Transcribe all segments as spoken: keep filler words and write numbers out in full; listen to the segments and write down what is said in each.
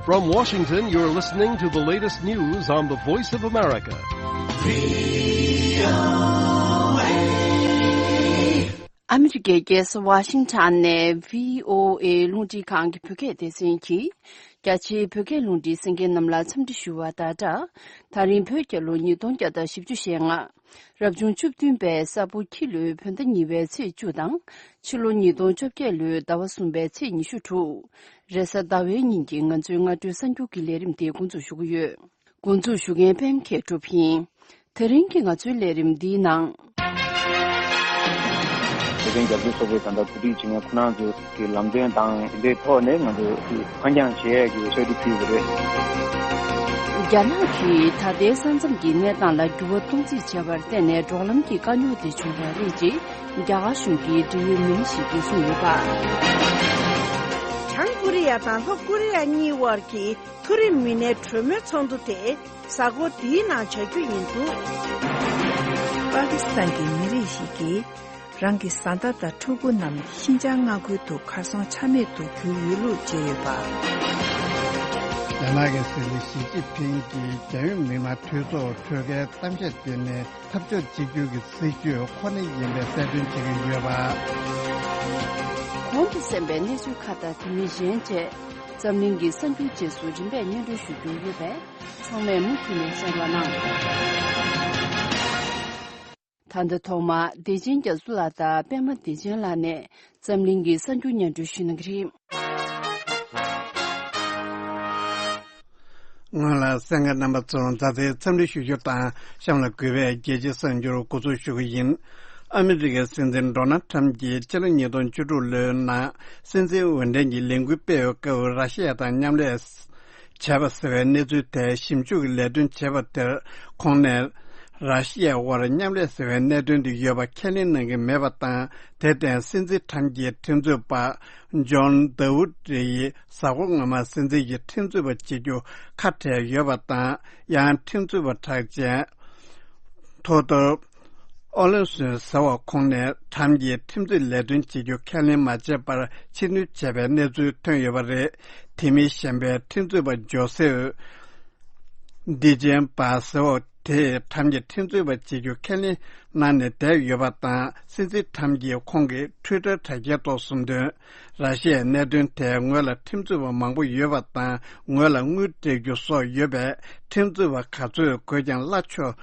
From Washington, you're listening to the latest news on the Voice of America. ཨ་མི་རི་ཀའི་རྒྱལ་ས་ཝ་ཤིང་ཊོན་ནས་བྷི་ཨོ་ཨེ་རླུང་འཕྲིན་ཁང་གི་བོད་སྐད་སྡེ་ཚན་གྱིས། རྒྱ་ཆེའི་བོད་སྐད་རླུང་འཕྲིན་གསན་མཁན་རྣམས་ལ་འཚམས་འདྲི་ཞུ་བ་དང་སྦྲགས། ད་རིང་བོད་རྒྱལ་ལོ་ཉིས་སྟོང་བརྒྱ་དང་བཞི་བཅུ་ཞེ་ལྔ། རབ་བྱུང་བཅུ་བདུན་པའི་ས་ཕོ་ཁྱི་ལོའི་བོད་ཟླ་གཉིས་པའི་ཚེས་བཅུ་དང་། ཕྱི་ལོ་ཉིས་སྟོང་བཅོ་བརྒྱད་ལོའི་ཟླ་བ་གསུམ་པའི་ཚེས་ཉི་ཤུ་དྲུག་རེས་གཟའ་ཟླ་བའི་ཉིན་གྱི་ང་ཚོའི་སྔ་དྲོའི་གསར་འགྱུར་གྱི་ལས་རིམ་དེ་འགོ་འཛུགས་ཞུ་གི་ཡོད། འགོ་འཛུགས་ཞུ་མཁན་པད་མ་མཁས་གྲུབ་ཡིན། དེ་རིང་གི་ང་ཚོའི་ལས་རིམ་འདིའི་ནང་། ཤེས་ལྡན་རྒྱ་མཚོའི་ཚོགས་པའི་ད་ལྟ་གོ་སྒྲིག་བྱེད་མཁན་ཁོ་རང་ཚོའི་གི་ལམ་སྟོན་དང་། དེའི་ཐོག་ནས་ང་ཚོས་ཀྱི་འཕར་འགྱངས་བྱེད་ཡས་ཀྱི་གསལ་སྒྲོན་ཕུལ་བ་རེད། རྒྱ་ནག་གིས་ད་ལྟའི་ས་མཚམས་ཀྱི་གནས་སྟངས་ལ་འགྱུར་བ་གཏོང་རྩིས་བྱས་པར་བརྟེན་ནས་འབྲོག་ལམ་གྱི་དཀའ་རྙོག་དེ་བྱུང་བ་རེད་ཅེས་རྒྱ་གར་གཞུང་གི་འབྲེལ་ཡོད་མི་སྣ་ཞིག་གིས་གསུངས་ཡོད་པ། བྱང་ཀོ་རི་ཡ་དང་ལྷོ་ཀོ་རི་ཡ་གཉིས་དབར་གྱི་མཐོ་རིམ་མི་སྣའི་གྲོས་མོལ་ཚོགས་འདུ་དེ་གཟའ་འཁོར་འདིའི་ནང་བྱ་རྒྱུ་ཡིན་འདུག་པ་ཀི་སི་ཐན་གྱི་མི་རིགས་ཤིག་གིས་རང་གི་བཟའ་ཟླ་དང་ཕྲུ་གུ་རྣམས་ཤིན་ཅང་མངའ་ཁུལ་དུ་གར་སོང་ཆ་མེད་དུ་གྱུར་ཡོད་ལུགས་བརྗོད་ཡོད་པ། རྒྱ་ནག་གི་སྲིད་འཛིན་ཞི་ཅིན་ཕིང་གིས་རྒྱལ་ཡོངས་མི་དམངས་འཐུས་ཚོགས་འཕྲོད་བརླག་གཏམ་བཤད་དེ་ནི་འཐབ་ཕྱོགས་གཅིག་གྱུར་གྱི་སྲིད་ཇུས་ཁོ་ན་ཡིན་པའི་གསལ་སྟོན་བྱེད་ཀྱི་ཡོད་པ། གོང་དུ་གསན་པའི་གནས་ཚུལ་ཁག་དང་དེ་མིན་གཞན་བཅས་འཛམ་གླིང་གི་གསར་འགྱུར་རྗེས་སུ་རིམ་པས་སྙན་སྒྲོན་ཞུ་རྒྱུ་ཡོད་པས། ཚང་མས་མུ་མཐུད་ནས་གསན་རོགས་གནང་། ད་ལྟ་ཐོག་མར་བདེ་ཆེན་རྒྱ་མཚོ་ལགས་དང་པད་མ་བདེ་ཆེན་ལགས་ནས་འཛམ་གླིང་གི་གསར་འགྱུར་སྙན་སྒྲོན་ཞུ་གནང་གི་རེད། སྔོན་ལ་གསན་མཁན་རྣམ་པ་ཚོར་མཛའ་བརྩེའི་འཚམས་འདྲི་ཞུ་རྒྱུ་དང་། གཤམ་ལ་གུས་པས་རྒྱལ་སྤྱིའི་གསར་འགྱུར་འགོ་འཛུགས་ཞུ་གི་ཡིན། ཨ་མི་རི་ཀའི་སྲིད་འཛིན་ཌོ་ནལ་ཁྲམ་གྱིས་ཕྱི་ལོ་ཉིས་སྟོང་བཅུ་དྲུག་ལོའི་ནང་སྲིད་འཛིན་འོས་འདེམས་ཀྱི་ལས་འགུལ་སྤེལ་བའི་སྐབས་ར་ཤི་ཡ་དང་མཉམ་ལས་བྱས་པ་ཟེར་བའི་གནས་ཚུལ་དེ་ཞིབ་འཇུག་གི་ལས་དོན་བྱས་པ་དེར་ཁོང་ནས། ར་ཤི་ཡའི་དབར་མཉམ་ལས་ཟེར་བའི་གནད་དོན་དུ་ཡོད་པ་ཁས་ལེན་གནང་གི་མེད་པ་དང་། དེར་བརྟེན་སྲིད་འཛིན་ཁྲམ་གྱི་ཁྲིམས་རྩོད་པ་ཇོན་ཌ་ཝུ་ཌི་ཡིས་གཟའ་འཁོར་སྔོན་མ་སྲིད་འཛིན་གྱི་ཁྲིམས་རྩོད་པ་བྱེད་རྒྱུ་ཁ་བྲལ་ཡོད་པ་དང་། ཡང་ཁྲིམས་རྩོད་པ་གྲགས་ཅན་ཐོ་ཏོ་ཨོ་ལོན་སོན་ཟེར་བ་ཁོང་ནས་ཁྲམ་གྱི་ཁྲིམས་རྩོད་ལས་དོན་བྱེད་རྒྱུ་ཁས་ལེན་མ་བྱས་པར་ཕྱིར་འཐེན་བྱས་པའི་གནས་ཚུལ་ཐོན་ཡོད་པ་རེད། དེ་མིན་གཞན་པའི་ཁྲིམས་རྩོད་པ་ཇོ་སེབ་ཌི་ཅན་པ་ཟེར་བ་དེས་ཁྲམ་གྱི་ཁྲིམས་རྩོད་པ་བྱེད་རྒྱུ་ཁས་ལེན་གནང་ནས་བསྡད་ཡོད་པ་དང་། སྲིད་འཛིན་ཁྲམ་གྱིས་ཁོང་གི་ཊུའི་ཊར་དྲ་རྒྱའི་ཐོག་གསུངས་དོན། ར་ཤི་ཡའི་གནད་དོན་དེ་ངོས་ལ་ཁྲིམས་རྩོད་པ་མང་པོ་ཡོད་པ་དང་། ངོས་ལ་དངུལ་སྤྲད་རྒྱུ་སོགས་ཡོད་པས། ཁྲིམས་རྩོད་པ་ག་ཚོད་དགོས་ཀྱང་གླ་ཆོག་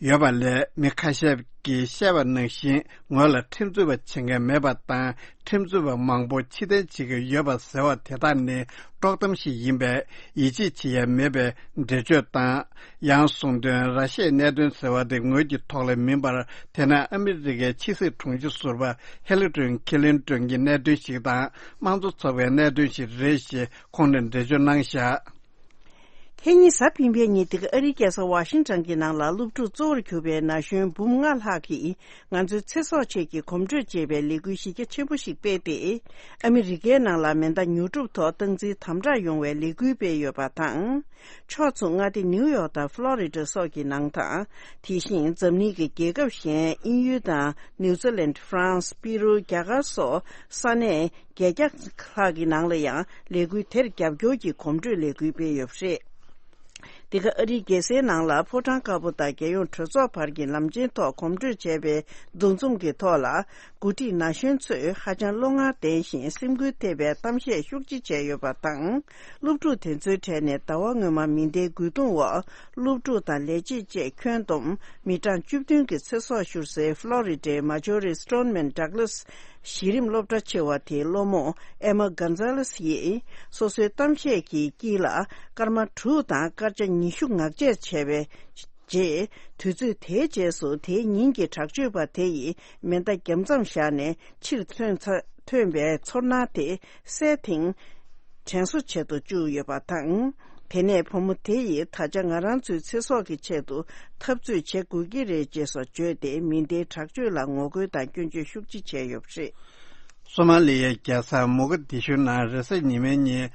ཡོད་པ་ལས། མི་ཁ་ཤས་ཀྱིས་བཤད་པ་ནང་བཞིན་ངོས་ལ་ཁྲིམས་རྩོད་པ་བྱེད་མཁན་མེད་པ་དང་། ཁྲིམས་རྩོད་པ་མང་པོ་ཕྱིར་འཐེན་བྱེད་ཀྱི་ཡོད་པ་ཟེར་བ་དེ་དག་ནི་དཀྲོག་གཏམ་ཞིག་ཡིན་པས་ཡིད་ཆེས་བྱེད་ཡ་མེད་པའི་འགྲེལ་བརྗོད་དང་། ཡང་གསུངས་དོན། ར་ཤི་ཡའི་གནད་དོན་ཟེར་བ་དེ་ངོས་ཀྱི་ཐོག་ལ་མིན་པར། དེ་ནི་ཨ་མི་རི་ཀའི་ཕྱི་སྲིད་དྲུང་ཆེ་ཟུར་པ་ཧི་ལི་རི་ཁི་ལིན་ཏོན་གྱི་གནད་དོན་ཞིག་དང་། དམངས་གཙོ་ཚོགས་པའི་གནད་དོན་ཞིག་རེད་ཞེས་ཁོང་ནས་འགྲེལ་བརྗོད་གནང་བཞག་ཁེ་ཉིན་གཟའ་སྤེན་པའི་ཉིན་འདི་ག་ཨ་རིའི་རྒྱལ་ས་ཝ་ཤིང་ཊོན་གྱི་ནང་ལ་སློབ་ཕྲུག་གཙོ་བོར་གྱུར་པའི་ན་གཞོན་འབུམ་ལྔ་ལྷག་གིས་ང་ཚོའི་ཚེ་སྲོག་ཆེད་ཀྱི་གོམ་བགྲོད་ཅེས་པའི་ལས་འགུལ་གཞི་རྒྱ་ཆེན་པོ་ཞིག་སྤེལ་ཏེ། ཨ་མི་རི་ཀའི་ནང་ལ་མེ་མདའ་ཉོ་སྒྲུབ་ཐོག་སྟངས་འཛིན་དམ་དྲག་ཡོང་བའི་ལས་འགུལ་སྤེལ་ཡོད་པ་དང་། ཕྱོགས་མཚུངས་མངའ་སྡེ་ནིའུ་ཡོག་དང་ཕློ་རི་ཌ་སོགས་ཀྱི་ནང་དང་། དེ་བཞིན་འཛམ་གླིང་གི་རྒྱལ་ཁབ་གཞན་དབྱིན་ཡུལ་དང་ནིའུ་ཛི་ལན། ཧྥ་རན་སི། པི་རུ། རྒྱ་གར་སོགས་ས་གནས་བརྒྱད་བརྒྱ་ལྷག་གི་ནང་ལ་ཡང་ལས་འགུལ་དེར་རྒྱབ་སྐྱོར་གྱི་གོམ་བགྲོད་ལས་འགུལ་སྤེལ་ཡོད་པ་རེད། འདི་ག་ཨ་རིའི་རྒྱལ་སའི་ནང་ལ་ཕོ་བྲང་དཀར་པོ་དང་རྒྱལ་ཡོངས་གྲོས་ཚོགས་བར་གྱི་ལམ་ཆེན་ཐོག་གོམ་བགྲོད་བྱས་པའི་འདུ་འཛོམས་ཀྱི་ཐོག་ལ། འགོ་ཁྲིད་ན་གཞོན་ཚོས་ཧ་ཅང་བློ་ངར་ལྡན་ཞིང་སེམས་འགུལ་ཐེབས་པའི་གཏམ་བཤད་ཤུགས་ཆེ་བྱས་ཡོད་པ་དང་། སློབ་ཕྲུག་དེ་ཚོའི་གྲས་ནས་ཟླ་བ་སྔོན་མ་མེ་མདའི་རྒོལ་རྡུང་འོག་སློབ་ཕྲུག་དང་ལས་བྱེད་བཅས་ཁྱོན་བསྡོམས་མི་གྲངས་བཅུ་བདུན་གྱི་ཚེ་སྲོག་ཤོར་སའི་ཕློ་རི་ཌའི་མ་ཇོ་རི་སི་ཊོན་མན་ཌག་ལེ་སི་གཞི་རིམ་སློབ་གྲྭ་ཆེ་བ་དེའི་སློབ་མོ་ཨེ་མ་གྷོན་ཛ་ལེ་སི་ཡིས་སོ་སོའི་གཏམ་བཤད་ཀྱི་དཀྱིལ་ལ་སྐར་མ་དྲུག་དང་སྐར་ཆ་ཉི་ཤུ་ངག་བཅད་བྱས་པའི་རྗེས། དུས་ཚོད་དེའི་རྗེས་སུ་དེའི་ཉིན་གྱི་དྲག་སྤྱོད་པ་དེ་ཡིས་མེ་མདའ་རྒྱབ་མཚམས་བཞག་ནས་ཕྱིར་ཐོན་ཚ་ཐོན་པའི་ཚོར་སྣང་དེ་སེལ་ཐེངས་དྲན་གསོ་བྱེད་དུ་བཅུག་ཡོད་པ་དང་། དེ་ནས་བུ་མོ་དེ་ཡིས་ད་ཆ་ང་རང་ཚོའི་ཚེ་སྲོག་གི་ཆེད་དུ་འཐབ་རྩོད་བྱེད་དགོས་ཀྱི་རེད་ཅེས་སོགས་བརྗོད་དེ། མེ་མདའི་དྲག་སྤྱོད་ལ་ངོ་རྒོལ་དང་སྐྱོན་བརྗོད་ཤུགས་ཆེ་བྱས་ཡོད་པ་རེད། སོ་མ་ལི་ཡའི་རྒྱལ་ས་མོ་ག་དི་ཤུ་ནང་རེས་གཟའ་ཉི་མའི་ཉིན་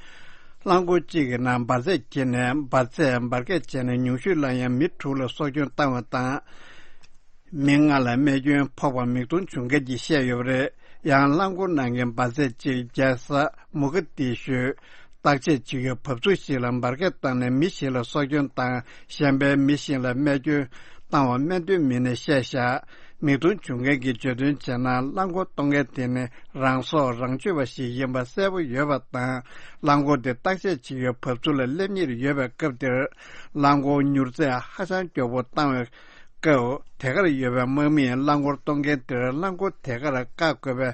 རླངས་འཁོར་གཅིག་གི་ནང་འབར་རྫས་འཁྱེར་ནས་འབར་རྫས་འབར་གས་བྱས་ནས་ཉུང་ཤོས་ལ་ཡང་མི་དྲུག་ལ་སྲོག་སྐྱོན་བཏང་བ་དང་། མི་ལྔ་ལ་རྨས་སྐྱོན་ཕོག་པ་མིག་མཐོང་བྱུང་མཁན་གྱིས་བཤད་ཡོད་པ་རེད། ཡང་རླངས་འཁོར་ནང་གི་འབར་རྫས་གཅིག་རྒྱལ་ས་མོ་ག་དི་ཤུ། བརྟག་དཔྱད་བྱེད་ཡུལ་བབས་ཚུགས་ཤིག་ལ་འབར་གས་བཏང་ནས་མི་ཞིག་ལ་སྲོག་སྐྱོན་དང་། གཞན་པའི་མི་ཞིག་ལ་རྨས་སྐྱོན་བཏང་བ་སྨན་དོན་མི་སྣས་བཤད་བཞག་མིག་མཐོང་བྱུང་མཁན་གྱིས་བརྗོད་དོན་བྱས་ན། རླངས་འཁོར་གཏོང་མཁན་དེ་ནི་རང་སྲོག་རང་གཅོད་པ་ཞིག་ཡིན་པ་གསལ་པོ་ཡོད་པ་དང་། རླངས་འཁོར་དེ་བརྟག་དཔྱད་བྱེད་ཡུལ་བབས་ཚུགས་ལ་སླེབས་ཉེར་ཡོད་པའི་སྐབས་དེར། རླངས་འཁོར་མྱུར་ཚད་ཧ་ཅང་མགྱོགས་པོ་བཏང་བའི་སྐབས། དེ་གར་ཡོད་པའི་དམག་མིས་རླངས་འཁོར་གཏོང་མཁན་དེར་རླངས་འཁོར་དེ་གར་བཀག་དགོས་པའི་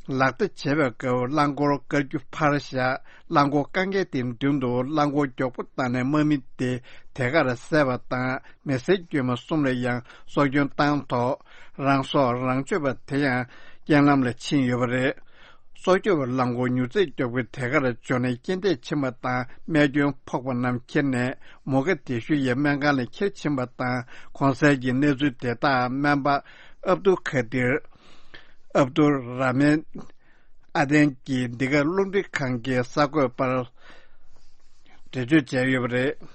ལག་བརྡ་བྱེད་པའི་སྐབས། རླངས་འཁོར་བཀག་རྒྱུ་ཕར་བཞག་རླངས་འཁོར་བཀག་མཁན་དེའི་མདུན་དུ་རླངས་འཁོར་མགྱོགས་པོ་བཏང་ནས་དམག་མི་དེ་དེ་གར་བསད་པ་དང་། མི་སེར་དཀྱུས་མ་གསུམ་ལ་ཡང་སྲོག་སྐྱོན་བཏང་ཐོག་རང་སྲོག་རང་གཅོད་པ་དེ་ཡང་རྐྱེན་ལམ་ལ་ཕྱིན་ཡོད་པ་རེད། སྲོག་སྐྱོབ་རླངས་འཁོར་མྱུར་ཚད་མགྱོགས་པོས་དེ་གར་འབྱོར་ནས་རྐྱེན་འདས་ཕྱིན་པ་དང་། རྨས་སྐྱོན་ཕོག་པ་རྣམས་ཁྱེར་ནས་མུ་གེ་དེ་ཤུལ་ཡའི་སྨན་ཁང་ལ་ཁྱེར་ཕྱིན་པ་དང་། གོང་གསལ་གྱི་གནས་ཚུལ་དེ་དག་སྨན་པ་ཨབ་དུ་ཁ་དིར། ཨབ་དུ་ར་མན་ཨ་དན་གྱིས་འདི་ག་རླུང་འཕྲིན་ཁང་གི་གསར་འགོད་པར་འགྲེལ་བརྗོད་བྱས་ཡོད་པ་རེད།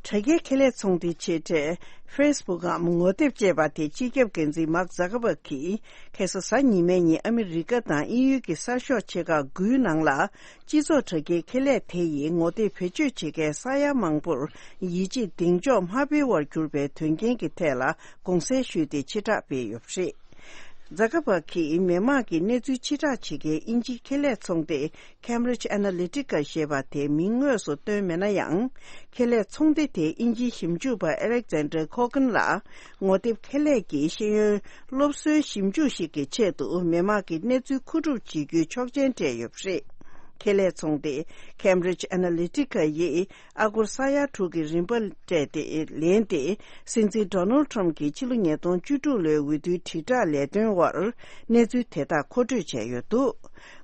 དྲ་རྒྱའི་ཁེ་ལས་ཚོང་སྡེའི་ཆེ་གྲས་Facebook འམ་ངོ་དེབ་ཅེས་པ་དེ་སྤྱི་ཁྱབ་འགན་འཛིན་མཱག་ཛ་ཀ་བྷག་གིས། ཁ་སང་གཟའ་ཉི་མའི་ཉིན་ཨ་མི་རི་ཀ་དང་དབྱིན་ཡུལ་གྱི་གསར་ཤོག་ཆེ་ཁག་དགུའི་ནང་ལ། སྤྱི་ཚོགས་དྲ་རྒྱའི་ཁེ་ལས་དེ་ཡིས་ངོ་དེབ་བེད་སྤྱོད་བྱེད་མཁན་ས་ཡ་མང་པོར་ཡིད་ཆེས་གདེང་འཇོག་མ་འཕེལ་བར་གྱུར་པའི་དོན་རྐྱེན་གྱི་ཐད་ལ་དགོངས་སེལ་ཞུས་ཏེ་ཕྱིར་བསྒྲགས་སྤེལ་ཡོད་པ་རེད། ཛ་ཀ་བྷག་གིས་མི་དམངས་ཀྱི་གནས་ཚུལ་ཕྱིར་བསྒྲགས་བྱེད་མཁན་དབྱིན་ཇིའི་ཁེ་ལས་ཚོང་སྡེ་Cambridge Analytica ཞེས་པ་དེ་མིང་དངོས་སུ་བཏོན་མེད་ན་ཡང་། ཁེ་ལས་ཚོང་སྡེ་དེས་དབྱིན་ཇིའི་ཞིབ་འཇུག་པ་Alexander Kogan ལ། ངོ་དེབ་ཁེ་ལས་ཀྱི་ཤེས་ཡོན་སློབ་གསོའི་ཞིབ་འཇུག་ཞིག་གི་ཆེད་དུ་མི་དམངས་ཀྱི་གནས་ཚུལ་མཁོ་སྒྲུབ་བྱེད་རྒྱུའི་ཆོག་མཆན་སྤྲད་ཡོད་པ་རེད། ཁེ་ལས་ཚོང་སྡེ་Cambridge Analytica ཡིས་ཨ་སྒོར་ས་ཡ་དྲུག་གི་རིན་པ་སྤྲད་དེ་ལེན་ཏེ། སྲིད་འཛིན་Donald Trump གྱི་ཕྱི་ལོ་ཉིས་སྟོང་བཅུ་དྲུག་ལོའི་འོས་བསྡུའི་དྲིལ་བསྒྲགས་ལས་དོན་དབར་གནས་ཚུལ་དེ་དག་མཁོ་སྤྲོད་བྱས་ཡོད་འདུག་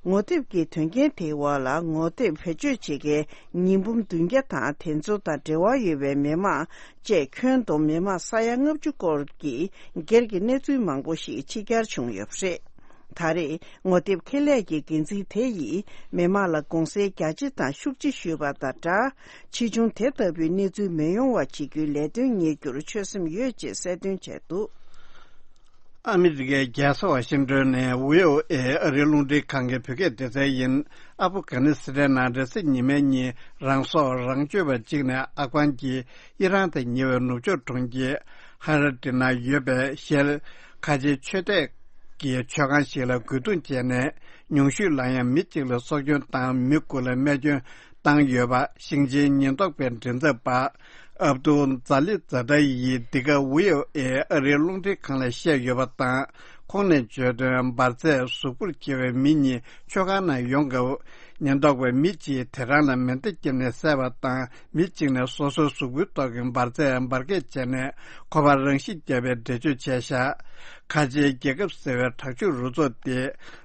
ངོ་དེབ་ཀྱི་དོན་རྐྱེན་དེའི་འོག་ལ་ངོ་དེབ་བེད་སྤྱོད་བྱེད་མཁན་ཉི་འབུམ་བདུན་བརྒྱ་དང་། དེ་ཚོ་དང་འབྲེལ་བ་ཡོད་པའི་མི་དམངས་བཅས་ཁྱོན་བསྡོམས་མི་དམངས་ས་ཡ་ལྔ་བཅུ་སྐོར་གྱི་སྒེར་གྱི་གནས་ཚུལ་མང་པོ་ཞིག་ཕྱི་གྱར་བྱུང་ཡོད་པ་རེད། ད་རེས་ངོ་དེབ་ཁེ་ལས་ཀྱི་འགན་འཛིན་དེ་ཡིས་མི་དམངས་ལ་དགོངས་སེལ་རྒྱ་ཆེ་དང་ཤུགས་ཆེ་ཞུས་པ་དང་སྦྲགས། ཕྱིས་འབྱུང་དེ་ལྟ་བུའི་གནས་ཚུལ་མི་ཡོང་བ་བྱེད་རྒྱུའི་ལས་དོན་གཉེར་རྒྱུར་ཆོད་སེམས་ཡོད་ཅེས་གསལ་སྟོན་བྱས་འདུག་ཨ་མི་རི་ཀའི་རྒྱལ་ས་ཝ་ཤིང་ཏོན་ནས་ཝི་ཨོ་ཨེ་ཨ་རིའི་རླུང་འཕྲིན་ཁང་གི་བོད་སྐད་སྡེ་ཚན་ཡིན། ཨ་ཕོ་གྷ་ནི་སི་ཐན་ནང་རེས་གཟའ་ཉི་མའི་ཉིན་རང་སྲོག་རང་གཅོད་པ་གཅིག་ནས་ཨབ་གྷན་གྱི་ཨི་རན་དང་ཉེ་བའི་ནུབ་ཕྱོགས་གྲོང་ཁྱེར་ཧ་ར་ཏི་ན་ཡོད་པའི་ཤེལ་ཁ་ཆེའི་མཆོད་རྟེན་གྱི་མཆོད་ཁང་ཞིག་ལ་རྒོལ་རྡུང་བྱས་ནས། ཉུང་ཤོས་ལ་ཡང་མི་གཅིག་ལ་སྲོག་སྐྱོན་དང་མི་དགུ་ལ་རྨས་སྐྱོན་བཏང་ཡོད་པ། ཞིང་ཆེན་ཉེན་རྟོག་པའི་མགྲིན་ཚབ་པ་ཨབ་ཏུ་ཛ་ལི་ཛ་ཏ་ཡིས་འདི་ག་ཝི་ཨོ་ཨེ་ཨ་རིའི་རླུང་འཕྲིན་ཁང་ལ་བཤད་ཡོད་པ་དང་། ཁོང་ནས་བརྗོད་དོན། འབར་རྫས་གཟུགས་པོར་གྱེས་པའི་མི་གཉིས་མཆོད་ཁང་ནང་ཡོང་སྐབས། ཉེན་རྟོག་པས་མི་གཅིག་དེ་རང་ལ་མེ་མདའ་བརྒྱབ་ནས་བསད་པ་དང་། མི་གཅིག་ནས་སོ་སོའི་གཟུགས་པོའི་ཐོག་གི་འབར་རྫས་འབར་གས་བྱས་ནས་ཁོ་པར་རང་ཤི་བརྒྱབ་པའི་འགྲེལ་བརྗོད་བྱས་བཞག་ཁ་ཆེའི་རྒྱལ་ཁབ་ཟེར་བའི་དྲག་སྤྱོད་རུ་ཚོགས་དེ།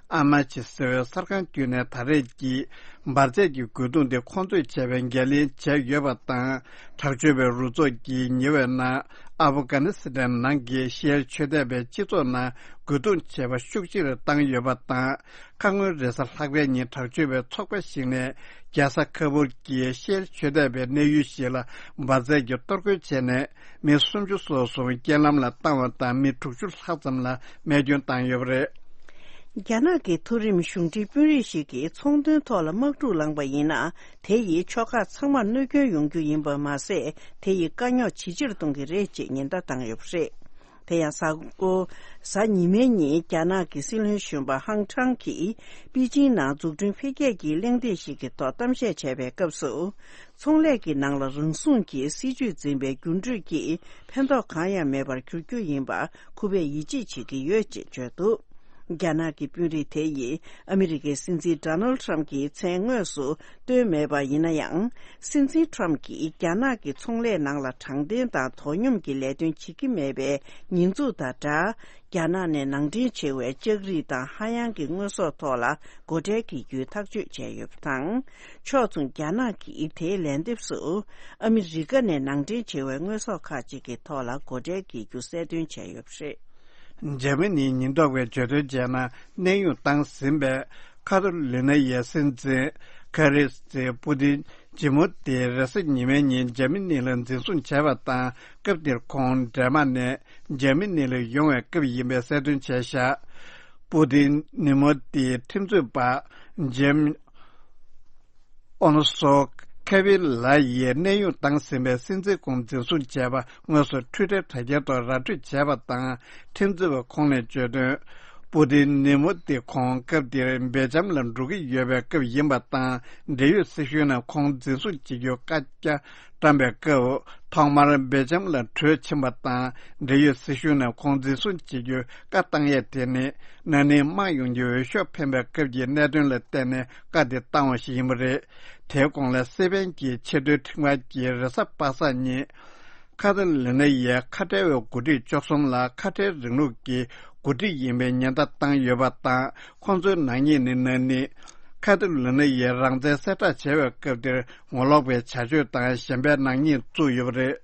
ཨ་མ་ཆི་ཟེར་བའི་གསར་ཁང་བརྒྱུད་ནས་ད་རེས་ཀྱི་འབར་རྫས་ཀྱི་རྒོལ་རྡུང་དེ་ཁོང་ཚོས་བྱས་པའི་འགན་ལེན་བྱས་ཡོད་པ་དང་། དྲག་སྤྱོད་པའི་རུ་ཚོགས་ཀྱིས་ཉེ་བའི་ནང་ཨབ་གྷ་ནི་སི་ཐན་ནང་གི་ཤེལ་མཆོད་རྟེན་པའི་སྤྱི་ཚོགས་ནང་རྒོལ་རྡུང་བྱས་པ་ཤུགས་ཆེ་རུ་བཏང་ཡོད་པ་དང་། ཁ་སྔོན་རེས་གཟའ་ལྷག་པའི་ཉིན་དྲག་སྤྱོད་པའི་ཚོགས་པ་ཞིག་ནས་རྒྱལ་ས་ཁ་པུར་གྱི་ཤེལ་མཆོད་རྟེན་པའི་གནས་ཡུལ་ཞིག་ལ་འབར་རྫས་ཀྱིས་གཏོར་རྒོལ་བྱས་ནས། མི་སུམ་ཅུ་སོ་གསུམ་རྐྱེན་ལམ་ལ་བཏང་བ་དང་། མི་དྲུག་ཅུ་ལྷག་ཙམ་ལ་རྨས་སྐྱོན་བཏང་ཡོད་པ་རེད། རྒྱ་ནག་གི་མཐོ་རིམ་གཞུང་འབྲེལ་དཔོན་རིགས་ཤིག་གིས་ཚོང་དོན་ཐོག་ལ་དམག་འཁྲུག་ལངས་པ་ཡིན་ན། དེ་ཡིས་ཕྱོགས་ཁག་ཚང་མར་གནོད་སྐྱོན་ཡོང་རྒྱུ་ཡིན་པ་མ་ཟད། དེ་ཡི་དཀའ་རྙོག་ཇེ་ཆེར་གཏོང་གི་རེད་ཅེས་ཉེན་བརྡ་བཏང་ཡོད་པ་རེད། དེ་ཡང་གཟའ་འཁོར་གཟའ་ཉི་མའི་ཉིན་རྒྱ་ནག་གི་སྲིད་བློན་གཞོན་པ་ཧང་ཀྲང་གིས་པེ་ཅིང་ནང་འཛུགས་སྐྲུན་འཕེལ་རྒྱས་ཀྱི་གླེང་སྟེགས་ཤིག་གི་ཐོག་གཏམ་བཤད་བྱས་པའི་སྐབས་སུ། ཚོང་ལས་ཀྱི་ནང་ལ་རང་སྲུང་གི་སྲིད་ཇུས་འཛིན་པའི་འགྱུར་འགྲོས་ཀྱིས་ཕན་ཐོགས་གང་ཡང་མེད་པར་འགྱུར་རྒྱུ་ཡིན་པ་ཁོ་པས་ཡིད་ཆེས་བྱེད་ཀྱི་ཡོད་ཅེས་བརྗོད་འདུག་རྒྱ་ནག་གི་དཔོན་རིགས་དེ་ཡིས་ཨ་མི་རི་ཀའི་སྲིད་འཛིན་Donald Trump གྱི་མཚན་དངོས་སུ་བཏོན་མེད་པ་ཡིན་ན་ཡང་། སྲིད་འཛིན་Trump གྱིས་རྒྱ་ནག་གི་ཚོང་ལས་ནང་ལ་དྲང་བདེན་དང་དོ་སྙོམས་ཀྱི་ལས་དོན་བྱེད་ཀྱི་མེད་པའི་ཉེས་འཛུགས་དང་སྦྲགས། རྒྱ་ནག་ནས་ནང་འདྲེན་བྱེད་པའི་ལྕགས་རིགས་དང་ཧ་ཡང་གི་དངོས་ཟོག་ཐོག་ལ་སྒོ་ཁྲལ་འགེལ་རྒྱུའི་ཐག་གཅོད་བྱས་ཡོད་པ་དང་། ཕྱོགས་མཚུངས་རྒྱ་ནག་གིས་དེའི་ལན་འདེབས་སུ། ཨ་མི་རི་ཀ་ནས་ནང་འདྲེན་བྱེད་པའི་དངོས་ཟོག་ཁག་ཅིག་གི་ཐོག་ལ་སྒོ་ཁྲལ་འགེལ་རྒྱུ་གསལ་སྟོན་བྱས་ཡོད་པ་རེད། འཇར་མ་ནིའི་ཉེན་རྟོག་པས་བརྗོད་དོན་བྱས་ན། གནས་དབྱུང་བཏང་ཟིན་པའི་ཁ་ཐོ་ལི་ན་ཡའི་སྲིད་འཛིན་ཁ་རི་སི་པུ་ཏིན་ཇི་མོ་དེ་རེས་གཟའ་ཉི་མའི་ཉིན་འཇར་མ་ནི་ལ་འཛིན་བཟུང་བྱས་པ་དང་། སྐབས་དེར་ཁོང་འདྲ་མ་ནས་འཇར་མ་ནི་ལ་ཡོང་བའི་སྐབས་ཡིན་པའི་གསལ་སྟོན་བྱས་བཞག་པུ་ཏིན་ཇི་མོ་དེའི་ཁྲིམས་རྩོད་པ་ཇེམ། ཨོ་ནོ་སོ་ཁེ་ཝིན་ལ་ཡིས་གནས་དབྱུང་བཏང་ཟིན་པའི་སྲིད་འཛིན་ཁོངས་འཛིན་བཟུང་བྱས་པ་དངོས་སུ་འཕྲུལ་བསྟར་དྲ་རྒྱའི་ཐོག་ར་སྤྲོད་བྱས་པ་དང་། ཁྲིམས་རྩོད་པ་ཁོང་ནས་བརྗོད་དོན། པུ་ཏིན་ཉིན་མོ་དེ་ཁོང་སྐབས་དེར་སྦེལ་ཇམ་ལ་འགྲོ་གི་ཡོད་པའི་སྐབས་ཡིན་པ་དང་། འབྲེལ་ཡོད་སྲིད་གཞུང་ནས་ཁོང་འཛིན་བཟུང་བྱེད་རྒྱུའི་བཀའ་རྒྱ་བཀྲམ་པའི་སྐབས། ཐོག་མར་སྦེལ་ཇམ་ལ་བྲོས་ཕྱིན་པ་དང་། འབྲེལ་ཡོད་སྲིད་གཞུང་ནས་ཁོང་འཛིན་བཟུང་བྱེད་རྒྱུའི་བཀའ་བཏང་ཡས་དེ་ནི། ན་ནིང་དམངས་ཡོངས་ཀྱི་འོས་ཤོག་འཕེན་པའི་སྐབས་ཀྱི་གནད་དོན་ལ་བརྟེན་ནས་བཀའ་དེ་བཏང་བ་ཞིག་ཡིན་པ་རེད། དེའི་གོང་ལ་སི་པན་གྱི་ཆེས་མཐོའི་ཁྲིམས་ཁང་གིས་རེས་གཟའ་པ་སངས་ཉིན། ཁ་ཏ་ལུ་ན་ཡའི་ཁ་བྲལ་བའི་འགོ་ཁྲིད་བཅུ་གསུམ་ལ་ཁ་བྲལ་རིང་ལུགས་ཀྱི་འགོ་ཁྲིད་ཡིན་པའི་ཉེན་བརྡ་བཏང་ཡོད་པ་དང་། ཁོང་ཚོའི་ནག་ཉེས་ནི་ན་ནིང་ཁ་ཏ་ལུ་ན་ཡའི་རང་བཙན་གསལ་བསྒྲགས་བྱས་པའི་སྐབས་དེར་ངོ་ལོག་པའི་བྱ་སྤྱོད་དང་ཞེན་པའི་ནག་ཉེས་བཙུགས་ཡོད་པ་རེད།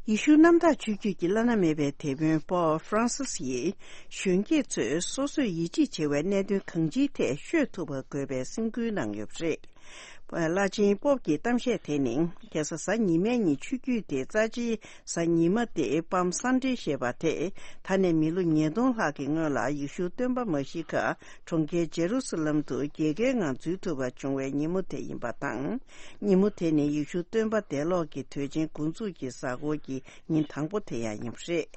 ཡེ་ཤུ་གནམ་བདག་ཆོས་བརྒྱུད་ཀྱི་བླ་ན་མེད་པའི་དེད་དཔོན་པོབ་ཧྥ་རན་སིས་ཡིས་གཞོན་སྐྱེས་ཚོས་སོ་སོས་ཡིད་ཆེས་བྱེད་པའི་གནད་དོན་གང་ཅིའི་ཐད་ཤོད་ཐུབ་པ་དགོས་པའི་སེམས་ཁུར་གནང་ཡོད་པ་རེད། བླ་ཆེན་པོབ་ཀྱི་གཏམ་བཤད་དེ་ནི་ཁ་སང་གཟའ་ཉི་མའི་ཉིན་ཆོས་བརྒྱུད་དེ་རྩ་ཆེའི་གཟའ་ཉི་མ་སྟེ་Palm Sunday ཞེས་པ་དེ་ད་ནས་མི་ལོ་ཉིས་སྟོང་ལྷག་གི་སྔོན་ལ་ཡེ་ཤུ་སྟོན་པ་མ་ཤི་ཀ་གྲོང་ཁྱེར་ཇེ་རུ་སཱ་ལམ་དུ་རྒྱལ་ཁའི་ངང་འཛུལ་ཐུབ་པ་བྱུང་བའི་ཉིན་མོ་དེ་ཡིན་པ་དང་། ཉིན་མོ་དེ་ནི་ཡེ་ཤུ་སྟོན་པ་འདས་ལོག་གི་དུས་ཆེན་འགོ་འཛུགས་ཀྱི་གཟའ་འཁོར་གྱི་ཉིན་དང་པོ་དེ་ཡང་ཡིན་པ་རེད།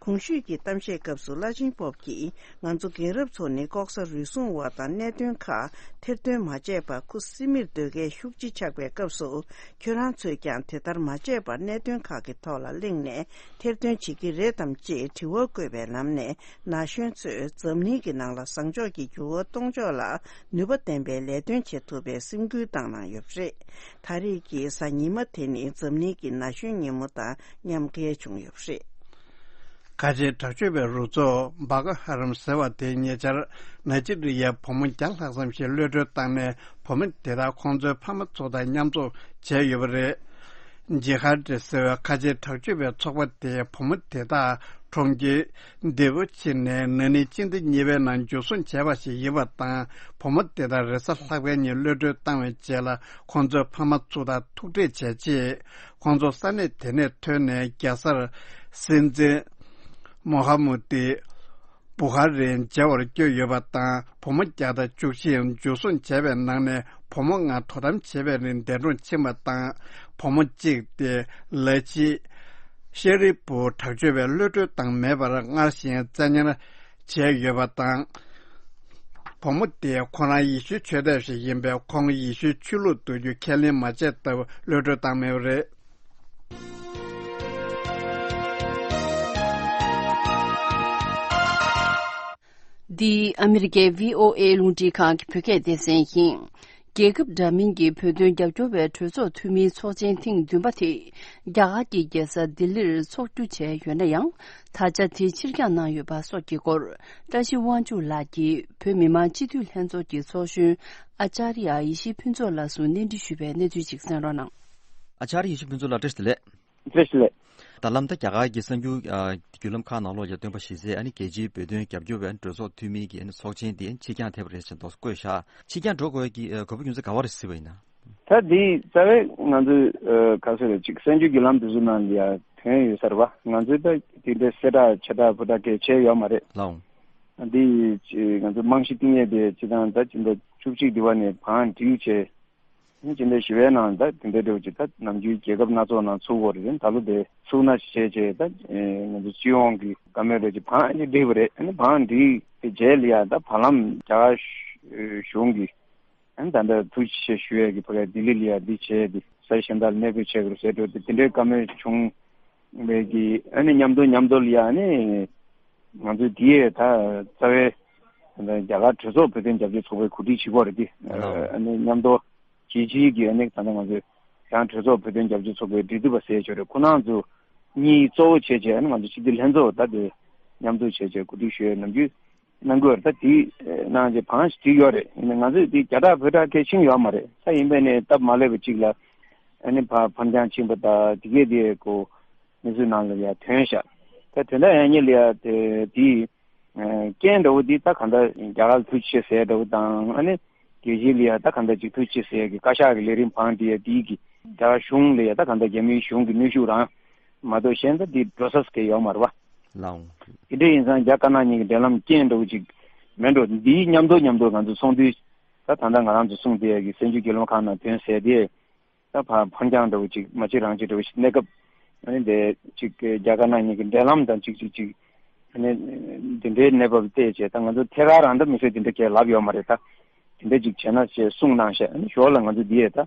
གོང་ཞུས་ཀྱི་གཏམ་བཤད་སྐབས་སུ་བླ་ཆེན་པོབ་ཀྱིས། ང་ཚོ་རྒན་རབས་ཚོ་ནི་ལྐོག་ཟ་རུལ་སུངས་པ་དང་གནད་དོན་ཁག་ཐེར་འདོན་མ་བྱས་པར་ཁུ་སིམ་མེར་སྡོད་མཁན་ཤུགས་ཆེ་ཆགས་པའི་སྐབས་སུ། ཁྱོད་རང་ཚོས་ཀྱང་དེ་ལྟར་མ་བྱས་པར་གནད་དོན་ཁག་གི་ཐོག་ལ་གླེང་ནས་ཐེར་འདོན་བྱེད་ཀྱི་རེད་དམ་ཅེས་དྲི་བ་བཀོད་པའི་ལམ་ནས། ན་གཞོན་ཚོས་འཛམ་གླིང་གི་ནང་ལ་བཟང་ཕྱོགས་ཀྱི་འགྱུར་བ་གཏོང་ཕྱོགས་ལ་ནུས་པ་ལྡན་པའི་ལས་དོན་བྱེད་ཐུབ་པའི་སེམས་ཁུར་བཏང་གནང་ཡོད་པ་རེད། ད་རེས་ཀྱི་གཟའ་ཉི་མ་དེ་ནི་འཛམ་གླིང་གི་ན་གཞོན་ཉིན་མོ་དང་མཉམ་འགལ་བྱུང་ཡོད་པ་རེད། ཁ་ཆེའི་དྲག་སྤྱོད་པའི་རུ་ཚོགས་བྷ་ཀ་ཧ་རམ་ཟེར་བ་དེས་ཉེ་ཆར་ནཱི་ཇི་རི་ཡའི་བུ་མོ་བརྒྱ་ལྷག་ཙམ་ཞིག་གློད་གྲོལ་བཏང་ནས། བུ་མོ་དེ་དག་ཁོང་ཚོའི་ཕ་མ་ཚོ་དང་མཉམ་འཛོམས་བྱས་ཡོད་པ་རེད། ཇི་ཧ་ཌི་ཟེར་བའི་ཁ་ཆེའི་དྲག་སྤྱོད་པའི་ཚོགས་པ་དེས་བུ་མོ་དེ་དག་གྲོང་ཁྱེར་དེ་བོ་ཆི་ནས་ན་ནིང་སྤྱི་ཟླ་གཉིས་པའི་ནང་འཇུ་བཟུང་བྱས་པ་ཞིག་ཡིན་པ་དང་། བུ་མོ་དེ་དག་རེས་གཟའ་ལྷག་པའི་ཉིན་གློད་གྲོལ་བཏང་བའི་རྗེས་ལ། ཁོང་ཚོའི་ཕ་མ་ཚོ་དང་ཐུག་འཕྲད་བྱས་རྗེས། ཁོང་ཚོ་ས་གནས་དེ་ནས་ཐོན་ནས་རྒྱལ་སར་སྲིད་འཛིན་མོ་ཧ་མུ་ཏི་བུ་ཧ་རིའི་མཇལ་བར་བསྐྱོད་ཡོད་པ་དང་། བུ་མོ་བརྒྱ་དང་བཅུ་བཞི་འཇུ་བཟུང་བྱས་པའི་ནང་ནས་བུ་མོ་ལྔ་དོ་དམ་བྱེད་པའི་རིང་འདས་གྲོངས་ཕྱིན་པ་དང་། བུ་མོ་གཅིག་དེ་ལ་ཕྱི་ཤེ་རི་པུར་དྲག་སྤྱོད་པས་གློད་གྲོལ་བཏང་མེད་པར་སྔར་བཞིན་བཙན་ཉར་བྱས་ཡོད་པ་དང་། བུ་མོ་དེ་ཁོ་རང་ཡེ་ཤུའི་ཆོས་དད་ཞིག་ཡིན་པས། ཁོང་ཡེ་ཤུའི་ཆོས་ལུགས་གཏོད་རྒྱུ་ཁས་ལེན་མ་བྱས་སྟབས་གློད་གྲོལ་བཏང་མེད་པ་རེད། འདི་ཨ་མི་རི་ཀའི་བྷི་ཨོ་ཨེ་རླུང་འཕྲིན་ཁང་གི་བོད་སྐད་སྡེ་ཚན་ཡིན། རྒྱལ་ཁབ་འདྲ་མིན་གྱི་བོད་དོན་རྒྱབ་སྐྱོར་བའི་གྲོས་ཚོགས་འཐུས་མིའི་ཚོགས་ཆེན་ཐེངས་བདུན་པ་དེ་རྒྱ་གར་གྱི་རྒྱལ་ས་ལྡི་ལིར་འཚོགས་རྒྱུ་བྱས་ཡོད་ན་ཡང་། ད་ཆ་དེ་ཕྱིར་འགྱངས་གནང་ཡོད་པ་སོགས་ཀྱི་སྐོར་བཀྲ་ཤིས་དབང་ཕྱུག་ལགས་ཀྱིས་བོད་མི་མང་སྤྱི་འཐུས་ལྷན་ཚོགས་ཀྱི་ཚོགས་གཞོན་ཨ་ཅཱརྱ་ཡེ་ཤེས་ཕུན་ཚོགས་ལགས་སུ་གནས་འདྲི་ཞུས་པའི་གནས་ཚུལ་ཅིག་གསན་རོགས་གནང་། ཨ་ཅཱརྱ་ཡེ་ཤེས་ཕུན་ཚོགས་ལགས་བཀྲ་ཤིས་བདེ་ལེགས། བཀྲ་ཤིས་བདེ་ལེགས། ད་ལམ་ད་རྒྱ་གར་གྱི་གསར་འགྱུར་ཨ་བརྒྱུད་ལམ་ཁག་ནང་ལོགས་ཀྱི་སྟོན་པ་གཞི་རྩའི་ཨ་ནི་རྒྱལ་སྤྱིའི་བོད་དོན་རྒྱབ་སྐྱོར་བའི་གྲོས་ཚོགས་འཐུས་མིའི་གི་ཨ་ནི་ཚོགས་ཆེན་དེ་ཕྱིར་འགྱངས་ཐེབས་པ་རེད་ཅེས་མདོག་བཀོད་བཞག་ཕྱིར་འགྱངས་འགྲོ་དགོས་ཀྱི་ཨ་དགོས་པ་རྒྱུ་མཚན་ག་བ་རེད་ཟེར་བ་ཡིན་ན། ད་འདི་རྩ་བའི་ང་ཚོའི་ཨ་ག་ཟེར་རེད་ཅིག་གསར་འགྱུར་བརྒྱུད་ལམ་དེ་ཚོ་ནང་ལ་ཡ་ཐོན་ཡོད་ས་རེད་བ། ང་ཚོས་ད་དེ་འདྲའི་གསལ་བསྒྲགས་ཆེ་དྲགས་ཕོ་བྲང་གས་བྱས་ཡོད་མ་རེད། ལགས་འོང་། འདི་ང་ཚོ་རྨང་གཞི་བཏིང་ཡས་དེ་སྤྱི་བཏང་ད་ཕྱི་ཟླ་བཅུ་གཅིག་འདི་བ་ནས་བང་སྒྲིག་བྱས། ཕྱི་ཟླ་བཞི་པའི་ནང་ད་དེ་འདྲའི་འདྲ་བོ་ཅིག་ད་ནམ་རྒྱུན་རྒྱལ་ཁབ་སྣ་ཚོགས་ནང་ཚུགས་དགོས་རེད། ད་ལོ་དེ་ཚུགས་ན་བྱས་བྱས་ད་ང་ཚོ་སྤྱི་ཡོངས་ཀྱི་བཀའ་མོལ་འདྲ་ཅིག་བང་ཨ་ནི་སྒྲིག་པ་རེད། ཨ་ནི་བང་སྒྲིག་དེ་རྗེས་ལ་ཡ་ད་བར་ལམ་རྒྱ་གར་གཞུང་གིས་ཨ་ནི་ད་ལྟ་ཐུགས་རྗེ་ཆེ་ཞུ་ཡས་ཀྱི་ཕ་གིར་ལྡི་ལི་ལ་ཡ་འདི་བྱས་ཏེ་ས་གཞན་དག་ལ་གནས་སྤོས་བྱས་དགོས་ཟེར་འགྲོ་དེ་དེ་འདྲའི་བཀའ་མོལ་བྱུང་བའི་གི་ཨ་ནི་མཉམ་དུ་མཉམ་དུ་ལ་ཡ་ཨ་ནི་ང་ཚོ་འདི་ཡས་ད་རྩ་བའི་རྒྱ་གར་གྲོས་ཚོགས་བོད་དོན་རྒྱབ་སྐྱོར་ཚོགས་པའི་གོ་སྒྲིག་བྱེད་དགོས་རེད་དེ་ཨ་ནི་མཉམ་དུ། རྒྱལ་སྤྱིའི་གི་ཨ་ནི་ད་ལྟ་ང་ཚོས་ཡང་གྲོས་ཚོགས་བོད་དོན་རྒྱབ་སྐྱོར་ཚོགས་པའི་འབྲེལ་མཐུད་པ་ཟེར་ཆོག་རེད། ཁོ་རང་ཚོ་གཉིས་གཙོ་བོ་བྱས་བྱས་ཨ་ནི་ང་ཚོ་སྤྱི་འཐུས་ལྷན་ཚོགས་ད་དེ་མཉམ་འཛུགས་བྱས་བྱས་གོ་སྒྲིག་ཞུ་ཡས་ནམ་རྒྱུན་གནང་གི་ཡོད་རེད། ད་དེ་གནང་རྗེས་བང་ཞིག་བསྒྲིགས་ཡོད་རེད། ཡིན་ནའི་ང་ཚོས་དེ་བརྒྱ་ཕྲག་བོད་ཕྲག་གས་ཕྱིན་ཡོད་མ་རེད། ད་ཡིན་པས་ནས་སྟབས་མ་ལེགས་པ་གཅིག་ལ་ཨ་ནི་ཕར་ཕར་འགྱངས་ཕྱིན་པ་དང་དེ་གས་དེ་གོ་གནས་ཚུལ་ནང་ལ་ཡ་ཐོན་ཤག་ད་དོན་དག་ཡང་སྙིང་ལ་ཡ་དེ་དེ། རྐྱེན་འདྲ་བོ་འདི་ད་གང་ལྟར་རྒྱ་གར་ལ་ཐུགས་རྗེ་ཆེ་ཟེར་འདྲ་བོ་དང་ཨ་ནི་རྒྱལ་སྤྱི་ལ་ཡ་ད་གང་ལྟར་ཅིག་ཐུགས་རྗེ་ཆེ་ཟེར་གི་བཀའ་ཤག་གི་ལས་རིམ་བང་འདི་ཡ་འདིའི་གི་རྒྱ་གར་གཞུང་ལ་ཡ་ད་གང་ལྟར་རྒྱ་མིའི་གཞུང་གི་གནོན་ཤུགས་རང་མ་གཏོགས་གཞན་ད་འདི་འགྲོ་ས་གི་ཡོད་མ་རེད་བ། ལའོ། དེ་འདྲ་ཡིན་ཙང་རྒྱ་དཀར་ནག་གཉིས་ཀྱི་འབྲེལ་ལམ་རྐྱེན་འདྲ་བོ་ཅིག་མེད་འགྲོ། འདིའི་མཉམ་དུ་མཉམ་དུ་ང་ཚོ་ཚོགས་འདུའི་ ད་ད་ལྟ་ང་རང་ཚོ་གསུངས་དེ་གི་གསར་འགྱུར་བརྒྱུད་ལམ་ཁག་ནང་ཐོན་གསལ་དེ། ད་ཕ་འཕར་འགྱངས་འདྲ་བོ་ཅིག་མ་གཅིག་རང་གཅིག་འདྲ་བོ་ཞིག་གནས་སྐབས། ཨ་ནི་དེ་ཅིག་རྒྱ་དཀར་ནག་གཉིས་ཀྱི་འབྲེལ་ལམ་དང་ཅིག་ཅིག་ཅིག་ཨ་ནི་དེ་འདྲའི་གནས་བབ་བལྟས་བྱས། ད་ང་ཚོ་ཐད་ཀར་རང་ད་མི་སེར་དེ་འདྲ་གས་ལབ་ཡོད་མ་རེད། ད་དེ་འདྲ་ཅིག་བྱས་ན་ཞེས་གསུངས་གནང་བྱས། ཨ་ནི་ཞོར་ལ་ང་ཚོ་འདི་ཡས་ད་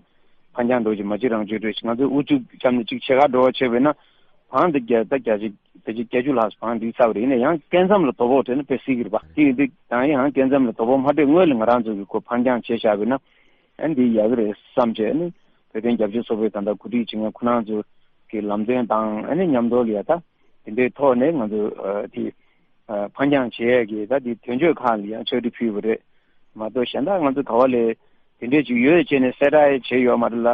འཕར་འགྱངས་འདྲ་བོ་ཅིག་མ་གཅིག་རང་གཅིག་འདྲ་བོ་ཞིག་ང་ཚོས་དབུ་བཅུག་བཅམ་ནས་ཅིག་ཕྱེད་ཀ་འགྲོ་བ་བྱས་པས་ན། བང་འདི་བརྒྱ་ད་བརྒྱ་ཅིག་བརྒྱ་ཅིག་བརྒྱད་ཅུ་ལྷག་བང་འདི་ཚར་བ་རེད། ཡིན་ན་ཡང་སྐས་མཚམས་ལ་དོ་ཕོག་འཕྲད་ན་དཔེ་སྲིད་ཀྱི་རེད་པ། དེ་ཡིན་དུས་ད་ཡིན་ཡང་སྐས་མཚམས་ལ་དོ་ཕོག་མ་འཕྲད་སྔོན་ལ་ང་རང་ཚོ་གི་ཁོ་འཕར་འགྱངས་བྱས་བཞག་པས་ན། ཨ་ནི་འདི་ཡག་གི་རེད་བསམ་བྱས། ཨ་ནི་བོད་དོན་རྒྱབ་སྐྱོར་ཚོགས་པའི་ད་ལྟ་གོ་སྒྲིག་བྱེད་མཁན་ཁོ་རང་ཚོ་གི་ལམ་སྟོན་དང་། ཨ་ནི་མཉམ་དུ་ལ་ཡ་ད་དེ་འདྲའི་ཐོག་ནས་ང་ཚོ་ཨ་དེ་ཨ་འཕར་འགྱངས་བྱེད་ཡས་ཀྱི་ད་དེ་དོན་གཅོད་ཁག་ལ་ཡང་ཕྱག་བྲིས་ཕུལ་བ་རེད་མ་གཏོགས། གཞན་དག་ང་ཚོ་ག་བ་ལས་དེ་འདྲས་ཅིག་ཡོད་བྱས་ནས་གསལ་བསྒྲགས་བྱས་ཡོད་མ་རེད་ལ།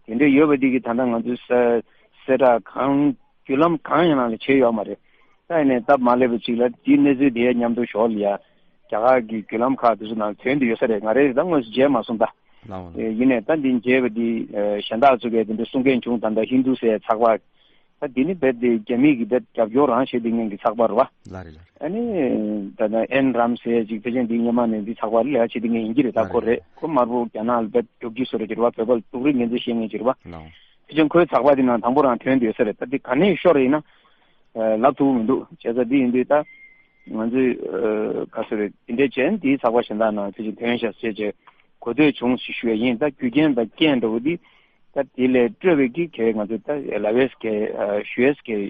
དེ་འདྲས་ཡོད་པ་འདི་གི་ད་ལྟ་ང་ཚོའི་གསལ་གསལ་བསྒྲགས་གང་བརྒྱུད་ལམ་གང་ཡང་ནང་ལ་བྱས་ཡོད་མ་རེད། ད་ཡིན་ནའི་སྟབས་མ་ལེགས་པ་ཅིག་ལ་དེའི་གནས་ཚུལ་དེའི་མཉམ་དུ་ཞོར་ལ་ཡ་རྒྱ་གར་གྱི་བརྒྱུད་ལམ་ཁག་དེ་ཚོ་ནང་ཐོན་བསྡད་ཡོད་ས་རེད། ང་རེ་རེ་ད་དངོས་སུ་མཇལ་མ་སོང་ད། ལའོ་ལའོ། ཨེ་ཡིན་ནའི་ད་འདི་མཇལ་བ་འདི་ཨེ་གཞན་དག་ཚོ་གས་དེ་འདྲ་གསུང་མཁན་བྱུང་། ད་ལྟ་ཧིན་རྡུ་ཟེར་ཚགས་པར། ད་འདི་ནི་རྦད་དེ་རྒྱ་མི་གི་རྦད་རྒྱབ་སྐྱོར་རང་བྱེད་བསྡད་མཁན་གྱི་ཚགས་པར་རེད་པ། ལ་རེད་ལ་རེད། ཨ་ནི་ད་ལྟ་ཨེན་རམ་ཟེར་ཅིག་ཕལ་ཆེར་འདི་སྔོན་མ་ནས་འདི་ཚགས་པར་ལས་ཀ་བྱེད་བསྡད་མཁན་ཡིན་གྱི་རེད། ད་ལ་ཁོ་རེད་རེད། ཁོ་དམར་པོ་རྒྱ་ནག་ལ་རྦད་རྒྱུག་ཁྱི་བཟོ་འདྲ་ཅིག་རེད་པ། བོད་པ་ལ་སྡུག་རུས་ངན་ཚུལ་བཤད་མཁན་ཅིག་རེད་པ། ལའོ། ཕལ་ཆེར་ཁོའི་ཚགས་པར་འདི་ནང་དང་པོ་རང་ཐོན་བསྡད་ཡོད་ས་རེད། ད་འདི་ག་ནས་ཤོར་ཡིན་ན་ལབ་ཐུབ་མི་འདུག་བྱས་ཙང་འདི་ཡིན་དུས་ད་ང་ཚོས་ཨ་ག་ཚོད་རེད། འདི་འདྲས་བྱས་འདིའི་ཚགས་པར་གཞན་དག་ནང་ཕལ་ཆེར་ཐོན་ཤག་ཟེར་བྱས་གོ་ཐོས་བྱུང་ཞེས་ཞུ་ཡ་ཡིན། ད་རྒྱུ་རྐྱེན་དང་རྐྱེན་འདྲ་བོ་འདི་ད་དེ་ལས་སྤྲོས་པའི་གི་གལ་ང་ཚོས་ད་ལབ་ཡས་གལ་ཨ་ཞུ་ཡས་གལ་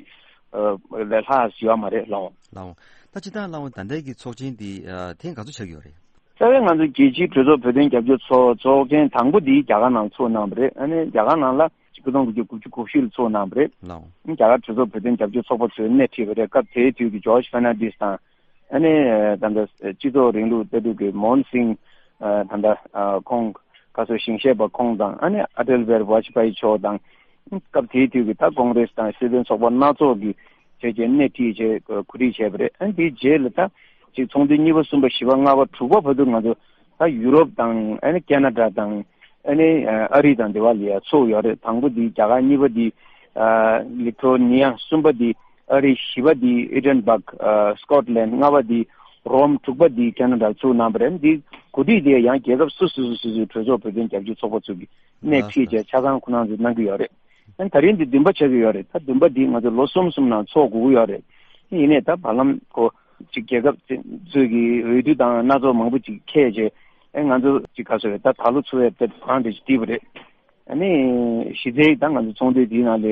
ཨ་ལས་ལྷག་ཡོད་མ་རེད། ལའོ། ལའོ། ད་སྤྱིར་བཏང་ལའོ་ད་ལྟའི་གི་ཚོགས་ཆེན་འདི་ཨ་ཐེངས་ག་ཚོད་ཆགས་ཀྱི་ཡོད་རེད། རྩ་བའི་ང་ཚོ་རྒྱལ་སྤྱིའི་གྲོས་ཚོགས་བོད་དོན་རྒྱབ་སྐྱོར་ཚོགས་ཚོགས་ཆེན་དང་པོ་འདི་རྒྱ་གར་ནང་ཚོགས་གནང་བ་རེད། ཨ་ནི་རྒྱ་གར་ནང་ལ་ཆིག་སྟོང་དགུ་བརྒྱ་དགུ་བཅུ་གོ་བཞི་ལ་ཚོགས་གནང་བ་རེད། ལའོ། རྒྱ་གར་གྲོས་ཚོགས་བོད་དོན་རྒྱབ་སྐྱོར་ཚོགས་པ་ཚོས་སྣེ་ཁྲིད་པ་རེད། སྐབས་དེའི་དུས་ཀྱི་ཇོརྗ་ཕེར་ནན་ཌིས་དང་། ཨ་ནི་ད་ལྟ་སྤྱི་ཚོགས་རིང་ལུགས་ལྟ་གྲུབ་ཀྱི་མོ་ཧན་སིང་། ད་ལྟ་ཁོང་ག་ཚོད་ཞིང་གཤེགས་པ་ཁོང་དང་། ཨ་ནི་ཨ་ཏལ་བྷི་ཝ་ཇ་པ་ཡི་མཆོག་དང་། སྐབས་དེའི་དུས་ཀྱི་ད་ཀོང་རེས་དང་སྲིད་དོན་ཚོགས་པ་སྣ་ཚོགས་ཀྱི་བྱས་རྗེས་སྣེ་ཁྲིད་བྱས་གོ་སྒྲིག་བྱས་པ་རེད། ཨ་ནི་དེའི་རྗེས་ལ་ད་ཅིག་ཚོགས་འདུ་གཉིས་པ་གསུམ་པ་བཞི་པ་ལྔ་པ་དྲུག་པ་བར་དུ་ང་ཚོ་ད་ཡུ་རོབ་དང་། ཨ་ནི་ཁེ་ན་ཌ་དང་། ཨ་ནི་ཨ་རི་དང་དེ་བ་ལ་ཡ་ཚོགས་ཡོད་རེད། དང་པོ་འདི་རྒྱ་གར། གཉིས་པ་འདི་ལི་ཐོ་ནི་ཡ། གསུམ་པ་འདི་ཨ་རི། བཞི་པ་འདི་ཨེ་ཌིན་སྦག་སི་ཀོཊ་ལན། ལྔ་པ་འདི་རོམ། དྲུག་པ་འདི་ཁེ་ན་ཌ་ཚུགས་གནང་བ་རེད། འདི་གོ་སྒྲིག་དེ་ཡང་རྒྱལ་ཁབ་སོ་སོ་སོ་སོའི་གྲོས་ཚོགས་བོད་དོན་རྒྱབ་སྐྱོར་ཚོགས་པ་ཚོ་གིས་སྣེ་ཁྲིད་བྱས་ཆ་ཚང་ཁོ་རང་ཚོས་གནང་གི་ཡོད་རེད། ཨ་ནི་ད་རིང་འདི་བདུན་པ་ཆགས་ཀྱི་ཡོད་རེད། ད་བདུན་པ་འདི་ང་ཚོ་ལོ་གསུམ་གསུམ་ནང་ཚོགས་དགོས་ཀྱི་ཡོད་རེད། ཡིན་ནའི་ད་བར་ལམ་ཁོ་ཅིག་རྒྱལ་ཁབ་ཚོས་ཀྱི་འོས་བསྡུ་དང་སྣ་ཚོགས་མང་པོ་ཅིག་འཁེལ་བྱས། ཨ་ང་ཚོ་ཅིག་ག་ཚོད་རེད། ད་ད་ལོ་ཚུགས་ཡས་དེ་གང་དེ་ཅིག་བྲིས་པ་རེད། ཨ་ནི་གཞི་རྩའི་ད་ང་ཚོ་ཚོགས་འདུ་འདིའི་ནང་ལ་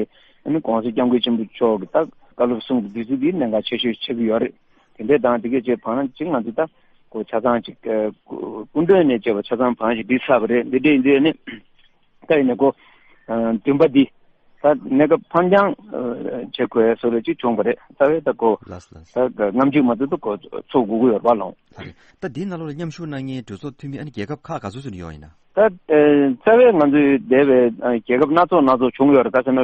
ཨ་ནི་༸གོང་ས་༸སྐྱབས་མགོན་ཆེན་པོ་མཆོག་གི་ད་བཀའ་སློབ་གསུང་གི་དུས་ཚོད་འདི་གནད་འགག་ཆེ་ཤོས་ཆགས་ཀྱི་ཡོད་རེད། དེ་འདྲའི་དང་དེ་གས་བྱས་བར་ན་ཅིག་ང་ཚོ་ད་ཁོ་ཆ་ཚང་ཅིག་སྐུ་མགྲོན་ནས་བཅས་པ་ཆ་ཚང་བང་ཞིག་བསྒྲིགས་ཚར་བ་རེད། འདི་འདྲའི་འདི་ནི་ད་ཡིན་ནའི་ཁོ་བདུན་པ་འདི་ད་གནས་སྐབས་འཕར་འགྱངས་བྱེད་དགོས་བཟོ་འདྲ་ཅིག་བྱུང་བ་རེད། རྩ་བའི་ད་ཁོ་ལགས་སོ་ལགས་སོ། ད་ལྔ་བཅུ་མ་ཐུབ་ད་ཁོ་ཚོགས་དགོས་ཀྱི་ཡོད་རེད་པ། ལགས། ད་འདིའི་ནང་ལོགས་ལ་མཉམ་ཞུགས་གནང་མཁན་གྲོས་ཚོགས་འཐུས་མི་ཨ་ནི་རྒྱལ་ཁབ་ཁག་ག་ཚོད་ཙམ་ཡོད་ཡིན་ན། ད་ཨ་རྩ་བའི་ང་ཚོའི་འདས་པའི་ཨ་རྒྱལ་ཁབ་སྣ་ཚོགས་སྣ་ཚོགས་བྱུང་ཡོད་རེད། ག་ཟེར་ན་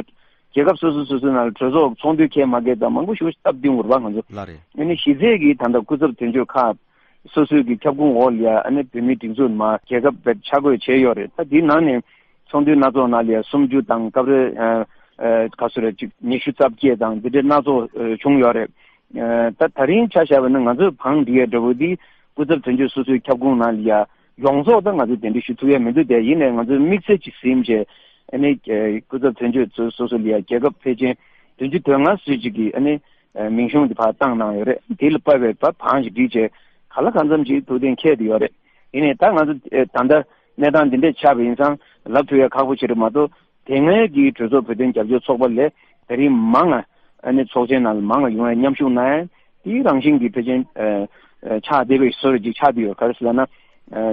རྒྱལ་ཁབ་སོ་སོ་སོ་སོའི་ནང་ལ་གྲོས་ཚོགས་ཚོགས་འདུ་འཁེལ་མ་འཁེལ་དང་མང་པོ་ཞེ་པོ་ཞིག་སྟབས་བསྟུན་དགོས་རེད་པ། ང་ཚོ་ལགས་རེད། ཨ་ནི་གཞི་རྩའི་གི་ད་ལྟ་སྐུ་ཚབ་དོན་གཅོད་ཁག་སོ་སོའི་གི་ཁྱབ་ཁོངས་འོག་ལ་ཡ་ཨ་ནི་བོད་མིའི་སྒྲིག་འཛུགས་མ་རྒྱལ་ཁབ་བེད་ཆ་བགོས་བྱས་ཡོད་རེད། ད་དེའི་ནང་ནས་ཚོགས་འདུ་སྣ་ཚོགས་ནང་ལ་ཡ་སུམ་ཅུ་དང་སྐབས་རེ་ཨ་ཨ་ག་ཚོད་རེད་ཅིག་ཉི་ཤུ་རྩ་བརྒྱད་དང་འདི་འདྲའི་སྣ་ཚོགས་ཨ་བྱུང་ཡོད་རེད། ཨ་ད་ད་རིང་ཆ་བཞག་པ་ན་ང་ཚོའི་བང་སྒྲིག་ཡ་འདྲ་བོ་འདི་སྐུ་ཚབ་དོན་གཅོད་སོ་སོའི་ཁྱབ་ཁོངས་ནང་ལ་ཡ་ཡོངས་རྫོགས་ད་ང་ཚོས་གདན་འདྲེན་ཞུ་ཐུབ་ཡ་མི་འདུག་དེ་ཡིན་ནའི་ང་ཚོས་དམིགས་བསལ་ཅིག་ཟིན་བྱས་ཨ་ནི་ཨ་སྐུ་ཚབ་དོན་གཅོད་ཚོ་སོ་སོ་ལ་ཡ་རྒྱལ་ཁབ་ཕལ་ཆེར་བདུན་ཅུ་དོན་ལྔ་ཙམ་ཅིག་གི་ཨ་ནི་ཨ་མིང་གཞུང་དེ་ཕར་བཏང་གནང་ཡོད་རེད། དེ་ལ་དཔག་པའི་བ་བང་ཞིག་བསྒྲིགས་བྱས་ག་ལ་གང་འཚམ་ཅིག་ཐུགས་གཏན་འཁེལ་བསྡད་ཡོད་རེད། ཡིན་ནའི་ད་ང་ཚོ་ཨ་ད་ལྟ་གནས་སྟངས་འདི་འདྲས་ཆགས་པ་ཡིན་ཙང་ལབ་ཐུབ་ཡ་ཁག་པོ་ཅིག་རེད་མ་གཏོགས། དེ་སྔའི་གི་གྲོས་ཚོགས་བོད་དོན་རྒྱབ་སྐྱོར་ཚོགས་པ་ལས་ད་རིང་མང་ང་ཨ་ནི་ཚོགས་ཆེན་ནང་ལ་མང་ང་ཡོང་ཡ་མཉམ་ཞུགས་གནང་ཡ་དེའི་རང་བཞིན་གྱི་ཕལ་ཆེར་ཨ་ཨ་ཆགས་བསྡད་པའི་བཟོ་འདྲ་ཅིག་ཆགས་བསྡད་ཡོད། ག་རེ་ཟེར་ལབ་ན་ཨ་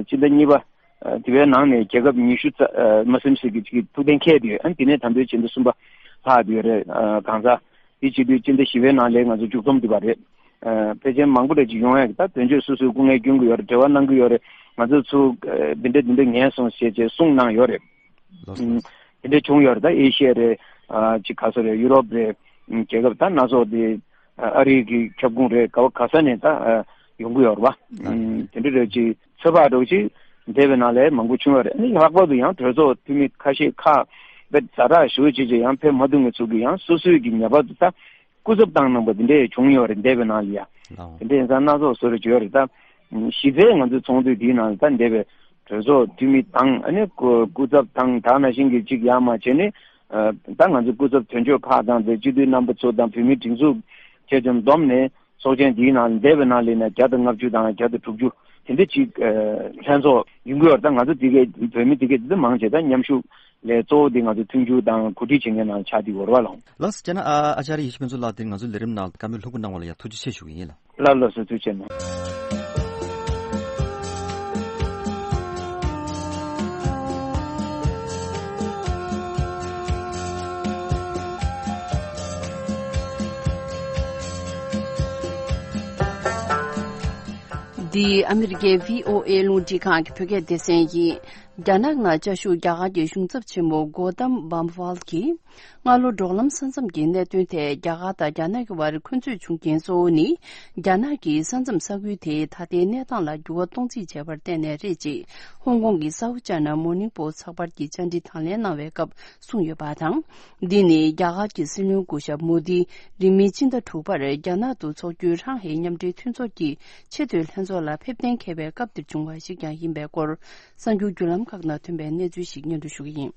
སྤྱི་ཟླ་གཉིས་པ་ཨ་དེ་བའི་ནང་ནས་རྒྱལ་ཁབ་ཉི་ཤུ་རྩ་ཨ་མ་ཟིན་ཙམ་ཅིག་ཐུགས་གཏན་འཁེལ་བསྡད་ཡོད། ཨ་ནི་དེ་ནས་ད་ལྟའི་སྤྱི་ཟླ་གསུམ་པ་ལྷག་བསྡད་ཡོད་རེད། ཨ་གང་ཟག་དེ་བྱེད་དུས་སྤྱི་ཟླ་བཞི་པའི་ནང་ལ་ང་ཚོ་མཇུག་བསྡོམས་བསྡད་པ་རེད། ཨ་ཕལ་ཆེར་མང་པོ་འདྲ་ཅིག་ཡོང་ཡ་གི་ད་དོན་གཅོད་སོ་སོའི་སྐུ་ངལ་སྐྱོན་གི་ཡོད་རེད། འབྲེལ་བ་གནང་གི་ཡོད་རེད། ང་ཚོ་ཚུར་ཨ་འདི་འདྲ་འདི་འདྲ་ངལ་སོང་ཞེས་བྱས་གསུངས་གནང་ཡོད་རེད། ལགས་སོ། ཨུམ། དེ་འདྲ་བྱུང་ཡོད་རེད། ད་ཨེ་ཤི་ཡ་རེད། ཨ་ཅིག་ག་ཚོད་རེད། ཡུ་རོབ་རེད། ཨུམ་རྒྱལ་ཁབ་ད་སྣ་ཚོགས་དེ་ཨ་ཨ་རི་གི་ཁྱབ་ཁོངས་རེད། ག་བ་ག་ས་ནས་ད་ཨ་ཡོང་གི་ཡོད་རེད་པ། ཨུམ་དེ་འདྲ་རེད། ཅིག་ཚོད་དཔག་འདྲ་བོ་ཅིག་འདས་པའི་ནང་ལ་མང་པོ་བྱུང་ཡོད་རེད། ཨ་ནི་ལྷག་པར་དུ་ཡང་གྲོས་ཚོགས་འཐུས་མི་ཁ་ཤས་ཁག་དཔེ་ཛ་དྲག་ཞེ་པོ་ཅིག་ཅིག་ཡང་ཕེབས་མ་ཐུབ་མཁན་ཚོ་གིས་ཡང་སོ་སོའི་གི་ངེས་པར་དུ་ད་སྐུ་ཚབ་བཏང་གནང་པ་འདི་འདྲས་བྱུང་ཡོད་རེད། འདས་པའི་ནང་ལ་ཡ། ལའོ། དེ་འདྲས་ཡིན་ཙང་སྣ་ཚོགས་བཟོ་འདྲ་ཅིག་ཡོད་རེད། ད་གཞི་རྩའི་ང་ཚོའི་ཚོགས་འདུ་འདིའི་ནང་ལ་ད་འདས་པའི་ གྲོས་ཚོགས་འཐུས་མི་དང་ཨ་ནི་སྐུ་སྐུ་ཚབ་དང་དེ་ནང་བཞིན་གྱི་གཅིག་ཡར་མར་བྱས་ནས་ད་ང་ཚོ་སྐུ་ཚབ་དོན་གཅོད་ཁག་དང་དེ་སྤྱི་འཐུས་རྣམ་པ་ཚོ་དང་བོད་མིའི་སྒྲིག་འཛུགས་ཆེ་ཆུང་བསྡོམས་ནས་ཚོགས་ཆེན་འདིའི་ནང་འདས་པའི་ནང་ལས་ན་བརྒྱ་དང་ལྔ་བཅུ་དང་བརྒྱ་དང་དྲུག་ཅུ་དེ་འདྲ་ཅིག་ལྷན་ཚོགས་ཡོང་གི་ཡོད་རེད། ད་ང་ཚོ་དེ་གའི་བོད་མི་དེ་གའི་དེ་འདྲ་མང་ཆེ་ད་མཉམ་ཞུགས་ལས་གཙོ་བོ་དེ་ང་ཚོ་མཐུན་འགྱུར་དང་གོ་སྒྲིག་བྱེད་མཁན་ནང་ཆགས་བསྡད་ཡོད་རེད་བ་ལགས། ལགས་སོ། བྱས་ན་ཨ་ཨ་ཅཱརྱ་ཡེ་ཤེས་ཕུན་ཚོགས་ལགས་དེ་ང་ཚོའི་ལས་རིམ་ནང་བཀའ་མོལ་ལྷུག་པོ་གནང་བ་ལ་ཡང་ཐུགས་རྗེ་ཆེ་ཞུ་གི་ཡིན་ལགས། ལགས་ལགས་སོ། ཐུགས་རྗེ་གནང་། འདི་ཨ་མི་རི་ཀའི་བྷི་ཨོ་ཨེ་རླུང་འཕྲིན་ཁང་གི་བོད་སྐད་སྡེ་ཚན་ཡིན། རྒྱ་ནག་ནང་བཅའ་བཞུགས་རྒྱ་གར་གྱི་གཞུང་ཚབ་ཆེན་མོ་གོ་དམ་བམ་ཝལ་གྱིས། སྔ་ལོ་འབྲོག་ལམ་ས་མཚམས་ཀྱི་གནད་དོན་ཐད་རྒྱ་གར་དང་རྒྱ་ནག་གི་བར་འཁོན་རྩོད་བྱུང་རྐྱེན་གཙོ་བོ་ནི། རྒྱ་ནག་གིས་ས་མཚམས་ས་ཁུལ་དེའི་ད་ལྟའི་གནས་སྟངས་ལ་འགྱུར་བ་གཏོང་རྩིས་བྱས་པར་བརྟེན་ནས་རེད་ཅེས་ཧོང་ཀོང་གི་South China Morning Post་ཚགས་པར་གྱིས་བཅར་འདྲི་དང་ལེན་གནང་བའི་སྐབས་གསུངས་ཡོད་པ་དང་། འདི་ནི་རྒྱ་གར་གྱི་སྲིད་བློན་སྐུ་ཞབས་མོ་དི་རིང་མིན་ཕྱི་ཟླ་དྲུག་པར་རྒྱ་ནག་ཏུ་འཚོགས་རྒྱུའི་ཧྲང་ཧེ་མཉམ་འབྲེལ་མཐུན་ཚོགས་ཀྱི་ཆེས་མཐོའི་ལྷན་ཚོགས་ལ་ཕེབས་གཏན་འཁེལ་བའི་སྐབས་དེར་བྱུང་བ་ཞིག་ཀྱང་ཡིན་པའི་སྐོར། གསར་འགྱུར་བརྒྱུད་ལམ་ཁག་ནང་ཐོན་པའི་གནས་ཚུལ་ཞིག་སྙན་སྒྲོན་ཞུ་གི་ཡིན།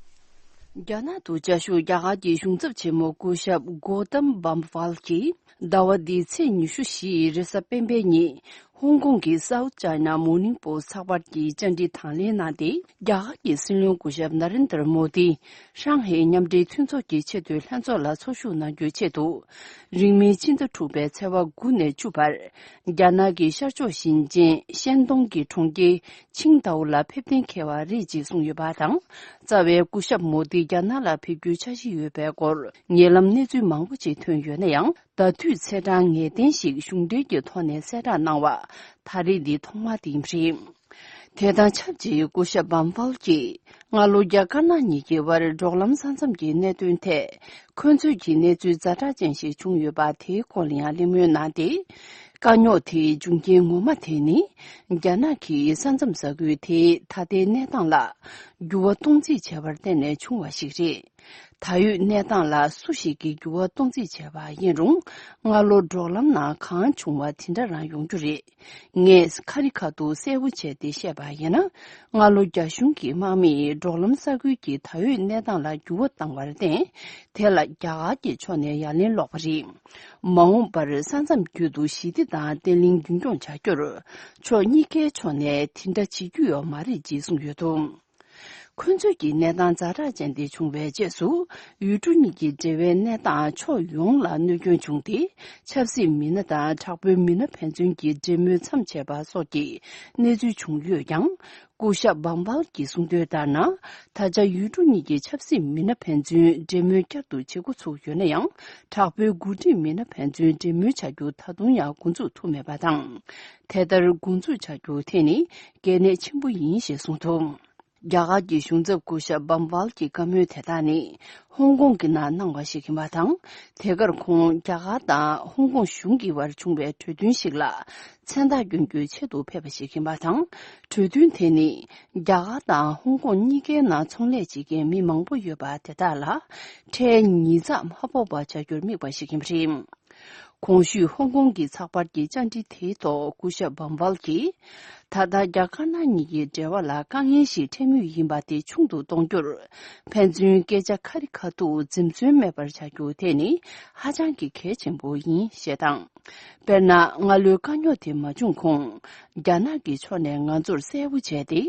རྒྱ་ནག་ཏུ་བཅའ་བཞུགས་རྒྱ་གར་གྱི་གཞུང་ཚབ་ཆེན་མོ་སྐུ་ཞབས་གོ་དམ་བམ་ཝལ་གྱིས་ཟླ་བ་འདིའི་ཚེས་ཉི་ཤུ་བཞི་རེས་གཟའ་སྤེན་པའི་ཉིན་ཧོང་ཀོང་གི་South China Morning Post་ཚགས་པར་གྱིས་བཅར་འདྲི་དང་ལེན་གནང་སྟེ། རྒྱ་གར་གྱི་སྲིད་བློན་སྐུ་ཞབས་ན་རེན་དར་མོ་དི་ཧྲང་ཧེ་མཉམ་འབྲེལ་མཐུན་ཚོགས་ཀྱི་ཆེས་མཐོའི་ལྷན་ཚོགས་ལ་ཚོགས་ཞུགས་གནང་རྒྱུའི་ཆེད་དུ། རིང་མིན་ཕྱི་ཟླ་དྲུག་པའི་ཚེས་པ་དགུ་ནས་བཅུ་བར། རྒྱ་ནག་གི་ཤར་ཕྱོགས་ཞིང་ཆེན་ཤན་ཏུང་གི་གྲོང་ཁྱེར་ཆིང་ཏའུ་ལ་ཕེབས་གཏན་འཁེལ་བ་རེད་ཅེས་གསུངས་ཡོད་པ་དང་། རྩ་བའི་སྐུ་ཞབས་མོ་དི་རྒྱ་ནག་ལ་ཕེབས་རྒྱུའི་འཆར་གཞི་ཡོད་པའི་སྐོར་ཉེ་ལམ་གནས་ཚུལ་མང་པོ་ཅིག་ཐོན་ཡོད་ན་ཡང་། ཟླ་དུས་ཚེས་གྲངས་ངེས་གཏན་ཞིག་གཞུང་འབྲེལ་གྱི་ཐོག་ནས་གསལ་བསྒྲགས་གནང་བ་ད་རེས་འདི་ཐོག་མ་དེ་ཡིན་པ་རེད། དེ་དང་ཆབས་ཅིག་སྐུ་ཞབས་བམ་ཝལ་གྱིས་སྔ་ལོ་རྒྱ་དཀར་ནག་གཉིས་ཀྱི་དབར་འབྲོག་ལམ་ས་མཚམས་ཀྱི་གནད་དོན་ཐད་འཁོན་རྩོད་ཀྱི་གནས་ཚུལ་ཛ་དྲག་ཅན་ཞིག་བྱུང་ཡོད་པ་དེའི་སྐོར་ལ་ཡང་གླེང་མོལ་གནང་སྟེ། དཀའ་རྙོག་དེའི་འབྱུང་རྐྱེན་ངོ་མ་དེ་ནི་རྒྱ་ནག་གིས་ས་མཚམས་ས་ཁུལ་དེའི་ད་ལྟའི་གནས་སྟངས་ལ་འགྱུར་བ་གཏོང་རྩིས་བྱས་པར་བརྟེན་ནས་བྱུང་བ་ཞིག་རེད། ད་ཡོད་གནས་སྟངས་ལ་སུ་ཞིག་གིས་འགྱུར་བ་གཏོང་རྩིས་བྱས་པ་ཡིན་རུང་། སྔ་ལོ་འབྲོག་ལམ་ནང་གང་བྱུང་བ་དེ་འདྲ་རང་ཡོང་རྒྱུ་རེད། ངས་ཁ་རི་ཁ་ཐུག་གསལ་པོ་བྱས་ཏེ་བཤད་པ་ཡིན་ན། སྔ་ལོ་རྒྱ་གཞུང་གི་དམག་མིས་འབྲོག་ལམ་ས་ཁུལ་གྱི་ད་ཡོད་གནས་སྟངས་ལ་འགྱུར་བ་བཏང་བར་བརྟེན། དེ་ལ་རྒྱ་གར་གྱི་ཕྱོགས་ནས་ཡ་ལན་སློག་པ་རེད། མ་འོངས་པར་ས་མཚམས་བརྒྱུད་དུ་ཞི་བདེ་དང་བརྟན་ལྷིང་རྒྱུན་འཁྱོངས་བྱ་རྒྱུར། ཕྱོགས་གཉིས་ཀའི་ཕྱོགས་ནས་དེ་འདྲ་བྱེད་རྒྱུ་ཡོད་མ་རེད་ཅེས་གསུངས་ཡོད་འདུག་འཁོན་རྩོད་ཀྱི་གནས་སྟངས་ཛ་དྲག་ཅན་དེ་བྱུང་བའི་རྗེས་སུ། ཡུལ་གྲུ་གཉིས་ཀྱི་འབྲེལ་བའི་གནས་སྟངས་ཕྱོགས་ཡོངས་ལ་གནོད་སྐྱོན་བྱུང་སྟེ། ཆབ་སྲིད་མི་སྣ་དང་དྲག་པོའི་མི་སྣ་ཕན་ཚུན་གྱི་འབྲེལ་མོལ་མཚམས་ཆད་པ་སོགས་ཀྱི་གནས་ཚུལ་བྱུང་ཡོད་ཀྱང་། སྐུ་ཞབས་བམ་བལ་གྱིས་གསུངས་དོན་ལྟར་ན། ད་ཆ་ཡུལ་གྲུ་གཉིས་ཀྱི་ཆབ་སྲིད་མི་སྣ་ཕན་ཚུན་འབྲེལ་མོལ་བསྐྱར་དུ་བྱེད་འགོ་ཚུགས་ཡོད་ན་ཡང་། དྲག་པོའི་འགོ་ཁྲིད་མི་སྣ་ཕན་ཚུན་འབྲེལ་མོལ་བྱ་རྒྱུ་ད་དུང་ཡང་འགོ་འཛུགས་ཐུབ་མེད་པ་དང་། དེ་ལྟར་འགོ་འཛུགས་བྱ་རྒྱུ་དེ་ནི་གལ་གནད་ཆེན་པོ་ཡིན་ཞེས་གསུངས་འདུག་རྒྱ་གར་གྱི་གཞུང་ཚབ་སྐུ་ཞབས་བམ་ཝལ་གྱི་བཀའ་མོལ་དེ་དག་ནི། ཧོང་ཀོང་གི་ནང་གནང་བ་ཞིག་ཡིན་པ་དང་། དེ་གར་ཁོང་རྒྱ་གར་དང་ཧོང་ཀོང་གཞུང་གི་བར་བྱུང་བའི་གྲོས་མཐུན་ཞིག་ལ་མཚན་རྟགས་སྐྱོན་རྒྱུའི་ཆེད་དུ་ཕེབས་པ་ཞིག་ཡིན་པ་དང་། གྲོས་མཐུན་དེ་ནི། རྒྱ་གར་དང་ཧོང་ཀོང་གཉིས་ཀའི་ནང་ཚོང་ལས་བྱེད་མཁན་མི་མང་པོ་ཡོད་པ་དེ་དག་ལ། ཁྲལ་ཉིས་བརྩེགས་མ་ཕོག་པ་བྱ་རྒྱུར་དམིགས་པ་ཞིག་ཡིན་པ་རེད། གོང་ཞུས་ཧོང་ཀོང་གི་ཚགས་པར་གྱི་བཅར་འདྲི་དེའི་ཐོག་སྐུ་ཞབས་བམ་ཝལ་གྱིས། ད་ལྟ་རྒྱ་དཀར་ནག་གཉིས་ཀྱི་འབྲེལ་བ་ལ་དཀའ་ངལ་ཞིག་འཕྲད་མུས་ཡིན་པ་དེ་ཆུང་དུ་གཏོང་རྒྱུར། ཕན་ཚུན་སྐད་ཆ་ཁ་རི་ཁ་ཐུག་འཛེམ་ཟོན་མེད་པར་བྱ་རྒྱུ་དེ་ནི་ཧ་ཅང་གི་གལ་ཆེན་པོ་ཡིན་ཞེས་དང་། དཔེར་ན། སྔ་ལོའི་དཀའ་རྙོག་དེ་མ་བྱུང་གོང་། རྒྱ་ནག་གི་ཕྱོགས་ནས་ང་ཚོར་གསལ་པོ་བྱས་ཏེ།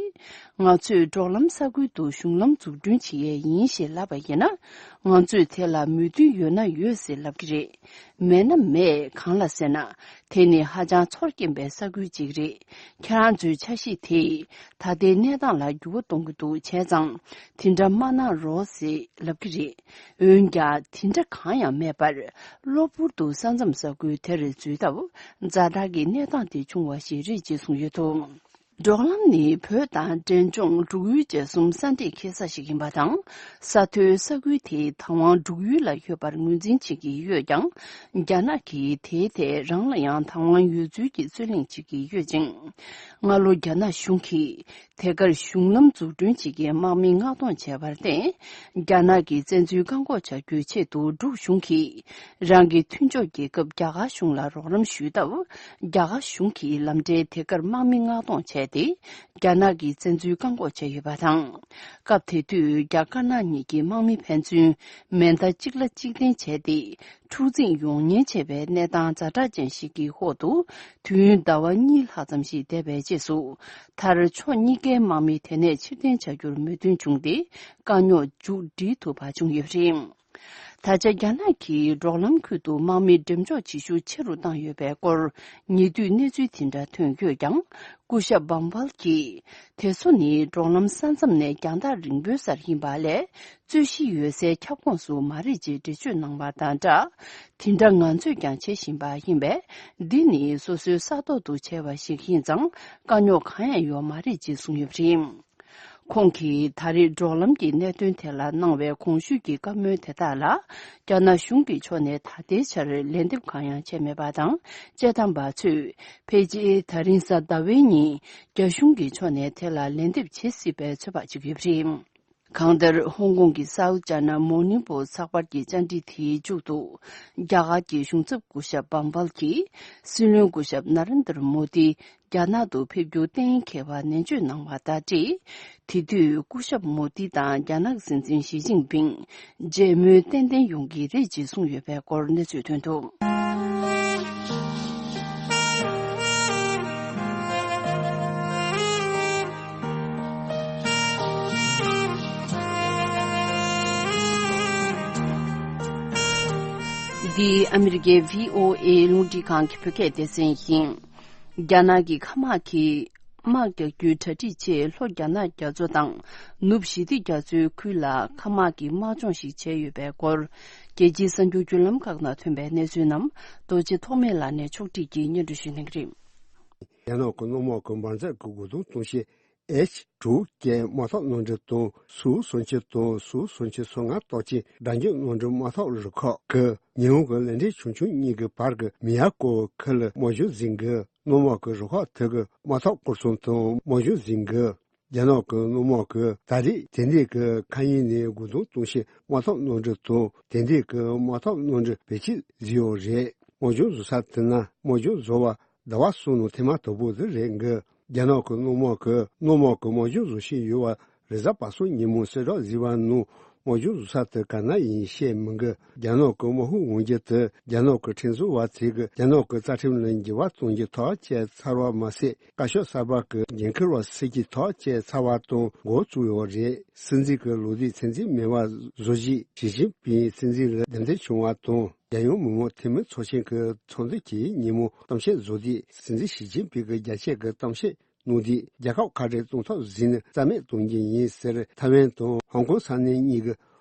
ང་ཚོས་འབྲོག་ལམ་ས་ཁུལ་དུ་གཞུང་ལམ་འཛུགས་སྐྲུན་བྱེད་ཡས་ཡིན་ཞེས་ལབ་པ་ཡིན་ན། ང་ཚོས་དེ་ལ་མོས་མཐུན་ཡོད་ན་ཡོད་ཟེར་ལབ་ཀྱི་རེད། མེད་ན་མེད། གང་ལ་ཟེར་ན། དེ་ནི་ཧ་ཅང་ཚོར་སྐྱེན་པའི་ས་ཁུལ་ཅིག་རེད། ཁྱེད་རང་ཚོའི་འཆར་གཞི་དེས་ད་ལྟའི་གནས་སྟངས་ལ་འགྱུར་བ་གཏོང་གི་འདུག་བྱས་ཙང་། དེ་འདྲ་མ་གནང་རོགས་ཟེར་ལབ་ཀྱི་རེད། འོན་ཀྱང་དེ་འདྲ་གང་ཡང་མེད་པར། གློ་བུར་དུ་ས་མཚམས་ས་ཁུལ་དེར་འཛུལ་སྟབས། ཛ་དྲག་གི་གནས་སྟངས་དེ་བྱུང་བ་ཞིག་རེད་ཅེས་གསུངས་ཡོད་འདུག་འབྲོག་ལམ་ནི་བོད་དང་འབྲས་ལྗོངས་འབྲུག་ཡུལ་བཅས་གསུམ་ས་འདྲེས་འཁེལ་ས་ཞིག་ཡིན་པ་དང་། ས་མཐོའི་ས་ཁུལ་དེ་དང་བ་འབྲུག་ཡུལ་ལ་ཡོད་པར་ངོས་འཛིན་བྱེད་ཀྱི་ཡོད་ཀྱང་། རྒྱ་ནག་གིས་དེའི་ཐད་རང་ལ་ཡང་དང་བ་ཡོད་ཚུལ་གྱི་རྩོད་གླེང་བྱེད་ཀྱི་ཡོད་ཅིང་། སྔ་ལོ་རྒྱ་ནག་གཞུང་གིས། དེ་གར་གཞུང་ལམ་འཛུགས་སྐྲུན་བྱེད་མཁན་དམག་མི་མངགས་གཏོང་བྱས་པར་བརྟེན། རྒྱ་ནག་གིས་བཙན་འཛུལ་བཀག་འགོག་བྱ་རྒྱུའི་ཆེད་དུ་འབྲུག་གཞུང་གིས། རང་གི་མཐུན་ཕྱོགས་རྒྱལ་ཁབ་རྒྱ་གར་གཞུང་ལ་རོགས་རམ་ཞུས་སྟབས། རྒྱ་གར་གཞུང་གིས་ལམ་འབྲས་དེ་གར་དམག་མི་མངགས་གཏོང་བྱས། བྱས་ཏེ། རྒྱ་ནག་གི་བཙན་འཛུལ་བཀག་འགོག་བྱས་ཡོད་པ་དང་། སྐབས་དེ་དུས་རྒྱ་དཀར་ནག་གཉིས་ཀྱི་དམག་མི་ཕན་ཚུན་མེ་མདའ་གཅིག་ལ་གཅིག་འཐེན་བྱས་ཏེ། འཁྲུག་འཛིང་ཡོང་ཉེན་ཆེ་བའི་གནས་སྟངས་ཛ་དྲག་ཅན་ཞིག་གི་འོག་ཏུ། དུས་ཡུན་ཟླ་བ་གཉིས་ལྷག་ཙམ་ཞིག་འདས་པའི་རྗེས་སུ། མཐར་ཕྱོགས་གཉིས་ཀའི་དམག་མི་དེ་ནས་ཕྱིར་འཐེན་བྱ་རྒྱུར་མོས་མཐུན་བྱུང་སྟེ། དཀའ་རྙོག་མཇུག་སྒྲིལ་ཐུབ་པ་བྱུང་ཡོད་པ་རེད། ད་ཆ་རྒྱ་ནག་གིས་འབྲོག་ལམ་ཁུལ་དུ་དམག་མི་འགྲེམས་འཇོག་བྱེད་ཤུགས་ཆེ་རུ་བཏང་ཡོད་པའི་སྐོར། ཉེ་དུས་གནས་ཚུལ་དེ་འདྲ་ཐོན་ཡོད་ཀྱང་། སྐུ་ཞབས་བམ་བལ་གྱིས། དེ་ཚོ་ནི་འབྲོག་ལམ་ས་མཚམས་ནས་རྒྱང་ཐག་རིང་པོའི་སར་ཡིན་པ་ལས། རྩོད་གཞི་ཡོད་སའི་ཁྱབ་ཁོངས་སུ་མ་རེད་ཅེས་འགྲེལ་བརྗོད་གནང་བ་དང་སྦྲགས། དེ་འདྲ་ང་ཚོས་ཀྱང་བྱེད་བཞིན་པ་ཡིན་པས། འདི་ནི་སོ་སོའི་ས་ཐོག་ཏུ་བྱས་པ་ཞིག་ཡིན་ཙང་། དཀའ་རྙོག་གང་ཡང་ཡོད་མ་རེད་ཅེས་གསུངས་ཡོད་པ་རེད། ཁོང་གིས་ད་རེས་འབྲོག་ལམ་གྱི་གནད་དོན་ཐད་ལ་གནང་བའི་གོང་ཞུས་ཀྱི་བཀའ་མོལ་དེ་དག་ལ། རྒྱ་ནག་གཞུང་གི་ཕྱོགས་ནས་ད་ལྟའི་ཆར་ལན་འདེབས་གང་ཡང་བྱས་མེད་པ་དང་། དཔྱད་གཏམ་པ་ཚོས་ཕལ་ཆེར་ད་རིང་གཟའ་ཟླ་བའི་ཉིན་རྒྱ་གཞུང་གི་ཕྱོགས་ནས་དེ་ལ་ལན་འདེབས་བྱེད་སྲིད་པའི་ཚོད་དཔག་བྱེད་ཀྱི་ཡོད་པ་རེད། གང་ལྟར། ཧོང་ཀོང་གི་South China Morning Post་ཚགས་པར་གྱི་བཅར་འདྲི་དེའི་མཇུག་ཏུ། རྒྱ་གར་གྱི་གཞུང་ཚབ་སྐུ་ཞབས་བམ་བལ་གྱིས། སྲིད་བློན་སྐུ་ཞབས་ན་རེན་དར་མོ་དི་རྒྱ་ནག་ཏུ་ཕེབས་རྒྱུ་གཏན་འཁེལ་བ་ནན་བརྗོད་གནང་བ་དང་འབྲེལ། དེ་དུས་སྐུ་ཞབས་མོ་དི་དང་རྒྱ་ནག་སྲིད་འཛིན་ཞི་ཅིན་ཕིང་མཇལ་མོལ་ཏན་ཏན་ཡོང་གི་རེད་ཅེས་གསུངས་ཡོད་པའི་སྐོར་གནས་ཚུལ་ཐོན་འདུག། འདི་ཨ་མི་རི་ཀའི་བྷི་ཨོ་ཨེ་རླུང་འཕྲིན་ཁང་གི་བོད་སྐད་སྡེ་ཚན་ཡིན། རྒྱ་ནག་གི་མཁའ་དམག་གིས་དམག་རྒྱག་རྒྱུའི་གྲ་སྒྲིག་ཆེད་ལྷོ་རྒྱ་ནག་རྒྱ་མཚོ་དང་ནུབ་ཞི་བདེ་རྒྱ་མཚོའི་ཁུལ་ལ་མཁའ་དམག་གི་དམག་སྦྱོང་ཞིག་བྱས་ཡོད་པའི་སྐོར། རྒྱལ་སྤྱིའི་གསར་འགྱུར་བརྒྱུད་ལམ་ཁག་ནང་ཐོན་པའི་གནས་ཚུལ་རྣམས་རྡོ་རྗེ་ཐོགས་མེད་ལགས་ནས་ཕྱོགས་སྒྲིག་གིས་སྙན་སྒྲོན་ཞུ་གནང་གི་རེད། རྒྱ་ནག་གི་སྣུམ་འཁོར་གྱི་འབར་རྫས་ཀྱི་རྒོལ་རྡུང་གཏོང་བྱེད་ཨེཆ་དྲུག་བརྒྱད་དམག་ཐོག་གནམ་གྲུ་དང་སུ་སུམ་ཅུ་དང་སུ་སུམ་ཅུ་སོ་ལྔ་གཏོགས་ཀྱི་དྲག་འཇུག་གནམ་གྲུ་དམག་ཐོག་རུ་ཁག་གིས་ཉི་ཧོང་གི་གླིང་ཕྲན་ཆུང་ཆུང་གཉིས་ཀྱི་བར་གྱི་མི་ཡ་ཀོ་ཁུལ་ལ་དམག་སྦྱོང་འཛིན་གྱི། སྣུམ་འཁོར་གྱི་རུ་ཁག་དེ་གི་དམག་ཐོག་སྐོར་སྲུང་དང་དམག་སྦྱོང་འཛིན་གྱི། རྒྱ་ནག་གི་སྣུམ་འཁོར་གྱིས་ད་རེས་དེ་འདྲའི་གི་མཁའ་དབྱིངས་ནས་རྒོལ་རྡུང་གཏོང་བྱེད་དམག་ཐོག་གནམ་གྲུ་དང་དེ་འདྲའི་གི་དམག་ཐོག་གནམ་གྲུ་བེད་སྤྱོད་བཟོས་ཡོད་རེད། དམག་སྦྱོང་བཟོ་ས་དེ་ན་དམག་སྦྱོང་བཟོ་བ་ཟླ་བ་གསུམ་ནང་ཐེངས་མ་དང་པོ་དེ་རེད་གི། རྒྱ་ནག་གི་སྣུམ་འཁོར་གྱིས་སྣུམ་འཁོར་གྱི་དམག་སྦྱོང་བཟོ་བཞིན་ཡོད་པ་རེས་གཟའ་པ་སངས་ཉིན་མོ་གསལ་བསྒྲགས་བཟོས་པ་ནང་དམག་སྦྱོང་བཟོ་ས་དེ་ག་ན་ཡིན་བཤད་མི་དགོས། རྒྱ་ནག་གི་དམག་དཔུང་འོང་རྒྱུ་དེ་རྒྱ་ནག་གི་ཁྲིམས་བཟོ་བ་ཚོས་གི་རྒྱ་ནག་གི་རྩ་ཁྲིམས་ལ་འགྱུར་བ་གཏོང་རྒྱུ་ཐག་བཅད་ཚར་བ་མ་ཟད། བཀའ་ཤོག་གསར་པ་གི་འགན་འཁུར་བ་ཟེར་གྱི་ཐག་བཅད་ཚར་བ་དང་འགོ་བཙུགས་ཡོད་རེད། སྲིད་འཛིན་གྱི་ལོ་རྒྱུས་ཚད་འཛིན་མེད་པ་བཟོ་རྗེས་ཞི་ཅིན་ཕིང་སྲིད་འཛིན་ལ་འདེམས་ཐོན་བྱུང་བ་དང་། རྒྱལ་ཡོངས་མི་དམངས་འཐུས་མི་ཚོགས་ཆེན་གྱི་ཚོགས་འདུ་གྱི་ཉིན་མོ་གཏམ་བཤད་བཟོ་དུས་སྲིད་འཛིན་ཞི་ཅིན་ཕིང་གིས་རྒྱ་ཆེ་གི་གཏམ་བཤད་གནང་དུས་རྒྱལ་ཁབ་ཁ་བྲལ་གཏོང་ཐབས་ཟིན་ནས་རྩ་མེད་གཏོང་རྒྱུ་ཡིན་ཟེར། ཐའེ་ཝན་དང་ཧོང་ཀོང་ས་གནས་གཉིས་ཀྱི་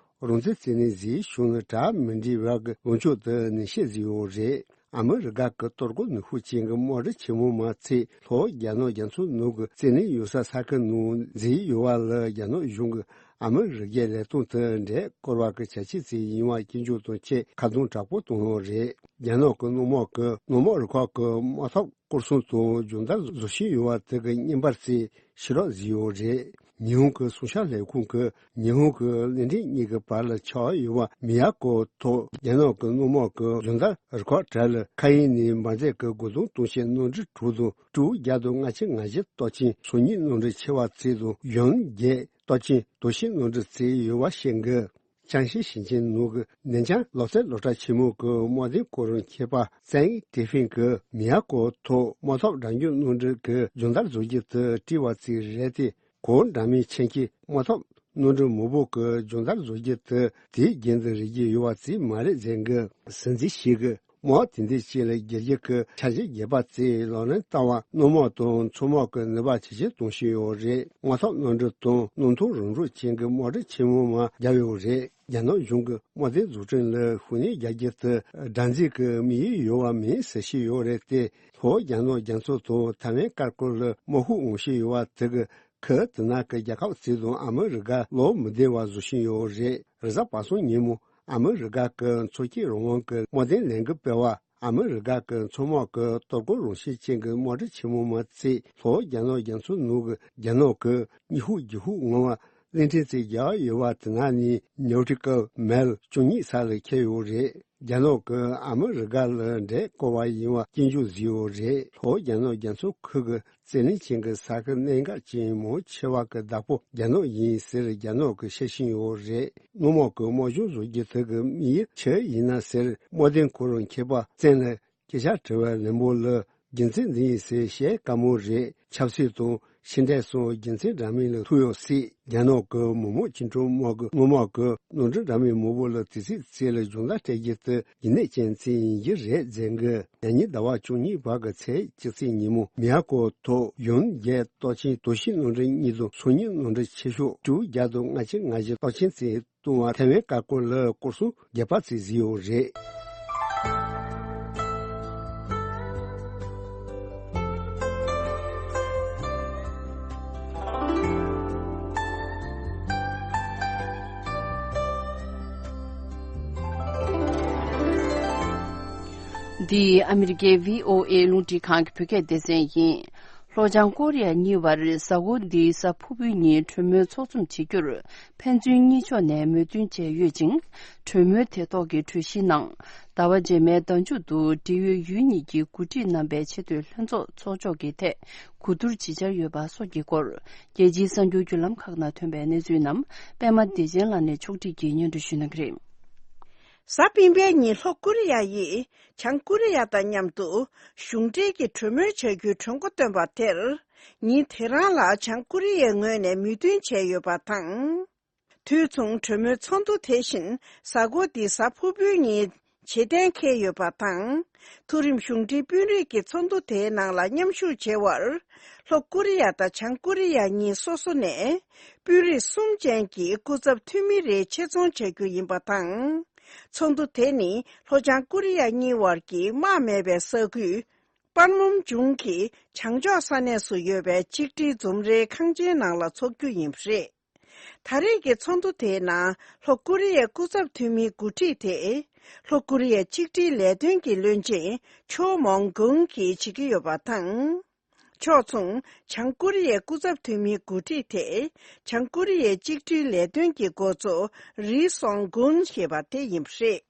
རང་བཙན་རྩོད་ལེན་བཟོས་བྱུང་ན་དྲག་མི་འགྲིག་པ་གི་ལངས་ཕྱོགས་དེ་ནན་བཤད་བཟོས་ཡོད་རེད། ཨ་མི་རི་ཀ་གི་གཏོར་རྒོལ་ནུས་ཤུགས་ཅན་གྱི་དམག་གྲུ་ཆེན་མོ་མ་ཚད་ལྷོ་རྒྱ་ནག་རྒྱ་མཚོ་ནང་གི་རྩོད་ལེན་ཡོད་ས་ས་ཁུལ་ནང་འཛུལ་ཡོད་པ་ལ་རྒྱ་ནག་གཞུང་གིས་ཨ་མི་རི་ཀའི་ལས་དོན་དེ་འདྲའི་བསྐོར་བ་གི་བྱ་སྤྱོད་ཅིག་ཡིན་པ་སྐྱོན་བརྗོད་དང་བཅས་ཁ་རྡུང་དྲག་པོ་བཏང་ཡོད་རེད། རྒྱ་ནག་གི་སྣུམ་འཁོར་གྱིས་སྣུམ་འཁོར་རུ་ཁག་གི་དམག་འཐབ་སྐོར་སྲུང་དང་སྦྱོང་བརྡར་བཟོ་བཞིན་ཡོད་པ་དེ་གི་བརྙན་པར་ཚོས་ཕྱིར་སློག་བཟོས་ཡོད་རེད། ཉི་ཧོང་གི་སྲུང་སྐྱོབ་ལས་ཁུངས་ཀྱིས་ཉི་ཧོང་གི་གླིང་ཕྲན་གཉིས་ཀྱི་བར་ལ་ཆགས་ཡོད་པ་མི་ཡ་ཀོ་ཐོག་རྒྱ་ནག་གི་སྣུམ་འཁོར་གྱི་སྦྱོང་བརྡར་རུ་ཁག་གྲས་ལ་མཁའ་དབྱིངས་ནས་འབར་རྫས་ཀྱི་རྒོལ་རྡུང་གཏོང་བྱེད་གནམ་གྲུ་དྲུག་དང་ཀྲུའུ་བརྒྱ་དང་ལྔ་བཅུ་ང་བཞི་གཏོགས་ཅན་སོ་གཉིས་གནམ་གྲུ་ཆེ་བ་བརྩེགས་དང་ཡོན་བརྒྱད་གཏོགས་ཅན་དོ་ཤིང་གནམ་གྲུ་བརྩེགས་ཡོད་པ་བཤད་འགོད། ཅང་ཤིང་ཞིང་ཆེན་ནང་གི་ནན་ཅང་ལག་རྩལ་སློབ་གྲྭ་ཆེན་མོ་གི་དམག་དོན་སྐོར་རམ་མཁས་པ་ཙན་ཏེ་ཧྥིན་གྱིས་མི་ཡ་ཀོ་ཐོག་དམག་འཐབ་དྲག་འཇུག་གནམ་གྲུ་གི་སྦྱོང་བརྡར་བཟོ་རྒྱུ་དེ་བྲིས་པ་ཅིག་རེད་དེ། གོང་འདྲ་མིན་ཆེན་གྱི་དམག་འཐབ་གནམ་གྲུ་མང་པོ་གི་སྦྱོང་བརྡར་བཟོ་རྒྱུ་དེ་དུས་རྒྱུན་དུ་རིག་གི་ཡོད་པ་ཅིག་མ་རེད་ཟེར་གི། སྲིད་འཛིན་ཞིག་གིས་དམག་དེ་འདྲ་ཅིག་ལ་བསྒྱུར་རྒྱུ་གི་འཆར་གཞི་རྒྱས་པ་ཅིག་ལག་ལེན་བསྟར་བར་སྣུམ་འཁོར་དང་མཚོ་དམག་གི་ནུས་པ་ཇེ་ཆེར་གཏོང་བཞིན་ཡོད་རེད། དམག་འཐབ་གནམ་གྲུ་དང་གནམ་ཐང་རང་འཇགས་ཅན་གྱི་དམག་གྲུ་ཆེན་མོ་མར་བརྒྱབ་ཡོད་རེད། རྒྱ་ནག་གཞུང་གིས་དམག་དོན་འཛུགས་སྐྲུན་ལ་ཤུགས་སྣོན་རྒྱག་རྒྱུ་དེ་སྒྲིག་འཛུགས་ཀྱི་དམིགས་ཡུལ་ཡོད་པ་མིན་ཟེར་བཤད་ཡོད་རེད་དེ། ལྷོ་རྒྱ་ནག་རྒྱ་མཚོ་དང་ཐའེ་ཝན་དཀར་སྐོར་ལ་དམག་དཔུང་འོང་བཞིན་ཡོད་པ་དེ་གིས་ཁུལ་དེ་ནང་གི་རྒྱལ་ཁབ་ཅིག་དང་ཨ་མི་རི་ཀ་བློ་མི་བདེ་བ་བཟོ་བཞིན་ཡོད་རེད། རེས་གཟའ་པ་སངས་ཉིན་མོ་ཨ་མི་རི་ཀ་གི་མཚོ་སྐྱོད་རང་དབང་གི་དམག་དོན་ལས་འགུལ་སྤེལ་བ་ཨ་མི་རི་ཀ་གི་མཚོ་དམག་གི་གཏོར་རྒོལ་རང་བཞིན་ཅན་གྱི་དམག་གྲུ་ཆེན་མོ་མ་ཚད་ལྷོ་རྒྱ་ནག་རྒྱ་མཚོ་ནང་གི་རྒྱ་ནག་གི་ཉི་ཧོང་རྒྱུ་ཧོང་ངང་བ་གླིང་ཕྲན་ཅིག་བརྒྱབ་ཡོད་པ་དེ་ནང་ནས་ནེའུ་ཊི་ཀལ་མའིལ་བཅུ་གཉིས་ས་ལ་འཁེལ་ཡོད་རེད། རྒྱ་ནག་གིས་ཨ་མི་རི་ཀ་ལ་འདྲེ་བསྐོ་བ་ཡིན་པ་སྐྱོན་བརྗོད་བཟོས་ཡོད་རེད། ལྷོ་རྒྱ་ནག་རྒྱ་མཚོ་ཁུལ་གྱི་བརྩེ་ལེན་ཅན་གྱི་ས་ཁུལ་གནད་འགག་ཅན་མང་ཆེ་བ་གི་བདག་པོ་རྒྱ་ནག་ཡིན་ཟེར་རྒྱ་ནག་གིས་བཤད་བཞིན་ཡོད་རེད། སྔོན་མ་གི་དམག་སྦྱོང་བཟོ་རྒྱུ་དེ་གི་དམིགས་ཡུལ་ཆི་ཡིན་ན་ཟེར། དམག་དོན་ཁོ་རང་མཁས་པ་བཙན་ལ་སྐད་ཆ་དྲི་བའི་ལན་པོ་ལ། རྒྱུ་མཚན་འདི་ཡིན་ཟེར་བཤད་དཀའ་མོ་རེད། ཆབ་སྲིད་དང་ཕྱི་འབྲེལ་སོགས་རྒྱུ་མཚན་འདྲ་མིན་ལ་ཐུག་ཡོང་སྲིད། རྒྱ་ནག་གི་མི་དམངས་བཅིངས་འགྲོལ་དམག་གི་སྔོན་མ་གི་ནོར་འཁྲུལ་འདྲ་མིན་མང་པོ་ལ་དུས་ཚོད་ཚད་ལ་སྦྱོང་བརྡར་སྤྲད་རྒྱུ་དེ་ཡིན་གནད་ཅན་ཅིག་ཡིན་གྱི་རེད་ཟེར་གི། ཉེ་ཉིན་ཟླ་བ་བཅུ་གཉིས་བར་གྱི་ཚེས་བཅུ་གཅིག་ཉིན་མོ་མི་ཡ་ཀོ་ཐོག་ཡོན་བརྒྱད་སྟོབས་ཆེན་དོ་ཤི་ནོར་འཁྲུལ་གཉིས་དང་སོ་གཉིས་ནོར་འཁྲུལ་ཆེ་ཤོས་དྲུག་བརྒྱ་དང་ལྔ་བཅུ་ང་བཞི་སྟོབས་ཆེན་ཚེ། ཏུང་བ་ཐའེ་ཝན་བཀའ་བཀོད་ལ་སྐོར་སྲུང་རྒྱལ་པ་ཚོས་བཟོས་ཡོད་རེད། འདི་ཨ་མི་རི་ཀའི་བྷི་ཨོ་ཨེ་རླུང་འཕྲིན་ཁང་གི་བོད་སྐད་སྡེ་ཚན་ཡིན། ལྷོ་བྱང་ཀོ་རི་ཡ་གཉིས་བར་གཟའ་འཁོར་འདིའི་གཟའ་ཕུར་བུའི་ཉིན་གྲོས་མོལ་ཚོགས་འཛོམས་བྱེད་རྒྱུར་ཕན་ཚུན་གཉིས་ཕྱོགས་ནས་མོས་མཐུན་བྱས་ཡོད་ཅིང་། གྲོས་མོལ་དེ་ཐོག་གི་གྲོས་གཞིའི་ནང་ཟླ་བ་རྗེས་མའི་ཟླ་མཇུག་ཏུ་འབྲེལ་ཡོད་ཡུལ་གཉིས་ཀྱི་འགོ་ཁྲིད་རྣམ་པའི་ཆེས་མཐོའི་ལྷན་ཚོགས་ཚོགས་ཕྱོགས་ཀྱི་ཐད་གོ་བསྡུར་བྱེད་འཆར་ཡོད་པ་སོགས་ཀྱི་སྐོར། རྒྱལ་སྤྱིའི་གསར་འགྱུར་བརྒྱུད་ལམ་ཁག་ནང་ཐོན་པའི་གནས་ཚུལ་རྣམས་པད་མ་བདེ་ཆེན་ལགས་ནས་ཕྱོགས་སྒྲིག་གིས་སྙན་སྒྲོན་ཞུ་གནང་གི་རེད། གཟའ་སྤེན་པའི་ཉིན་ལྷོ་ཀོ་རི་ཡ་ཡིས་བྱང་ཀོ་རི་ཡ་དང་མཉམ་དུ་གཞུང་འབྲེལ་གྱི་གྲོས་མོལ་བྱ་རྒྱུའི་གྲོས་འགོ་བཏོན་པ་དེར། ཉིན་དེ་རང་ལ་བྱང་ཀོ་རི་ཡའི་ངོས་ནས་མོས་མཐུན་བྱས་ཡོད་པ་དང་། དུས་མཚུངས་གྲོས་མོལ་ཚོགས་འདུ་དེ་བཞིན་གཟའ་འཁོར་འདིའི་གཟའ་ཕུར་བུའི་ཉིན་བྱེད་གཏན་འཁེལ་ཡོད་པ་དང་། མཐོ་རིམ་གཞུང་འབྲེལ་དཔོན་རིགས་ཀྱི་ཚོགས་འདུ་དེའི་ནང་ལ་མཉམ་ཞུགས་བྱེད་པར། ལྷོ་ཀོ་རི་ཡ་དང་བྱང་ཀོ་རི་ཡ་གཉིས་སོ་སོ་ནས་དཔོན་རིགས་གསུམ་ཅན་གྱི་སྐུ་ཚབ་འཐུས་མི་རེ་ཆེད་ཚོང་བྱ་རྒྱུ་ཡིན་པ་དང་། ཚོགས་འདུ་དེ་ནི་ལྷོ་བྱང་ཀོ་རི་ཡ་གཉིས་བར་གྱི་དམག་མེད་པའི་ས་ཁུལ་པན་མུམ་ཇུང་གི་བྱང་ཕྱོགས་ས་གནས་སུ་ཡོད་པའི་ཆིག་སྒྲིལ་འཛོམས་རའི་ཁང་ཆེན་ནང་ལ་འཚོགས་རྒྱུ་ཡིན་པ་རེད། ད་རེས་ཀྱི་ཚོགས་འདུ་དེའི་ནང་ལྷོ་ཀོ་རི་ཡའི་སྐུ་ཚབ་འཐུས་མིའི་འགོ་ཁྲིད་དེ། ལྷོ་ཀོ་རི་ཡའི་ཆིག་སྒྲིལ་ལས་དོན་གྱི་བློན་ཆེན་ཆོ་མོང་གུང་གིས་བྱེད་ཀྱི་ཡོད་པ་དང་། ཕྱོགས་མཚུངས་བྱང་ཀོ་རི་ཡའི་སྐུ་ཚབ་འཐུས་མིའི་འགོ་ཁྲིད་དེ། བྱང་ཀོ་རི་ཡའི་ཆིག་སྒྲིལ་ལས་དོན་གྱི་འགོ་གཙོ་རི་སོང་གུན་ཞེས་པ་དེ་ཡིན་པ་རེད།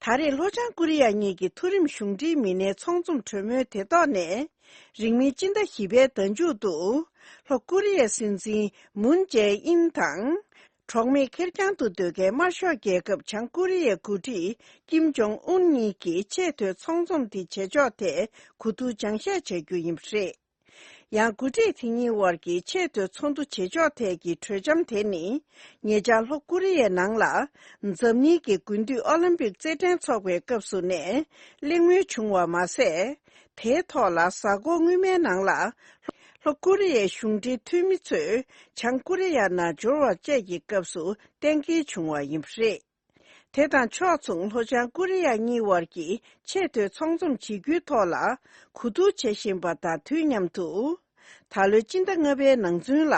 ད་རེས་ལྷོ་བྱང་ཀོ་རི་ཡ་གཉིས་ཀྱི་མཐོ་རིམ་གཞུང་འབྲེལ་མི་སྣའི་ཚོགས་འཛོམས་གྲོས་མོལ་དེ་ཐོག་ནས། རིང་མིན་སྤྱི་ཟླ་བཞི་པའི་ཟླ་མཇུག་ཏུ། ལྷོ་ཀོ་རི་ཡའི་སྲིད་འཛིན་མུན་ཇེ་ཨིན་དང་། གྲོགས་མེད་ཁེར་རྐྱང་དུ་སྡོད་མཁན་དམར་ཤོག་རྒྱལ་ཁབ་བྱང་ཀོ་རི་ཡའི་འགོ་ཁྲིད་ཀིམ་ཇོང་ཨུན་གཉིས་ཀྱིས་ཆེས་མཐོའི་ཚོགས་འཛོམས་འདི་བྱེད་ཕྱོགས་ཐད་གོ་བསྡུར་སྦྱང་བཤད་བྱ་རྒྱུ་ཡིན་པ་རེད། ཡང་འགོ་ཁྲིད་དེ་གཉིས་དབར་གྱི་ཆེས་མཐོའི་ཚོགས་འདུ་བྱེད་ཕྱོགས་ཐད་ཀྱི་གྲོས་འཆམ་དེ་ནི། ཉེ་ཆར་ལྷོ་ཀོ་རི་ཡའི་ནང་ལ། འཛམ་གླིང་གི་དགུན་དུས་ཨོ་ལིམ་པིག་རྩེད་འགྲན་འཚོགས་པའི་སྐབས་སུ་ནས་གླེང་མོལ་བྱུང་བ་མ་ཟད། དེའི་ཐོག་ལ་གཟའ་འཁོར་སྔོན་མའི་ནང་ལ། ལྷོ་ཀོ་རི་ཡའི་གཞུང་འབྲེལ་འཐུས་མི་ཚོས་བྱང་ཀོ་རི་ཡར་ནང་འབྱོར་བ་བཅས་ཀྱི་སྐབས་སུ་གཏན་འཁེལ་བྱུང་བ་ཡིན་པ་རེད། དེ་དང་ཕྱོགས་མཚུངས་ལྷོ་བྱང་ཀོ་རི་ཡ་གཉིས་དབར་གྱི་ཆེས་མཐོའི་ཚོགས་འཛོམས་བྱེད་རྒྱུའི་ཐོག་ལ་གོ་བསྡུར་བྱེད་བཞིན་པ་དང་དུས་མཉམ་དུ། ད་ལོའི་སྤྱི་ཟླ་ལྔ་པའི་ནང་ཚུན་ལ་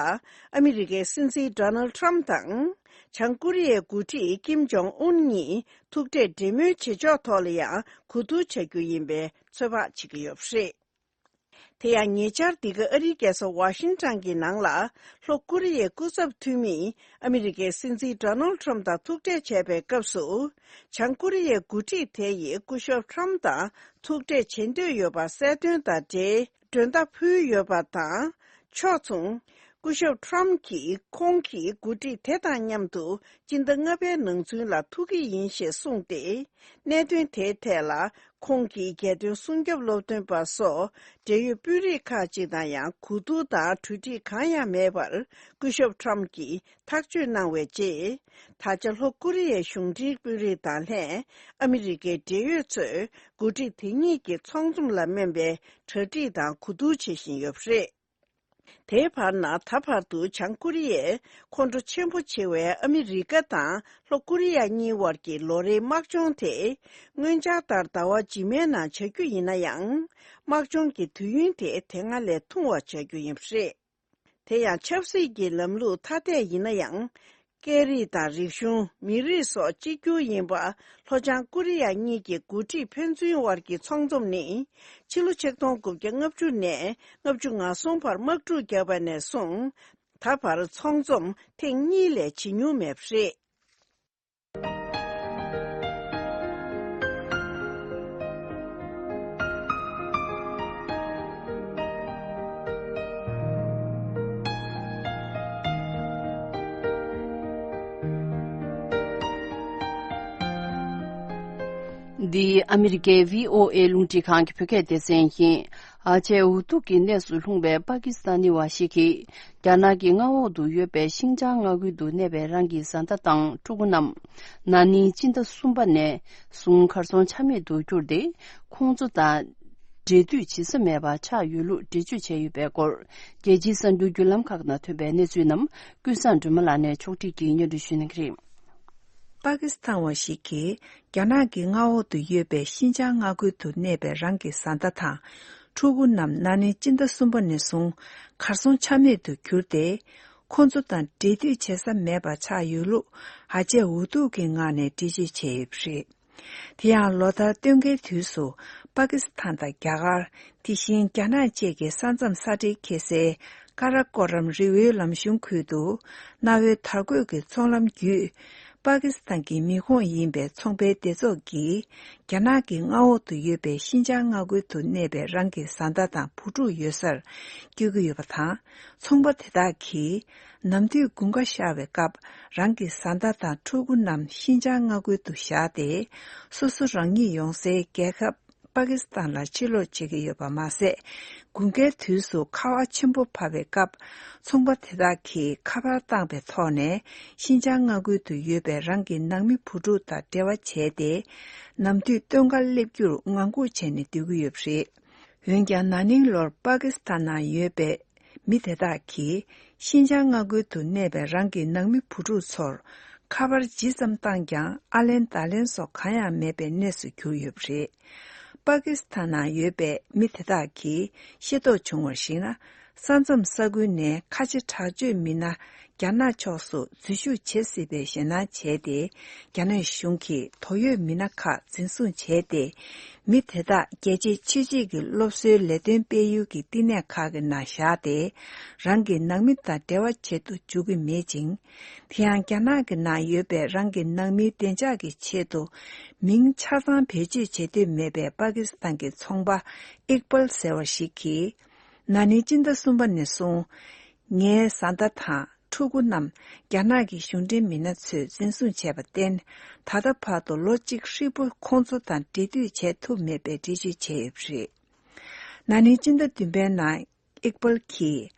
ཨ་མི་རི་ཀའི་སྲིད་འཛིན་ཌོ་ནལ་ཊམ་དང་། བྱང་ཀོ་རི་ཡའི་འགོ་ཁྲིད་ཀིམ་ཇོང་ཨུན་གཉིས་ཐུག་འཕྲད་འབྲེལ་མོལ་བྱེད་ཕྱོགས་ཐོག་ལ་ཡང་གོ་བསྡུར་བྱ་རྒྱུ་ཡིན་པའི་ཚོད་དཔག་བྱེད་ཀྱི་ཡོད་པ་རེད། དེ་ཡང་ཉེ་ཆར་འདི་ག་ཨ་རིའི་རྒྱལ་ས་ཝ་ཤིང་ཊོན་གྱི་ནང་ལ་ལྷོ་ཀོ་རི་ཡའི་སྐུ་ཚབ་འཐུས་མིས་ཨ་མི་རི་ཀའི་སྲིད་འཛིན་ཌོ་ནལ་ཊམ་དང་ཐུག་འཕྲད་བྱས་པའི་སྐབས་སུ། བྱང་ཀོ་རི་ཡའི་འགོ་ཁྲིད་དེ་ཡིས་སྐུ་ཞབས་ཊམ་དང་ཐུག་འཕྲད་བྱེད་འདོད་ཡོད་པ་གསལ་སྟོན་དང་འབྲེལ་མགྲོན་བརྡ་ཕུལ་ཡོད་པ་དང་། ཕྱོགས་མཚུངས། སྐུ་ཞབས་ཊམ་གྱིས་ཁོང་གིས་འགོ་ཁྲིད་དེ་དང་མཉམ་དུ་སྤྱི་ཟླ་ལྔ་པའི་ནང་ཚུན་ལ་ཐུག་གི་ཡིན་ཞེས་གསུངས་ཏེ། གནད་དོན་དེའི་ཐད་ལ་ཁོང་གིས་རྒྱལ་དོན་སྲུང་སྐྱོབ་སློབ་སྟོན་པ་སོགས་འབྲེལ་ཡོད་དཔོན་རིགས་ཁག་ཅིག་དང་ཡང་གོ་བསྡུར་དང་གྲོས་འགྲིག་གང་ཡང་མེད་པར། སྐུ་ཞབས་ཊམ་གྱིས་ཐག་གཅོད་གནང་བའི་རྗེས། ད་ཆ་ལྷོ་ཀོ་རི་ཡའི་གཞུང་འབྲེལ་དཔོན་རིགས་དང་ལྷན་ཨ་མི་རི་ཀའི་འབྲེལ་ཡོད་ཚོས་འགོ་ཁྲིད་དེ་གཉིས་ཀྱི་ཚོགས་འཛོམས་ལ་སྨན་པའི་གྲ་སྒྲིག་དང་གོ་བསྡུར་བྱེད་བཞིན་ཡོད་པ་རེད། དེའི་བར་ན་ད་བར་དུ་བྱང་ཀོ་རི་ཡས་ཁོང་ཁྲོ་ཆེན་པོ་ཆེ་བའི་ཨ་མི་རི་ཀ་དང་ལྷོ་ཀོ་རི་ཡ་གཉིས་དབར་གྱི་ལོ་རེའི་དམག་སྦྱོང་དེ་སྔོན་འཆར་ལྟར་ཟླ་བ་རྗེས་མའི་ནང་བྱ་རྒྱུ་ཡིན་ན་ཡང་། དམག་སྦྱོང་གི་དུས་ཡུན་དེ་དེ་སྔ་ལས་ཐུང་བ་བྱ་རྒྱུ་ཡིན་པ་རེད། དེ་ཡང་ཆབ་སྲིད་ཀྱི་ལམ་ལུགས་ཐ་དད་ཡིན་ན་ཡང་། སྐད་རིགས་དང་རིག་གཞུང་། མི་རིགས་སོགས་གཅིག་གྱུར་ཡིན་པ། ལྷོ་བྱང་ཀོ་རི་ཡ་གཉིས་ཀྱི་འགོ་ཁྲིད་ཕན་ཚུན་དབར་གྱི་ཚོགས་འཛོམས་ནི། ཕྱི་ལོ་ཆིག་སྟོང་དགུ་བརྒྱ་ལྔ་བཅུ་ནས་ལྔ་བཅུ་ང་གསུམ་བར་དམག་འཁྲུག་བརྒྱབ་པ་ནས་བཟུང་། ད་བར་ཚོགས་འཛོམས་ཐེངས་གཉིས་ལས་བྱེད་མྱོང་མེད་པ་རེད། འདི་ཨ་མི་རི་ཀའི་བྷི་ཨོ་ཨེ་རླུང་འཕྲིན་ཁང་གི་བོད་སྐད་སྡེ་ཚན་ཡིན། ཨ་ཆད་འུ་ཐུག་གི་གནས་སུ་ལྷུང་བའི་པ་ཀི་སི་ཐ་ནི་བ་ཞིག་གིས། རྒྱ་ནག་གི་མངའ་འོག་ཏུ་ཡོད་པའི་ཤིན་ཅང་མངའ་ཁུལ་དུ་གནས་པའི་རང་གི་བཟའ་ཟླ་དང་ཕྲུ་གུ་རྣམས། ན་ནིང་སྤྱི་ཟླ་གསུམ་པ་ནས་བཟུང་གར་སོང་ཆ་མེད་དུ་གྱུར་ཏེ། ཁོང་ཚོ་དང་འབྲེལ་མཐུད་བྱེད་ས་མེད་པ་ཆགས་ཡོད་ལུགས་འགྲེལ་བརྗོད་བྱས་ཡོད་པའི་སྐོར། རྒྱལ་སྤྱིའི་གསར་འགྱུར་བརྒྱུད་ལམ་ཁག་ནང་ཐོན་པའི་གནས་ཚུལ་རྣམས་ཀུན་བཟང་སྒྲོལ་མ་ལགས་ནས་ཕྱོགས་སྒྲིག་གིས་སྙན་སྒྲོན་ཞུ་གནང་གི་རེད། པ་ཀི་སི་ཐན་བ་ཞིག་གིས་རྒྱ་ནག་གི་མངའ་འོག་ཏུ་ཡོད་པའི་ཤིན་ཅང་མངའ་ཁུལ་དུ་གནས་པའི་རང་གི་བཟའ་ཟླ་དང་ཕྲུ་གུ་རྣམས་ན་ནིང་སྤྱི་ཟླ་གསུམ་པ་ནས་བཟུང་གར་སོང་ཆ་མེད་དུ་གྱུར་ཏེ། ཁོང་ཚོ་དང་འབྲེལ་མཐུད་བྱེད་ས་མེད་པ་ཆགས་ཡོད་ལུགས་ཨ་ཆད་འུ་ཐུག་གི་ངག་ནས་འགྲེལ་བརྗོད་བྱས་ཡོད་པ་རེད། དེ་ཡང་ལོ་ལྟར་སྟོན་ཁའི་དུས་སུ་པ་ཀི་སི་ཐན་དང་རྒྱ་གར། དེ་བཞིན་རྒྱ་ནག་བཅས་ཀྱི་ས་མཚམས་ས་འབྲེལ་ཁེལ་སའི་ཀ་ར་ཀོ་རམ་རི་བོའི་ལམ་གཞུང་ཁུལ་དུ་གནའ་བོའི་དར་གོས་ཀྱི་ཚོང་ལམ་བརྒྱུད། པ་ཀི་སི་ཐན་གྱི་མི་ཁོངས་ཡིན་པའི་ཚོང་པའི་སྡེ་ཚོགས་ཀྱིས་རྒྱ་ནག་གི་མངའ་འོག་ཏུ་ཡོད་པའི་ཤིན་ཅང་མངའ་ཁུལ་དུ་གནས་པའི་རང་གི་བཟའ་ཟླ་དང་བུ་ཕྲུག་ཡོད་སར་བསྐྱོད་ཀྱི་ཡོད་པ་དང་། ཚོང་པ་དེ་དག་གིས་ནམ་དུས་དགུན་ཁ་ཤར་བའི་སྐབས། རང་གི་བཟའ་ཟླ་དང་ཕྲུ་གུ་རྣམས་ཤིན་ཅང་མངའ་ཁུལ་དུ་བཞག་སྟེ། སོ་སོ་རང་ཉིད་ཡོང་སའི་རྒྱལ་ཁབ་པ་ཀི་སི་ཐན་ལ་ཕྱིར་ལོག་བྱེད་ཀྱི་ཡོད་པ་མ་ཟད། དགུན་ཁའི་དུས་སུ་ཁ་བ་ཆེན་པོ་བབས་པའི་སྐབས། ཚོང་པ་དེ་དག་གིས་ཁ་པར་བཏང་པའི་ཐོག་ནས་ཤིན་ཅང་མངའ་ཁུལ་དུ་ཡོད་པའི་རང་གི་ནང་མི་བུ་ཕྲུག་དང་འབྲེལ་བ་བྱས་ཏེ། ནམ་དུས་སྟོན་ཁར་སླེབས་རྒྱུར་ངང་སྒུག་བྱས་ནས་སྡོད་ཀྱི་ཡོད་པ་རེད། འོན་ཀྱང་ན་ནིང་ལོར་པ་ཀི་སི་ཐན་ནང་ཡོད་པའི་མི་དེ་དག་གིས་ཤིན་ཅང་མངའ་ཁུལ་དུ་གནས་པའི་རང་གི་ནང་མི་བུ་ཕྲུག་ཚོར་ཁ་པར་ཇི་ཙམ་བཏང་ཀྱང་ཨ་ལན་བརྡ་ལན་སོགས་གང་ཡང་མེད་པའི་གནས་སུ་གྱུར་ཡོད་པ་རེད། པ་ཀི་སི་ཐན་ནང་ཡོད་པའི་མི་དེ་དག་གིས་ཤེས་རྟོགས་བྱུང་བར་གཞིགས་ན། ས་མཚམས་ས་ཁུལ་ནས་ཁ་ཆེ་དྲག་སྤྱོད་མི་སྣ་རྒྱ་ནག་ཕྱོགས་སུ་འཛུལ་ཞུགས་བྱེད་སྲིད་པའི་ཞེད་སྣང་བྱས་ཏེ། རྒྱ་ནག་གཞུང་གིས་དོགས་ཡོད་མི་སྣ་ཁག་འཛིན་བཟུང་བྱས་ཏེ། མི་དེ་དག་རྒྱལ་གཅེས་ཆོས་གཅེས་ཀྱི་སློབ་གསོའི་ལས་དོན་སྤེལ་ཡུལ་གྱི་བསྟི་གནས་ཁག་གི་ནང་བཞག་སྟེ། རང་གི་ནང་མི་དང་འབྲེལ་བ་བྱེད་དུ་འཇུག་གི་མེད་ཅིང་། དེ་ཡང་རྒྱ་ནག་གི་ནང་ཡོད་པའི་རང་གི་ནང་མིའི་བདེ་འཇགས་ཀྱི་ཆེད་དུ་མིང་ཆ་ཚང་བེད་སྤྱོད་བྱེད་འདོད་མེད་པའི་པ་ཀི་སི་ཐན་གྱི་ཚོང་པ་ཨིག་པལ་ཟེར་བ་ཞིག་གིས། ན་ནིང་སྤྱི་ཟླ་གསུམ་པ་ནས་བཟུང་། ངའི་བཟའ་ཟླ་དང་ཕྲུ་གུ་རྣམས་རྒྱ་ནག་གི་གཞུང་འབྲེལ་མི་སྣ་ཚོས་འཛིན་བཟུང་བྱས་པར་བརྟེན། ད་ལྟ་བར་དུ་ལོ་གཅིག་ཧྲིལ་པོ་ཁོང་ཚོ་དང་འབྲེལ་མཐུད་བྱེད་ཐུབ་མེད་པའི་འགྲེལ་བརྗོད་བྱས་ཡོད་པ་རེད། ན་ནིང་སྤྱི་ཟླ་བདུན་པའི་ནང་། ཨིག་པལ་གྱིས།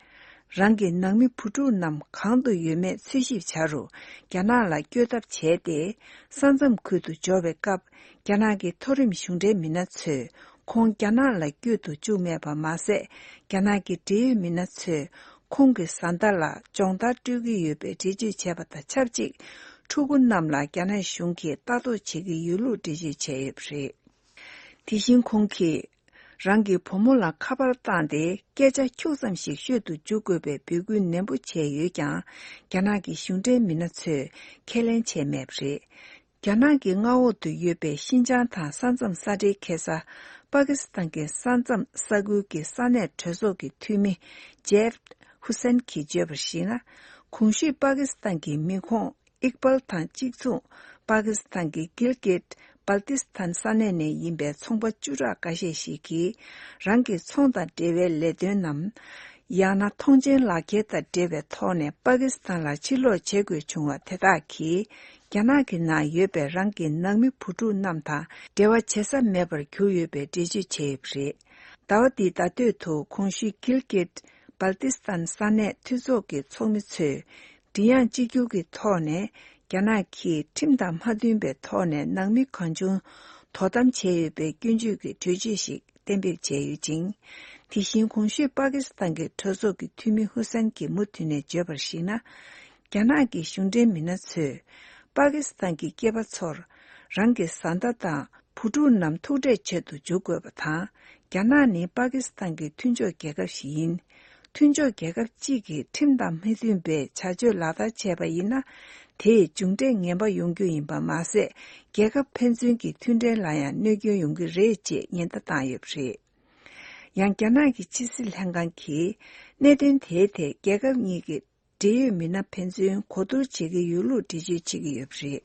རང་གི་ནང་མི་བུ་ཕྲུག་རྣམས་གང་དུ་ཡོད་མེད་འཚོལ་ཞིབ་བྱ་རུ་རྒྱ་ནག་ལ་བསྐྱོད་ཐབས་བྱས་ཏེ། ས་མཚམས་ཁུལ་དུ་འབྱོར་བའི་སྐབས། རྒྱ་ནག་གི་མཐོ་རིམ་གཞུང་འབྲེལ་མི་སྣ་ཚོས་ཁོང་རྒྱ་ནག་ལ་བསྐྱོད་དུ་བཅུག་མེད་པ་མ་ཟད། རྒྱ་ནག་གི་འབྲེལ་ཡོད་མི་སྣ་ཚོས་ཁོང་གི་བཟའ་ཟླ་ལ་སྦྱོང་བརྡར་སྤྲོད་ཀྱི་ཡོད་པའི་འགྲེལ་བརྗོད་བྱས་པ་དང་ཆབས་ཅིག་ཕྲུ་གུ་རྣམས་ལ་རྒྱ་ནག་གཞུང་གིས་ལྟ་རྟོག་བྱེད་ཀྱི་ཡོད་ལུགས་འགྲེལ་བརྗོད་བྱས་ཡོད་པ་རེད། དེ་བཞིན་ཁོང་གིས། རང་གི་བུ་མོ་ལ་ཁ་པར་བཏང་སྟེ་སྐད་ཆ་ཁྱུག་ཙམ་ཞིག་ཤོད་དུ་འཇུག་དགོས་པའི་འབོད་སྐུལ་ནན་པོ་བྱས་ཡོད་ཀྱང་། རྒྱ་ནག་གི་གཞུང་འབྲེལ་མི་སྣ་ཚོས་ཁས་ལེན་བྱས་མེད་པ་རེད། རྒྱ་ནག་གི་མངའ་འོག་ཏུ་ཡོད་པའི་ཤིན་ཅང་དང་ས་མཚམས་ས་འབྲེལ་ཁེ་ས་པ་ཀི་སི་ཐན་གྱི་ས་མཚམས་ས་ཁུལ་གྱི་ས་གནས་གྲོས་ཚོགས་ཀྱི་འཐུས་མི་ཇེབ་ཧུ་སན་གྱིས་བརྗོད་པར་གཞིགས་ན། གོང་ཞུས་པ་ཀི་སི་ཐན་གྱི་མི་ཁོངས། ཨིག་པལ་དང་གཅིག་མཚུངས། པ་ཀི་སི་ཐན་གྱི་གིལ་གིད་བལ་ཏི་སི་ཐན་ས་གནས་ནས་ཡིན་པའི་ཚོང་པ་བཅུ་ཕྲག་འགའ་ཤས་ཤིག་གིས། རང་གི་ཚོང་དང་འབྲེལ་བའི་ལས་དོན་ནམ། ཡང་ན་མཐོང་མཆན་ལག་འཁྱེར་དང་འབྲེལ་བའི་ཐོག་ནས་པ་ཀི་སི་ཐན་ལ་ཕྱིར་ལོག་བྱེད་དགོས་བྱུང་བ་དེ་དག་གིས། རྒྱ་ནག་གི་ནང་ཡོད་པའི་རང་གི་ནང་མི་བུ་ཕྲུག་རྣམས་དང་འབྲེལ་བ་བྱེད་ས་མེད་པར་གྱུར་ཡོད་པའི་འགྲེལ་བརྗོད་བྱས་ཡོད་པ་རེད། ཟླ་བ་འདིའི་ཟླ་སྟོད་དུ་གོང་ཞུས་གིལ་གིད་བལ་ཏི་སི་ཐན་ས་གནས་འཐུས་ཚོགས་ཀྱི་ཚོགས་མི་ཚོས། མགྲིན་དབྱངས་གཅིག་གྱུར་གྱི་ཐོག་ནས། རྒྱ་ནག་གིས་ཁྲིམས་དང་མ་མཐུན་པའི་ཐོག་ནས་ནང་མི་གང་བྱུང་དོ་དམ་བྱས་ཡོད་པའི་སྐྱོན་བརྗོད་ཀྱི་གྲོས་ཆོད་ཞིག་གཏན་འབེབས་བྱས་ཡོད་ཅིང་། དེ་བཞིན་གོང་ཞུས་པ་ཀི་སི་ཐན་གྱི་གྲོས་ཚོགས་ཀྱི་འཐུས་མི་ཧུ་སན་གྱིས་མུ་མཐུད་ནས་བརྗོད་པར་གཞིགས་ན། རྒྱ་ནག་གི་གཞུང་འབྲེལ་མི་སྣ་ཚོས། པ་ཀི་སི་ཐན་གྱི་སྐྱེས་པ་ཚོར། རང་གི་བཟའ་ཟླ་དང་། བུ་ཕྲུག་རྣམས་ཐུག་འཕྲད་བྱེད་དུ་འཇུག་དགོས་པ་དང་། རྒྱ་ནག་ནི་པ་ཀི་སི་ཐན་གྱི་མཐུན་ཕྱོགས་རྒྱལ་ཁབ་ཞིག་ཡིན། མཐུན་ཕྱོགས་རྒྱལ་ཁབ་གཅིག་གིས་ཁྲིམས་དང་མི་མཐུན་པའི་བྱ་སྤྱོད་ལག་བསྟར་བྱས་པ་ཡིན་ན། དེས་མཇུག་འབྲས་ངན་པ་ཡོང་རྒྱུ་ཡིན་པ་མ་ཟད། རྒྱལ་ཁབ་ཕན་ཚུན་གྱི་མཐུན་འབྲེལ་ལ་ཡང་གནོད་སྐྱོན་ཡོང་གི་རེད་ཅེས་ཉེན་བརྡ་བཏང་ཡོད་པ་རེད། ཡང་རྒྱ་ནག་གི་ཕྱི་སྲིད་ལྷན་ཁང་གིས། གནད་དོན་དེའི་ཐད་རྒྱལ་ཁབ་གཉིས་ཀྱི། འབྲེལ་ཡོད་མི་སྣ་ཕན་ཚུན་གོ་བསྡུར་བྱེད་ཀྱི་ཡོད་ལུགས་འགྲེལ་བརྗོད་བྱེད་ཀྱི་ཡོད་པ་རེད།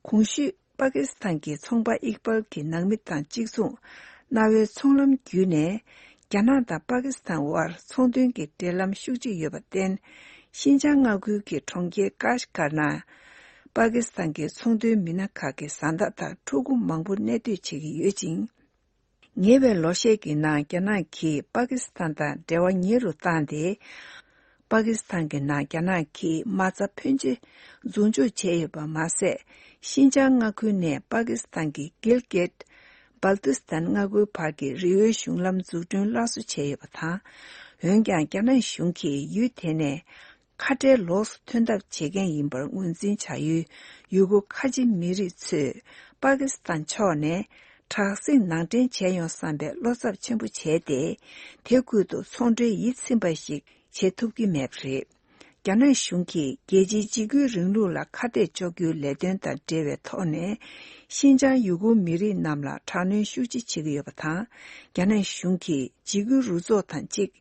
གོང་ཞུས་པ་ཀི་སི་ཐན་གྱི་ཚོང་པ་ཨིག་པལ་གྱི་ནང་མི་དང་གཅིག་མཚུངས། གནའ་བོའི་ཚོང་ལམ་བརྒྱུད་ནས། རྒྱ་ནག་དང་པ་ཀི་སི་ཐན་དབར་ཚོང་དོན་གྱི་འབྲེལ་ལམ་ཤུགས་ཆེ་ཡོད་པར་བརྟེན། ཤིན་ཅང་མངའ་ཁུལ་གྱི་གྲོང་ཁྱེར་ཀཱཤ་གར་ནང་། པ་ཀི་སི་ཐན་གྱི་ཚོང་དོན་མི་སྣ་ཁག་གི་བཟའ་ཟླ་དང་ཕྲུ་གུ་མང་པོ་གནས་སྡོད་བྱེད་ཀྱི་ཡོད་ཅིང་། ཉེ་བའི་ལོ་ཤས་ཀྱི་ནང་རྒྱ་ནག་གིས་པ་ཀི་སི་ཐན་དང་འབྲེལ་བ་ཉེ་རུ་བཏང་སྟེ། པ་ཀི་སི་ཐན་གྱི་ནང་རྒྱ་ནག་གིས་མ་རྩ་ཕོན་ཆེ་འཛུགས་འཇོག་བྱས་ཡོད་པ་མ་ཟད། ཤིན་ཅང་མངའ་ཁུལ་ནས་པ་ཀི་སི་ཐན་གྱི་གིལ་གེད། སྦལ་ཏི་སི་ཐན་མངའ་ཁུལ་བར་གྱི་རི་བོའི་གཞུང་ལམ་འཛུགས་སྐྲུན་སླར་གསོ་བྱས་ཡོད་པ་དང་། འོན་ཀྱང་། རྒྱ་ནག་གཞུང་གིས་ཡུལ་དེ་ནས་ཁ་བྲལ་ལོགས་སུ་ཐོན་ཐབས་བྱེད་མཁན་ཡིན་པར་ངོས་འཛིན་བྱ་ཡུལ་ཡུ་གུར་ཁ་ཆེ་མི་རིགས་ཚོས་པ་ཀི་སི་ཐན་ཕྱོགས་ནས་དྲག་ཟིང་ནང་འདྲེན་བྱས་ཡོང་བསམ་པའི་བློ་འཚབ་ཆེན་པོ་བྱས་ཏེ། དེ་ཁུལ་དུ་ཚོང་འབྲེལ་ཡིད་ཚིམ་པ་ཞིག་བྱེད་ཐུབ་ཀྱི་མེད་པ་རེད། རྒྱ་ནག་གཞུང་གིས་རྒྱལ་སྤྱིའི་འཇིགས་སྐུལ་རིང་ལུགས་ལ་ཁ་གཏད་གཅོག་རྒྱུའི་ལས་དོན་དང་འབྲེལ་བའི་ཐོག་ནས། ཤིན་ཅང་ཡུ་གུར་མི་རིགས་རྣམས་ལ་དྲག་གནོན་ཤུགས་ཆེ་བྱེད་ཀྱི་ཡོད་པ་དང་། རྒྱ་ནག་གཞུང་གིས་འཇིགས་སྐུལ་རུ་ཚོགས་དང་གཅིག་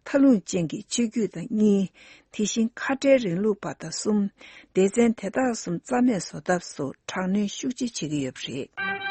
མཐའ་ལྷུང་ཅན་གྱི་ཆོས་བརྒྱུད་དང་གཉིས། དེ་བཞིན་ཁ་བྲལ་རིང་ལུགས་པ་དང་གསུམ། སྡེ་ཚན་དེ་དག་གསུམ་རྩ་མེད་བཟོ་ཐབས་སུ་དྲག་གནོན་ཤུགས་ཆེ་བྱེད་ཀྱི་ཡོད་པ་རེད།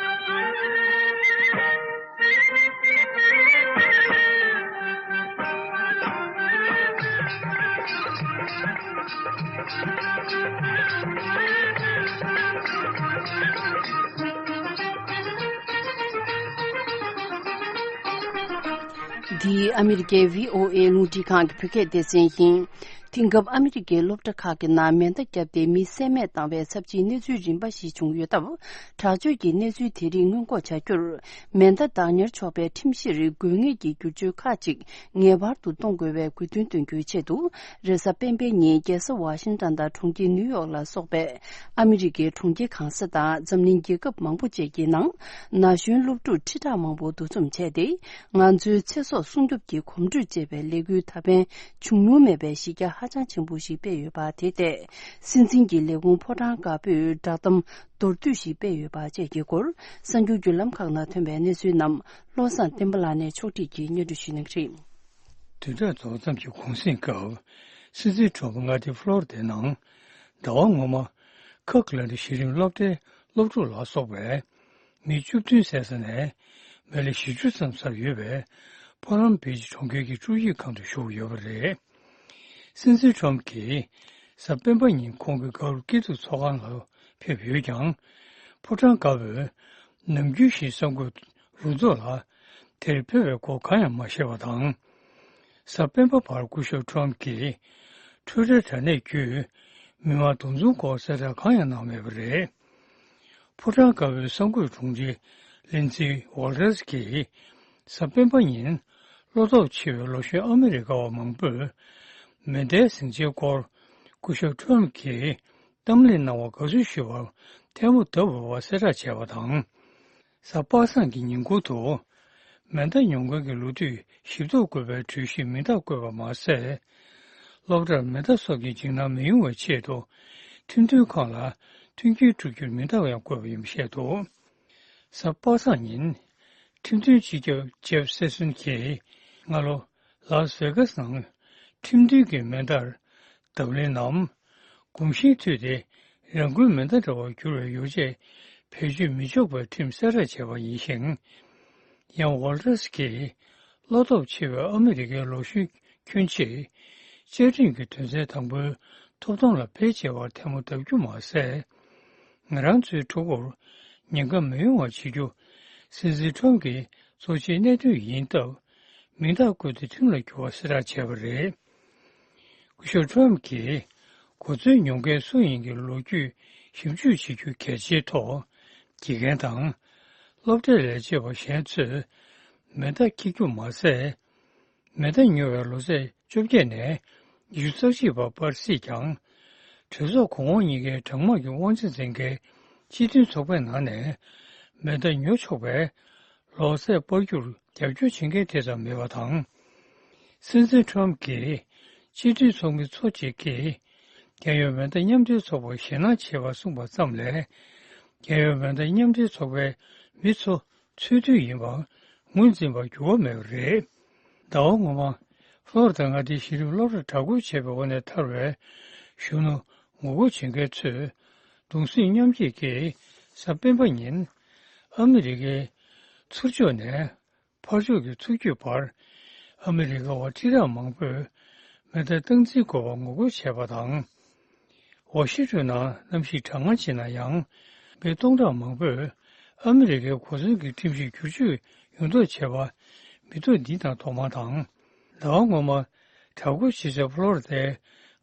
འདི་ཨ་མི་རི་ཀའི་བྷི་ཨོ་ཨེ་རླུང་འཕྲིན་ཁང་གི་བོད་སྐད་སྡེ་ཚན་ཡིན། དེང་སྐབས་ཨ་མི་རི་ཀའི་སློབ་གྲྭ་ཁག་གི་ནང་མེ་མདའ་བརྒྱབ་སྟེ་མི་བསད་རྨས་བཏང་བའི་ཚབས་ཆེའི་གནས་ཚུལ་རིམ་པ་ཞིག་བྱུང་ཡོད་སྟབས། དྲག་སྤྱོད་ཀྱི་གནས་ཚུལ་དེ་རིགས་སྔོན་འགོག་བྱ་རྒྱུར། མེ་མདའ་བདག་གཉེར་ཆོག་པའི་ཁྲིམས་གཞིར་དགོས་ངེས་ཀྱི་བསྒྱུར་བཅོས་ཁག་ཅིག་ངེས་པར་དུ་གཏོང་དགོས་པའི་དགོས་འདུན་འདོན་རྒྱུའི་ཆེད་དུ། རེས་གཟའ་སྤེན་པའི་ཉིན་རྒྱལ་ས་ཝ་ཤིང་ཏན་དང་གྲོང་ཁྱེར་ནིའུ་ཡོག་ལ་སོགས་པའི་ཨ་མི་རི་ཀའི་གྲོང་ཁྱེར་གང་ས་དང་འཛམ་གླིང་རྒྱལ་ཁབ་མང་པོ་བཅས་ཀྱི་ནང་ན་གཞོན་སློབ་ཕྲུག་ཁྲི་ཕྲག་མང་པོ་འདུ་འཛོམས་བྱས་ཏེ། ང་ཚོའི་ཚེ་སྲོག་སྲུང་སྐྱོབ་ཀྱི་གོམ་བགྲོད་ཅེས་པའི་ལས་འགུལ་ད་ཕན་བྱུང་མྱོང་མེད་པའི་གཞི་རྒྱ་ཧ་ཅང་ཆེན་པོ་ཞིག་སྤེལ་ཡོད་པ་དེ་ཐད། སྲིད་འཛིན་གྱི་ལས་ཁུངས་ཕོ་བྲང་དཀར་པོས་བསྒྲགས་གཏམ་མདོར་བསྡུས་ཤིག་སྤེལ་ཡོད་པ་བཅས་ཀྱི་སྐོར། གསར་འགྱུར་བརྒྱུད་ལམ་ཁག་ནང་ཐོན་པའི་གནས་ཚུལ་རྣམས་བློ་བཟང་བསྟན་པ་ལགས་ནས་ཕྱོགས་སྒྲིག་གིས་སྙན་སྒྲོན་ཞུ་གནང་གི་རེད། བདུན་ཕྲག་རྫོགས་མཚམས་ཀྱི་གུང་གསེང་སྐབས། སྲིད་འཛིན་ཁྲོམ་མངའ་སྡེ་ཕློ་རི་དའི་ནང་། ཟླ་བ་སྔོན་མ། ཁ་ཀི་ལན་ཌི་གཞི་རིམ་སློབ་གྲྭའི་སློབ་ཕྲུག་ལ་སོགས་པའི་མི་བཅུ་བདུན་བསད་ས་ནས་མི་ལ་བཞི་བཅུ་ཙམ་ཚར་ཡོད་པའི་ཕོ་ལམ་བི་ཅི་གྲོང་ཁྱེར་གྱི་དཀྲུག་ཤིང་ཁང་དུ་བཞུགས་ཡོད་པ་རེད། སྲིད་འཛིན་ཁྲོམ་གྱིས་གཟའ་སྤེན་པ་ཉིན་ཁོང་གི་སྒར་སྐྱིད་སྡུག་ཚོགས་ཁང་ལ་ཕེབས་ཡོད་ཀྱང་། ཕོ་བྲང་དཀར་པོས་ནམ་རྒྱུན་བཞིན་གསར་འགོད་རུ་ཚོགས་ལ་དེར་ཕེབས་པའི་སྐོར་གང་ཡང་མ་བཤད་པ་དང་། གཟའ་སྤེན་པ་བར་སྐུ་ཞབས་ཁྲོམ་གྱིས་ཊུའི་ཊར་དྲ་གནས་བརྒྱུད་མི་མང་འདུ་འཛོམས་སྐོར་གསལ་བསྒྲགས་གང་ཡང་གནང་མེད་པ་རེད། ཕོ་བྲང་དཀར་པོའི་གསར་འགོད་དྲུང་ཆེ་ལིན་ཛི་ཝོལ་ཊར་གྱིས་གཟའ་སྤེན་པ་ཉིན་བློ་སྟོབས་ཆེ་བའི་ལོ་གཞོན་ཨ་མི་རི་ཀ་བ་མང་པོས་མེ་མདའི་ཟིང་ཆའི་སྐོར་སྐུ་ཞབས་ཁྲོམ་གྱིས་གཏམ་གླེང་གནང་བར་དགའ་བསུ་ཞུ་བར་ཐལ་མོ་བརྡབས་འོས་པ་གསལ་བསྒྲགས་བྱས་པ་དང་། གཟའ་པ་སངས་ཀྱི་ཉིན་གུང་དུ་མེ་མདའ་ཉོ་མཁན་གྱི་ལོ་དུས་ཞིབ་ཐོར་བཀོད་པའི་གྲོས་གཞིའི་མིང་རྟགས་བཀོད་པ་མ་ཟད། སློབ་གྲྭར་མེ་མདའ་སོགས་ཀྱི་འཇིགས་སྣང་མི་ཡོང་བའི་ཆེད་དུ་ཁྲིམས་མཐུན་ཁང་ལ་མཐུན་རྐྱེན་སྤྲོད་རྒྱུར་མིང་རྟགས་ཡང་བཀོད་པ་ཡིན་པ་བཤད་འདུག་གཟའ་པ་སངས་ཉིན་ཁྲིམས་མཐུན་སྤྱི་ཁྱབ་ཇེབ་སེ་སོན་གྱིས་སྔ་ལོ་ལཱས་ཝེ་གཱས་ནང་ཁྲིམས་མཐུན་གྱི་མེ་མདའ་བརྡབ་ལེན་ནམ་གོམས་གཤིས་མཐུད་དེ་རང་འགུལ་མེ་མདའ་འདྲ་བར་གྱུར་བའི་ཡོ་བྱད་བེད་སྤྱོད་མི་ཆོག་པའི་ཁྲིམས་གསལ་བསྒྲགས་བྱས་པ་ཡིན་ཞིང་། ཡང་ཝོལ་ཊར་སི་གྱིས་བློ་སྟོབས་ཆེ་བའི་ཨ་མི་རི་ཀའི་ལོ་གཞོན་ཁྱོན་ཆེ་བཅའ་ཁྲིམས་ཀྱི་དོན་ཚན་དང་པོའི་ཐོབ་ཐང་ལ་ཕལ་ཆེ་བར་ཐལ་མོ་བརྡབ་རྒྱུ་མ་ཟད། ང་རང་ཚོའི་ཕྲུ་གུར་ཉེན་ཁ་མི་ཡོང་བ་བྱེད་རྒྱུ་སྲིད་འཛིན་ཁྲོམ་གྱི་གཙོ་ཆེའི་གནད་དོན་ཡིན་སྟབས། མིང་རྟགས་བཀོད་དེ་ཁྲིམས་ལ་འགྱུར་བ་གསལ་བསྒྲགས་བྱས་པ་རེད། སྐུ་ཞབས་ཁྲོམ་གྱིས་གོ་མཚོན་ཉོ་མཁན་སུ་ཡིན་གྱི་ལོ་རྒྱུས་ཞིབ་འཇུག་བྱེད་རྒྱུ་གལ་ཆེའི་ཐོག་དགེ་རྒན་དང་། སློབ་གྲྭའི་ལས་བྱེད་པ་གཞན་ཚོས་མེ་མདའ་འཁྱེར་རྒྱུ་མ་ཟད། མེ་མདའ་ཉོ་བའི་ལོ་ཚད་བཅོ་བརྒྱད་ནས་ཉི་ཤུ་རྩ་གཅིག་བར་སྤར་སྲིད་ཀྱང་། གྲོས་ཚོགས་གོང་འོག་གཉིས་ཀའི་གྲང་དམག་གི་དབང་ཆ་འཛིན་མཁན་སྤྱི་མཐུན་ཚོགས་པའི་ནང་ནས་མེ་མདའ་ཉོ་ཆོག་པའི་ལོ་ཚད་སྤར་རྒྱུར་རྒྱབ་སྐྱོར་བྱེད་མཁན་དེ་ཙམ་མེད་པ་དང་། སྲིད་འཛིན་ཁྲོམ་གྱིས་སྤྱི་མཐུན་ཚོགས་མི་ཚོ་གཅིག་གིས་རྒྱལ་ཡོངས་མེ་མདའ་མཉམ་འབྲེལ་ཚོགས་པར་ཞེད་སྣང་བྱེད་པར་གསུངས་པ་ཙམ་ལས། རྒྱལ་ཡོངས་མེ་མདའ་མཉམ་འབྲེལ་ཚོགས་པའི་མི་ཚོ་འཚོལ་སྡུད་ཡིན་པར་ངོས་འཛིན་པར་འགྱུར་བ་མེད་པ་རེད། ཟླ་བ་སྔོན་མ། ཧྥ་ལོ་རི་ད་མངའ་སྡེའི་གཞི་རིམ་སློབ་གྲྭར་དྲག་རྒོལ་བྱས་པའི་འོག་ནས་ཐར་བའི་གཞོན་ནུ་ངོ་རྒོལ་བྱེད་མཁན་ཚོས་གདུང་སེམས་མཉམ་སྐྱེད་ཀྱིས་གཟའ་སྤེན་པ་ཉིན་ཨ་མི་རི་ཀའི་ཚུར་ཕྱོགས་ནས་ཕར་ཕྱོགས་ཀྱི་ཚུར་རྒྱུད་བར་ཨ་མི་རི་ཀ་བ་ཁྲི་ཕྲག་མང་པོས་མེ་མདའ་སྟངས་འཛིན་དགོས་པར་ངོ་རྒོལ་བྱས་པ་དང་། ཝ་ཤིང་ཏོན་ནང་གནམ་གཤིས་གྲང་ངར་ཆེ་ན་ཡང་། མི་སྟོང་ཕྲག་མང་པོས་ཨ་མི་རི་ཀའི་གོ་མཚོན་གྱི་ཁྲིམས་གཞི་བསྒྱུར་བཅོས་ཡོང་ཐབས་བྱས་པ་མི་ཐོག་འདི་དང་ཐོག་མ་དང་། ཟླ་བ་སྔོན་མ་དྲག་རྒོལ་བྱེད་སའི་ཕློ་རི་དའི་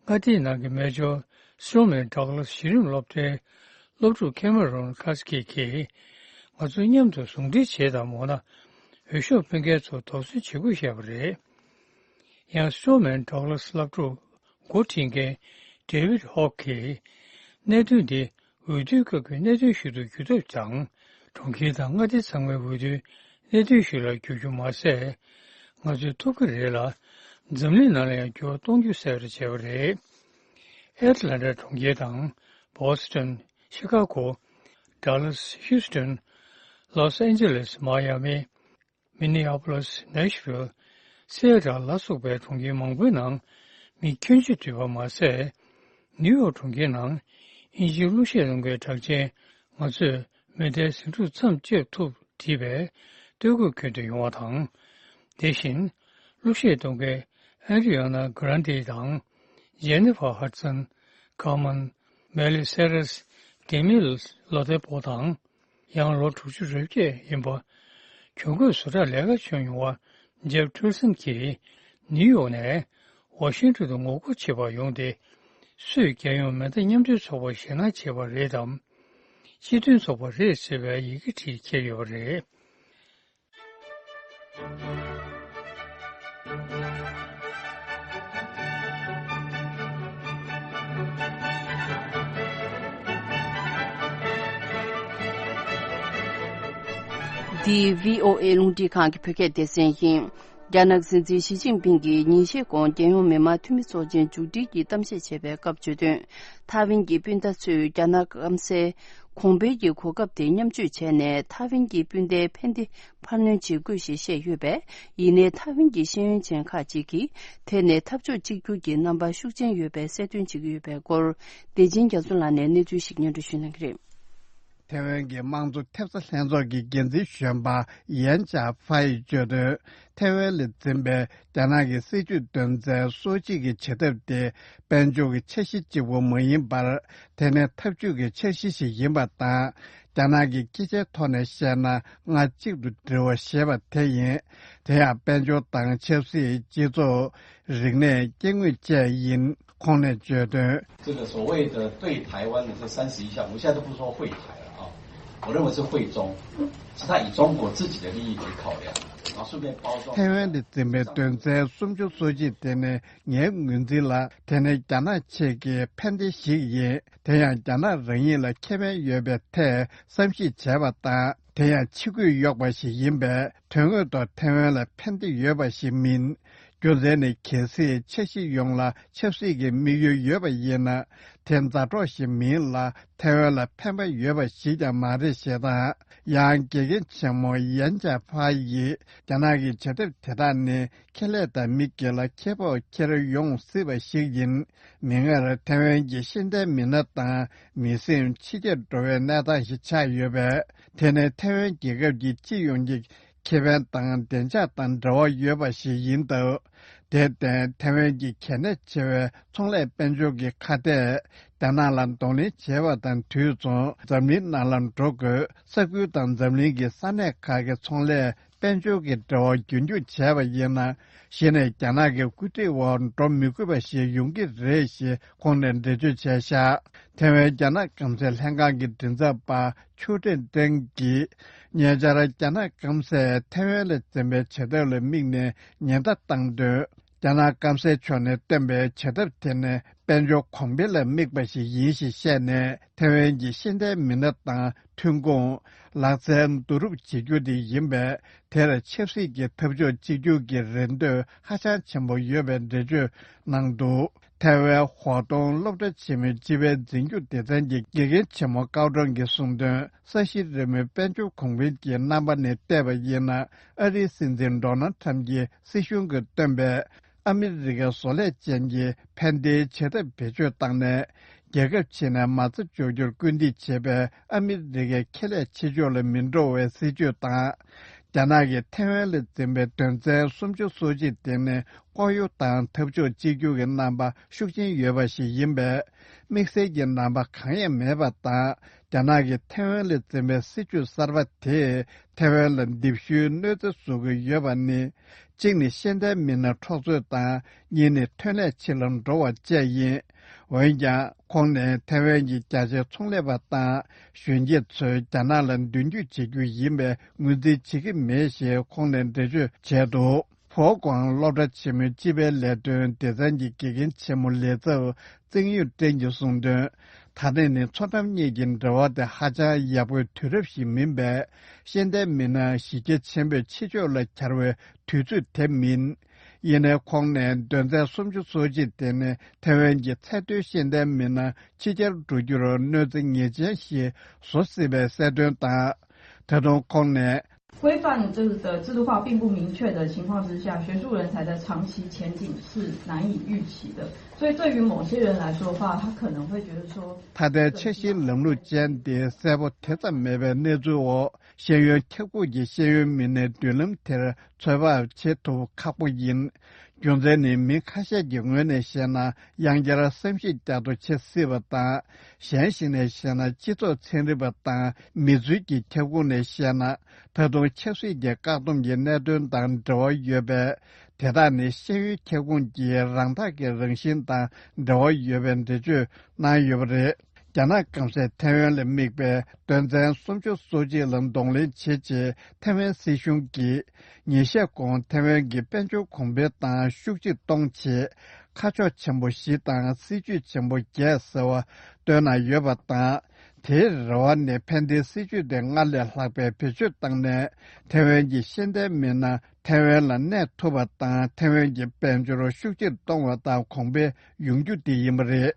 མངའ་སྡེའི་ནང་གི་མེ་ཇོར་སི་ཊོར་མན་ཌག་ལཱ་སི་གཞི་རིམ་སློབ་གྲྭའི་སློབ་ཕྲུག་ཁེ་མེ་རོན་ཁ་སི་ཀི་གིས། ང་ཚོས་མཉམ་དུ་ཟུང་འབྲེལ་བྱེད་དམ། འོ་ན། འོས་ཤོག་སྤུན་ཀན་ཚོར་དོགས་ཟོན་བྱེད་དགོས་བཤད་པ་རེད། ཡང་སི་ཊོར་མན་ཌག་ལཱ་སི་སློབ་ཕྲུག་འགོ་ཁྲིད་མཁན་ཌེ་ཝིད་ཧོག་གིས། གནད་དོན་འདི་འོས་བསྡུའི་སྐབས་ཀྱི་གནད་དོན་ཞིག་ཏུ་འགྱུར་ཐབས་དང་། གྲོང་ཁྱེར་དང་མངའ་སྡེ་ཚང་མའི་འོས་བསྡུའི་གནད་དོན་ཞིག་ལ་འགྱུར་རྒྱུ་མ་ཟད། ང་ཚོས་ཐུབ་ཀྱི་རེད་ལ། འཛམ་གླིང་ནང་ལ་ཡང་འགྱུར་བ་གཏོང་རྒྱུ་གསལ་པོར་བྱས་པ་རེད། ཨེ་ཊ་ལན་ཊ་གྲོང་ཁྱེར་དང་། བྷོ་སི་ཊོན། ཤི་ཀ་གོ། ཌ་ལཱ་སི། ཧིའུ་སི་ཊོན། ལོས་ཨན་ཇེ་ལེས། མ་ཡ་མི། མི་ནི་ཨ་པོ་ལིས། ནེ་ཤི་ཝིལ། སི་ཨེ་ཊལ་ལ་སོགས་པའི་གྲོང་ཁྱེར་མང་པོའི་ནང་མི་ཁྱོན་ཆེ་འདུས་པ་མ་ཟད། ནིའུ་ཡོག་གྲོང་ཁྱེར་ནང་དབྱིན་ཇིའི་གླུ་གཞས་གཏོང་མཁན་གྲགས་ཅན་ང་ཚོས་མེ་མདའི་ཟིང་འཁྲུག་མཚམས་གཅོད་ཐུབ་བྲིས་པའི་སྟོད་གོས་གྱོན་དུ་ཡོང་བ་དང་། དེ་བཞིན་གླུ་གཞས་གཏོང་མཁན་ཨན་རི་ཨ་ན་གྷི་རན་ཏི་དང་། ཇེ་ནི་ཕར་ཧ་ཌི་སན། ཀར་མན། མེ་ལི་སེ་རེས། ཌེ་མི་ལོ་ཏེ་པོ་དང་། ཡང་ལོ་དྲུག་ཅུ་རེ་བརྒྱད་ཡིན་པ། གྱོན་གོས་བཟོ་གྲྭར་ལས་ཀ་བྱོན་མྱོང་བ་ཇེབ་ཁྲེར་སན་གྱིས་ནིའུ་ཡོག་ནས་ཝ་ཤིང་ཏོན་དུ་ངོ་རྒོལ་བྱེད་པར་ཡོང་སྟེ། སུས་རྒྱལ་ཡོངས་མེ་མདའ་མཉམ་འབྲེལ་ཚོགས་པར་ཞེད་སྣང་བྱས་པ་རེད་དམ། སྤྱི་མཐུན་ཚོགས་པ་རེད་ཟེར་བའི་ཡི་གེ་བྲིས་འཁྱེར་ཡོད་པ་རེད། འདི་བྷི་ཨོ་ཨེ་རླུང་འཕྲིན་ཁང་གི་བོད་སྐད་སྡེ་ཚན་ཡིན། རྒྱ་ནག་སྲིད་འཛིན་ཞི་ཅིན་ཕིང་གིས་ཉིན་ཤས་གོང་རྒྱལ་ཡོངས་མི་དམངས་འཐུས་མི་ཚོགས་ཆེན་མཇུག་སྒྲིལ་གྱིས་གཏམ་བཤད་བྱས་པའི་སྐབས་བརྗོད་དོན། ཐའེ་ཝན་གྱི་སྤུན་ཟླ་ཚོས་རྒྱ་ནག་སྐམ་སའི་གོང་འཕེལ་གྱི་གོ་སྐབས་དེ་མཉམ་སྤྱོད་བྱས་ནས་ཐའེ་ཝན་གྱི་སྤུན་ཟླའི་ཕན་བདེ་འཕར་སྣོན་བྱེད་དགོས་ཞེས་བཤད་ཡོད་པས། ཡིན་ནའི་ཐའེ་ཝན་གྱི་ཤེས་ཡོན་ཅན་ཁག་ཅིག་གིས་དེ་ནི་འཐབ་ཕྱོགས་གཅིག་གྱུར་གྱི་རྣམ་པ་ཤུགས་ཆེན་ཡོད་པའི་གསལ་སྟོན་བྱེད་ཀྱི་ཡོད་པའི་སྐོར། བདེ་ཆེན་རྒྱ་མཚོ་ལགས་ནས་གནས་ཚུལ་ཞིག་སྙན་སྒྲོན་ཞུ་གནང་གི་རེད། ཐེ་ཝན་གྱི་དམངས་གཙོ་ཐེབས་རྩ་ལྷན་ཚོགས་ཀྱི་འགན་འཛིན་གཞོན་པ་ཡན་ཅཱ་ཧྥའི་བརྗོད་དོན། ཐེ་ཝན་ལ་འཛིན་པའི་རྒྱ་ནག་གི་སྲིད་ཇུས་དོན་ཚན་སོ་གཅིག་གི་བྱེད་ཐབས་དེ་དཔལ་འབྱོར་གྱི་འཆར་གཞི་གཅིག་པུ་མ་ཡིན་པར། དེ་ནི་འཐབ་ཇུས་ཀྱི་འཆར་གཞི་ཞིག་ཡིན་པ་དང་། རྒྱ་ནག་གི་སྐད་ཆའི་ཐོག་ནས་བཤད་ན་སྔ་གཅིག་ཏུ་འབྲི་བ་ཞེས་པ་དེ་ཡིན། དེ་ཡང་དཔལ་འབྱོར་དང་ཆབ་སྲིད། སྤྱི་ཚོགས། རིག་གནས། སྐྱེ་དངོས་བཅས་ཡིན། ཁོང་ནས་བརྗོད་དོན། 这个所谓的对台湾的这三十一项，我现在都不说惠台了啊，我认为是惠中，是他以中国自己的利益为考量，然后顺便包装。 ཐའེ་ཝན་དུ་འཛིན་པའི་དོན་ཚན་སུམ་ཅུ་སོ་གཅིག་དེ་ནི་ངའི་ངོས་འཛིན་ལ་དེ་ནི་རྒྱ་ནག་ཆེད་ཀྱི་ཕན་བདེ་ཞིག་ཡིན། དེ་ཡང་རྒྱ་ནག་རང་ཉིད་ལ་ཁེ་ཕན་ཡོད་པའི་ཐད་བསམ་གཞིག་བྱས་པ་དང་། དེ་ཡང་ཕྱི་གོས་གཡོགས་པ་ཞིག་ཡིན་པས་དོན་དངོས་ཐོག་ཐའེ་ཝན་ལ་ཕན་བདེ་ཡོད་པ་ཞིག་མིན། རྒྱུ་མཚན་ནི་གལ་སྲིད་འཆར་གཞི་ཡོངས་ལ་ཆབ་སྲིད་ཀྱི་དམིགས་ཡུལ་ཡོད་པ་ཡིན་ན། དེ་མཛའ་གྲོགས་ཤིག་མིན་ལ་ཐའེ་ཝན་ལ་ཕན་པ་ཡོད་པ་ཞིག་ཀྱང་མ་རེད་ཞེས་དང་། ཡང་དགེ་རྒན་ཆེན་མོ་ཡན་ཅཱ་ཕ་ཡིས་རྒྱ་ནག་གི་བྱ་ཐབས་དེ་དག་ནི་ཁེ་ལས་དང་མི་སྒེར་ལ་ཁེ་སྤོགས་འཁྱེར་ཡོང་སྲིད་པ་ཞིག་ཡིན། མིག་སྔར་ཐའེ་ཝན་གྱི་ཤེས་ལྡན་མི་སྣ་དང་མི་སེམས་ཕྱི་གྱར་འགྲོ་བའི་གནས་སྟངས་ཤིག་ཆགས་ཡོད་པས། དེ་ནི་ཐའེ་ཝན་རྒྱལ་ཁབ་ཀྱི་སྤྱི་ཡོངས་ཀྱི་ཁེ་ཕན་དང་བདེ་འཇགས་དང་འབྲེལ་བ་ཡོད་པ་ཞིག་ཡིན་སྟབས། དེར་བརྟེན་ཐའེ་ཝན་གྱི་གལ་གནད་ཆེ་བའི་ཚོང་ལས་དཔལ་འབྱོར་གྱི་ཁ་གཏད་རྒྱ་ནག་ལ་གདོང་ལེན་བྱས་པ་དང་དུས་མཚུངས་འཛམ་གླིང་ནང་ལ་འགྲོ་དགོས། ས་ཁུལ་དང་འཛམ་གླིང་གི་ས་གནས་ཁག་གི་ཚོང་ལས་དཔལ་འབྱོར་གྱི་འབྲེལ་བ་རྒྱུན་འཁྱོངས་བྱས་པ་ཡིན་ན། གཞི་ནས་རྒྱ་ནག་གི་སྐུལ་ཁྲིད་འོག་འགྲོ་མི་དགོས་པ་ཞིག་ཡོང་གི་རེད་ཞེས་ཁོང་ནས་འགྲེལ་བརྗོད་བྱས་བཞག་ཐེ་ཝན་རྒྱ་ནག་སྐམ་སའི་ལྷན་ཁང་གི་མགྲིན་ཚབ་པ་ཆུའུ་ཀྲེང་ཀྲེང་གིས། ཉེ་ཆར་རྒྱ་ནག་སྐམ་སས་ཐེ་ཝན་ལ་འཛིན་པའི་བྱེད་ཐབས་ལ་དམིགས་ནས་ཉེན་བརྡ་བཏང་དོན། རྒྱ་ནག་སྐམ་སའི་ཕྱོགས་ནས་བཏོན་པའི་བྱེད་ཐབས་དེ་ནི་དཔལ་འབྱོར་གོང་འཕེལ་ལ་དམིགས་པ་ཞིག་ཡིན་ཞེས་བཤད་ནས། ཐེ་ཝན་གྱི་ཤེས་ལྡན་མི་སྣ་དང་ཐོན་ཁུངས། ལག་རྩལ་བསྡུ་རུབ་བྱེད་རྒྱུ་དེ་ཡིན་པས། དེར་ཆབ་སྲིད་ཀྱི་འཐབ་ཕྱོགས་གཅིག་གྱུར་གྱི་རེ་འདོད་ཧ་ཅང་ཆེན་པོ་ཡོད་པའི་འགྲེལ་བརྗོད་གནང་འདུག་ཐེ་ཝན་ཧོ་ཏོང་སློབ་གྲྭ་ཆེན་མོའི་སྤྱི་པའི་འཛིན་སྐྱོང་སྡེ་ཚན་གྱི་དགེ་རྒན་ཆེན་མོ་ཀའོ་ཀྲང་གིས་གསུངས་དོན། ས་གཞི་རི་མོའི་དཔལ་འབྱོར་གོང་འཕེལ་གྱི་རྣམ་པ་ནས་བལྟས་པ་ཡིན་ན། ཨ་རིའི་སྲིད་འཛིན་ཌོ་ནལ་ཁྲམ་གྱི་སྲིད་གཞུང་གིས་བཏོན་པའི་ཨ་མི་རི་ཀའི་བཟོ་ལས་ཅན་གྱི་ཕན་བདེའི་བྱེད་ཐབས་བེད་སྤྱོད་བཏང་ནས། རྒྱལ་ཁབ་ཕྱི་ནས་མ་རྩ་འཇོག་རྒྱུར་སྐུལ་འདེད་བྱེད་པའི་ཨ་མི་རི་ཀའི་ཁེ་ལས་ཕྱི་ཕྱོགས་ལ་མི་འགྲོ་བའི་སྲིད་ཇུས་དང་། རྒྱ་ནག་གིས་ཐའེ་ཝན་ལ་འཛིན་པའི་དོན་ཚན་སུམ་ཅུ་སོ་གཅིག་དེ་ནི་ལྐོག་གཡོ་དང་འཐབ་ཕྱོགས་གཅིག་གྱུར་གྱི་རྣམ་པ་ཤུགས་ཆེན་ཡོད་པ་ཞིག་ཡིན་པས། དམིགས་བསལ་གྱི་རྣམ་པ་གང་ཡང་མེད་པ་དང་། རྒྱ་ནག་གིས་ཐའེ་ཝན་ལ་འཛིན་པའི་སྲིད་བྱུས་གསར་པ་དེས་ཐའེ་ཝན་ལ་རྡིབ་གཞུའི་གནོད་འཚེ་བཟོ་གི་ཡོད་པ་ནི། གཅིག་ནི་ཤེས་ལྡན་མི་སྣ་འཕྲོག་རྩོད་དང་། གཉིས་ནི་ཐོན་ལས་ཕྱི་ལ་འགྲོ་བ་བཅས་ཡིན། འོན་ཀྱང་ཁོང་ནས་ཐའེ་ཝན་གྱི་རྒྱ་ཆེའི་ཚོང་ལས་པ་དང་གཞོན་སྐྱེས་ཚོས་རྒྱ་ནག་ལ་མདུན་སྐྱོད་བྱེད་རྒྱུ་ཡིན་པའི་ངོས་འཛིན་བྱེད་ཀྱི་མེད་ཞེས་ཁོང་ནས་འགྲེལ་བརྗོད་བྱས་འདུག་ཧྥོ་ཀོང་སློབ་གྲྭ་ཆེན་མོའི་སྤྱི་པའི་ལས་དོན་སྡེ་ཚན་གྱི་དགེ་རྒན་ཆེན་མོ་ལས་ཚབ་ཙིང་ཡུས་ཀྲེན་གྱིས་གསུངས་དོན། ད་ཐེངས་ནི་མཚོ་གཏམ་གཉིས་ཀྱི་འབྲེལ་བ་དེ་ཧ་ཅང་ཡག་པོའི་དུས་རབས་ཤིག་མིན་པས། ཤེས་ལྡན་མི་སྣ་གཞི་རྒྱ་ཆེན་པོས་ཕྱི་ཕྱོགས་ལ་གྱར་བའི་དུས་ཚོད་དེ་མིན། ཡིན་ནའི་ཁོང་ནས་དོན་ཚན་སུམ་ཅུ་སོ་གཅིག་དེ་ནི་ཐའེ་ཝན་གྱི་ཚད་མཐོའི་ཤེས་ལྡན་མི་སྣ་ཕྱི་གྱར་འགྲོ་རྒྱུར་གནོད་འཚེ་ངེས་ཅན་ཞིག་བཟོ་སྲིད་པའི་གསལ་སྟོན་དང་། ད་དུང་ཁོང་ནས། 规范这个的制度化并不明确的情况之下，学术人才的长期前景是难以预期的。所以对于某些人来说的话，他可能会觉得说， ད་ལྟའི་འཆར་གཞིའི་ལམ་ལུགས་ཅན་དེ་གསལ་པོ་དེ་ཙམ་མེད་པའི་གནས་ཚུལ་འོག་ཤེས་ཡོན་ཁྱབ་ཁོངས་ཀྱི་ཤེས་ཡོན་མི་སྣའི་མདུན་ལམ་དེར་ཚོད་དཔག་བྱེད་ཐུབ་ཁག་པོ་ཡིན། རྒྱུ་མཚན་ནི་མི་ཁ་ཤས་ཀྱི་ངོས་ནས་བཤད་ན་ཡང་བསྐྱར་བསམ་གཞིག་བསྐྱར་དུ་བྱེད་སྲིད་པ་དང་། གཞན་ཞིག་ནས་བཤད་ན་སྤྱི་ཚོགས་ཚན་རིག་པ་དང་མི་ཚུལ་གྱི་ཁྱབ་ཁོངས་ནས་བཤད་ན་ད་དུང་ཆབ་སྲིད་ཀྱི་བཀག་སྡོམ་གྱི་གནད་དོན་དང་འབྲེལ་བ་ཡོད་པས། དེ་དག་ནི་ཤེས་ཡོན་ཁྱབ་ཁོངས་ཀྱི་རང་རྟགས་ཀྱི་རང་བཞིན་དང་འབྲེལ་བ་ཡོད་པའི་འགྲེལ་བརྗོད་གནང་ཡོད་པ་རེད། རྒྱ་ནག་སྐམ་སའི་ཐའེ་ཝན་ལ་དམིགས་པའི་དོན་ཚན་སུམ་ཅུ་སོ་གཅིག་ལ་གདོང་ལེན་བྱེད་ཆེད་ཐའེ་ཝན་སྲིད་གཞུང་གིས་ཉིན་ཤས་གོང་ཐའེ་ཝན་གྱི་དཔལ་འབྱོར་གོང་འཕེལ་དང་ཤུགས་ཆེ་གཏོང་ཆེད་ཁ་ཕྱོགས་ཆེན་པོ་བཞི་དང་སྲིད་ཇུས་ཆེན་པོ་བརྒྱད་ཟེར་བ་བཏོན་གནང་ཡོད་པ་དང་། དེའི་རེ་བ་ནི་ཕན་བདེའི་སྲིད་ཇུས་དེ་སྔར་ལས་ལྷག་པའི་བེད་སྤྱོད་བཏང་ནས་ཐའེ་ཝན་གྱི་ཤེས་ལྡན་མི་སྣ་ཐའེ་ཝན་ལ་གནས་ཐུབ་པ་དང་ཐའེ་ཝན་གྱི་དཔལ་འབྱོར་ཤུགས་ཆེར་གཏོང་བ་དང་གོང་འཕེལ་ཡོང་རྒྱུ་དེ་ཡིན་པ་རེད།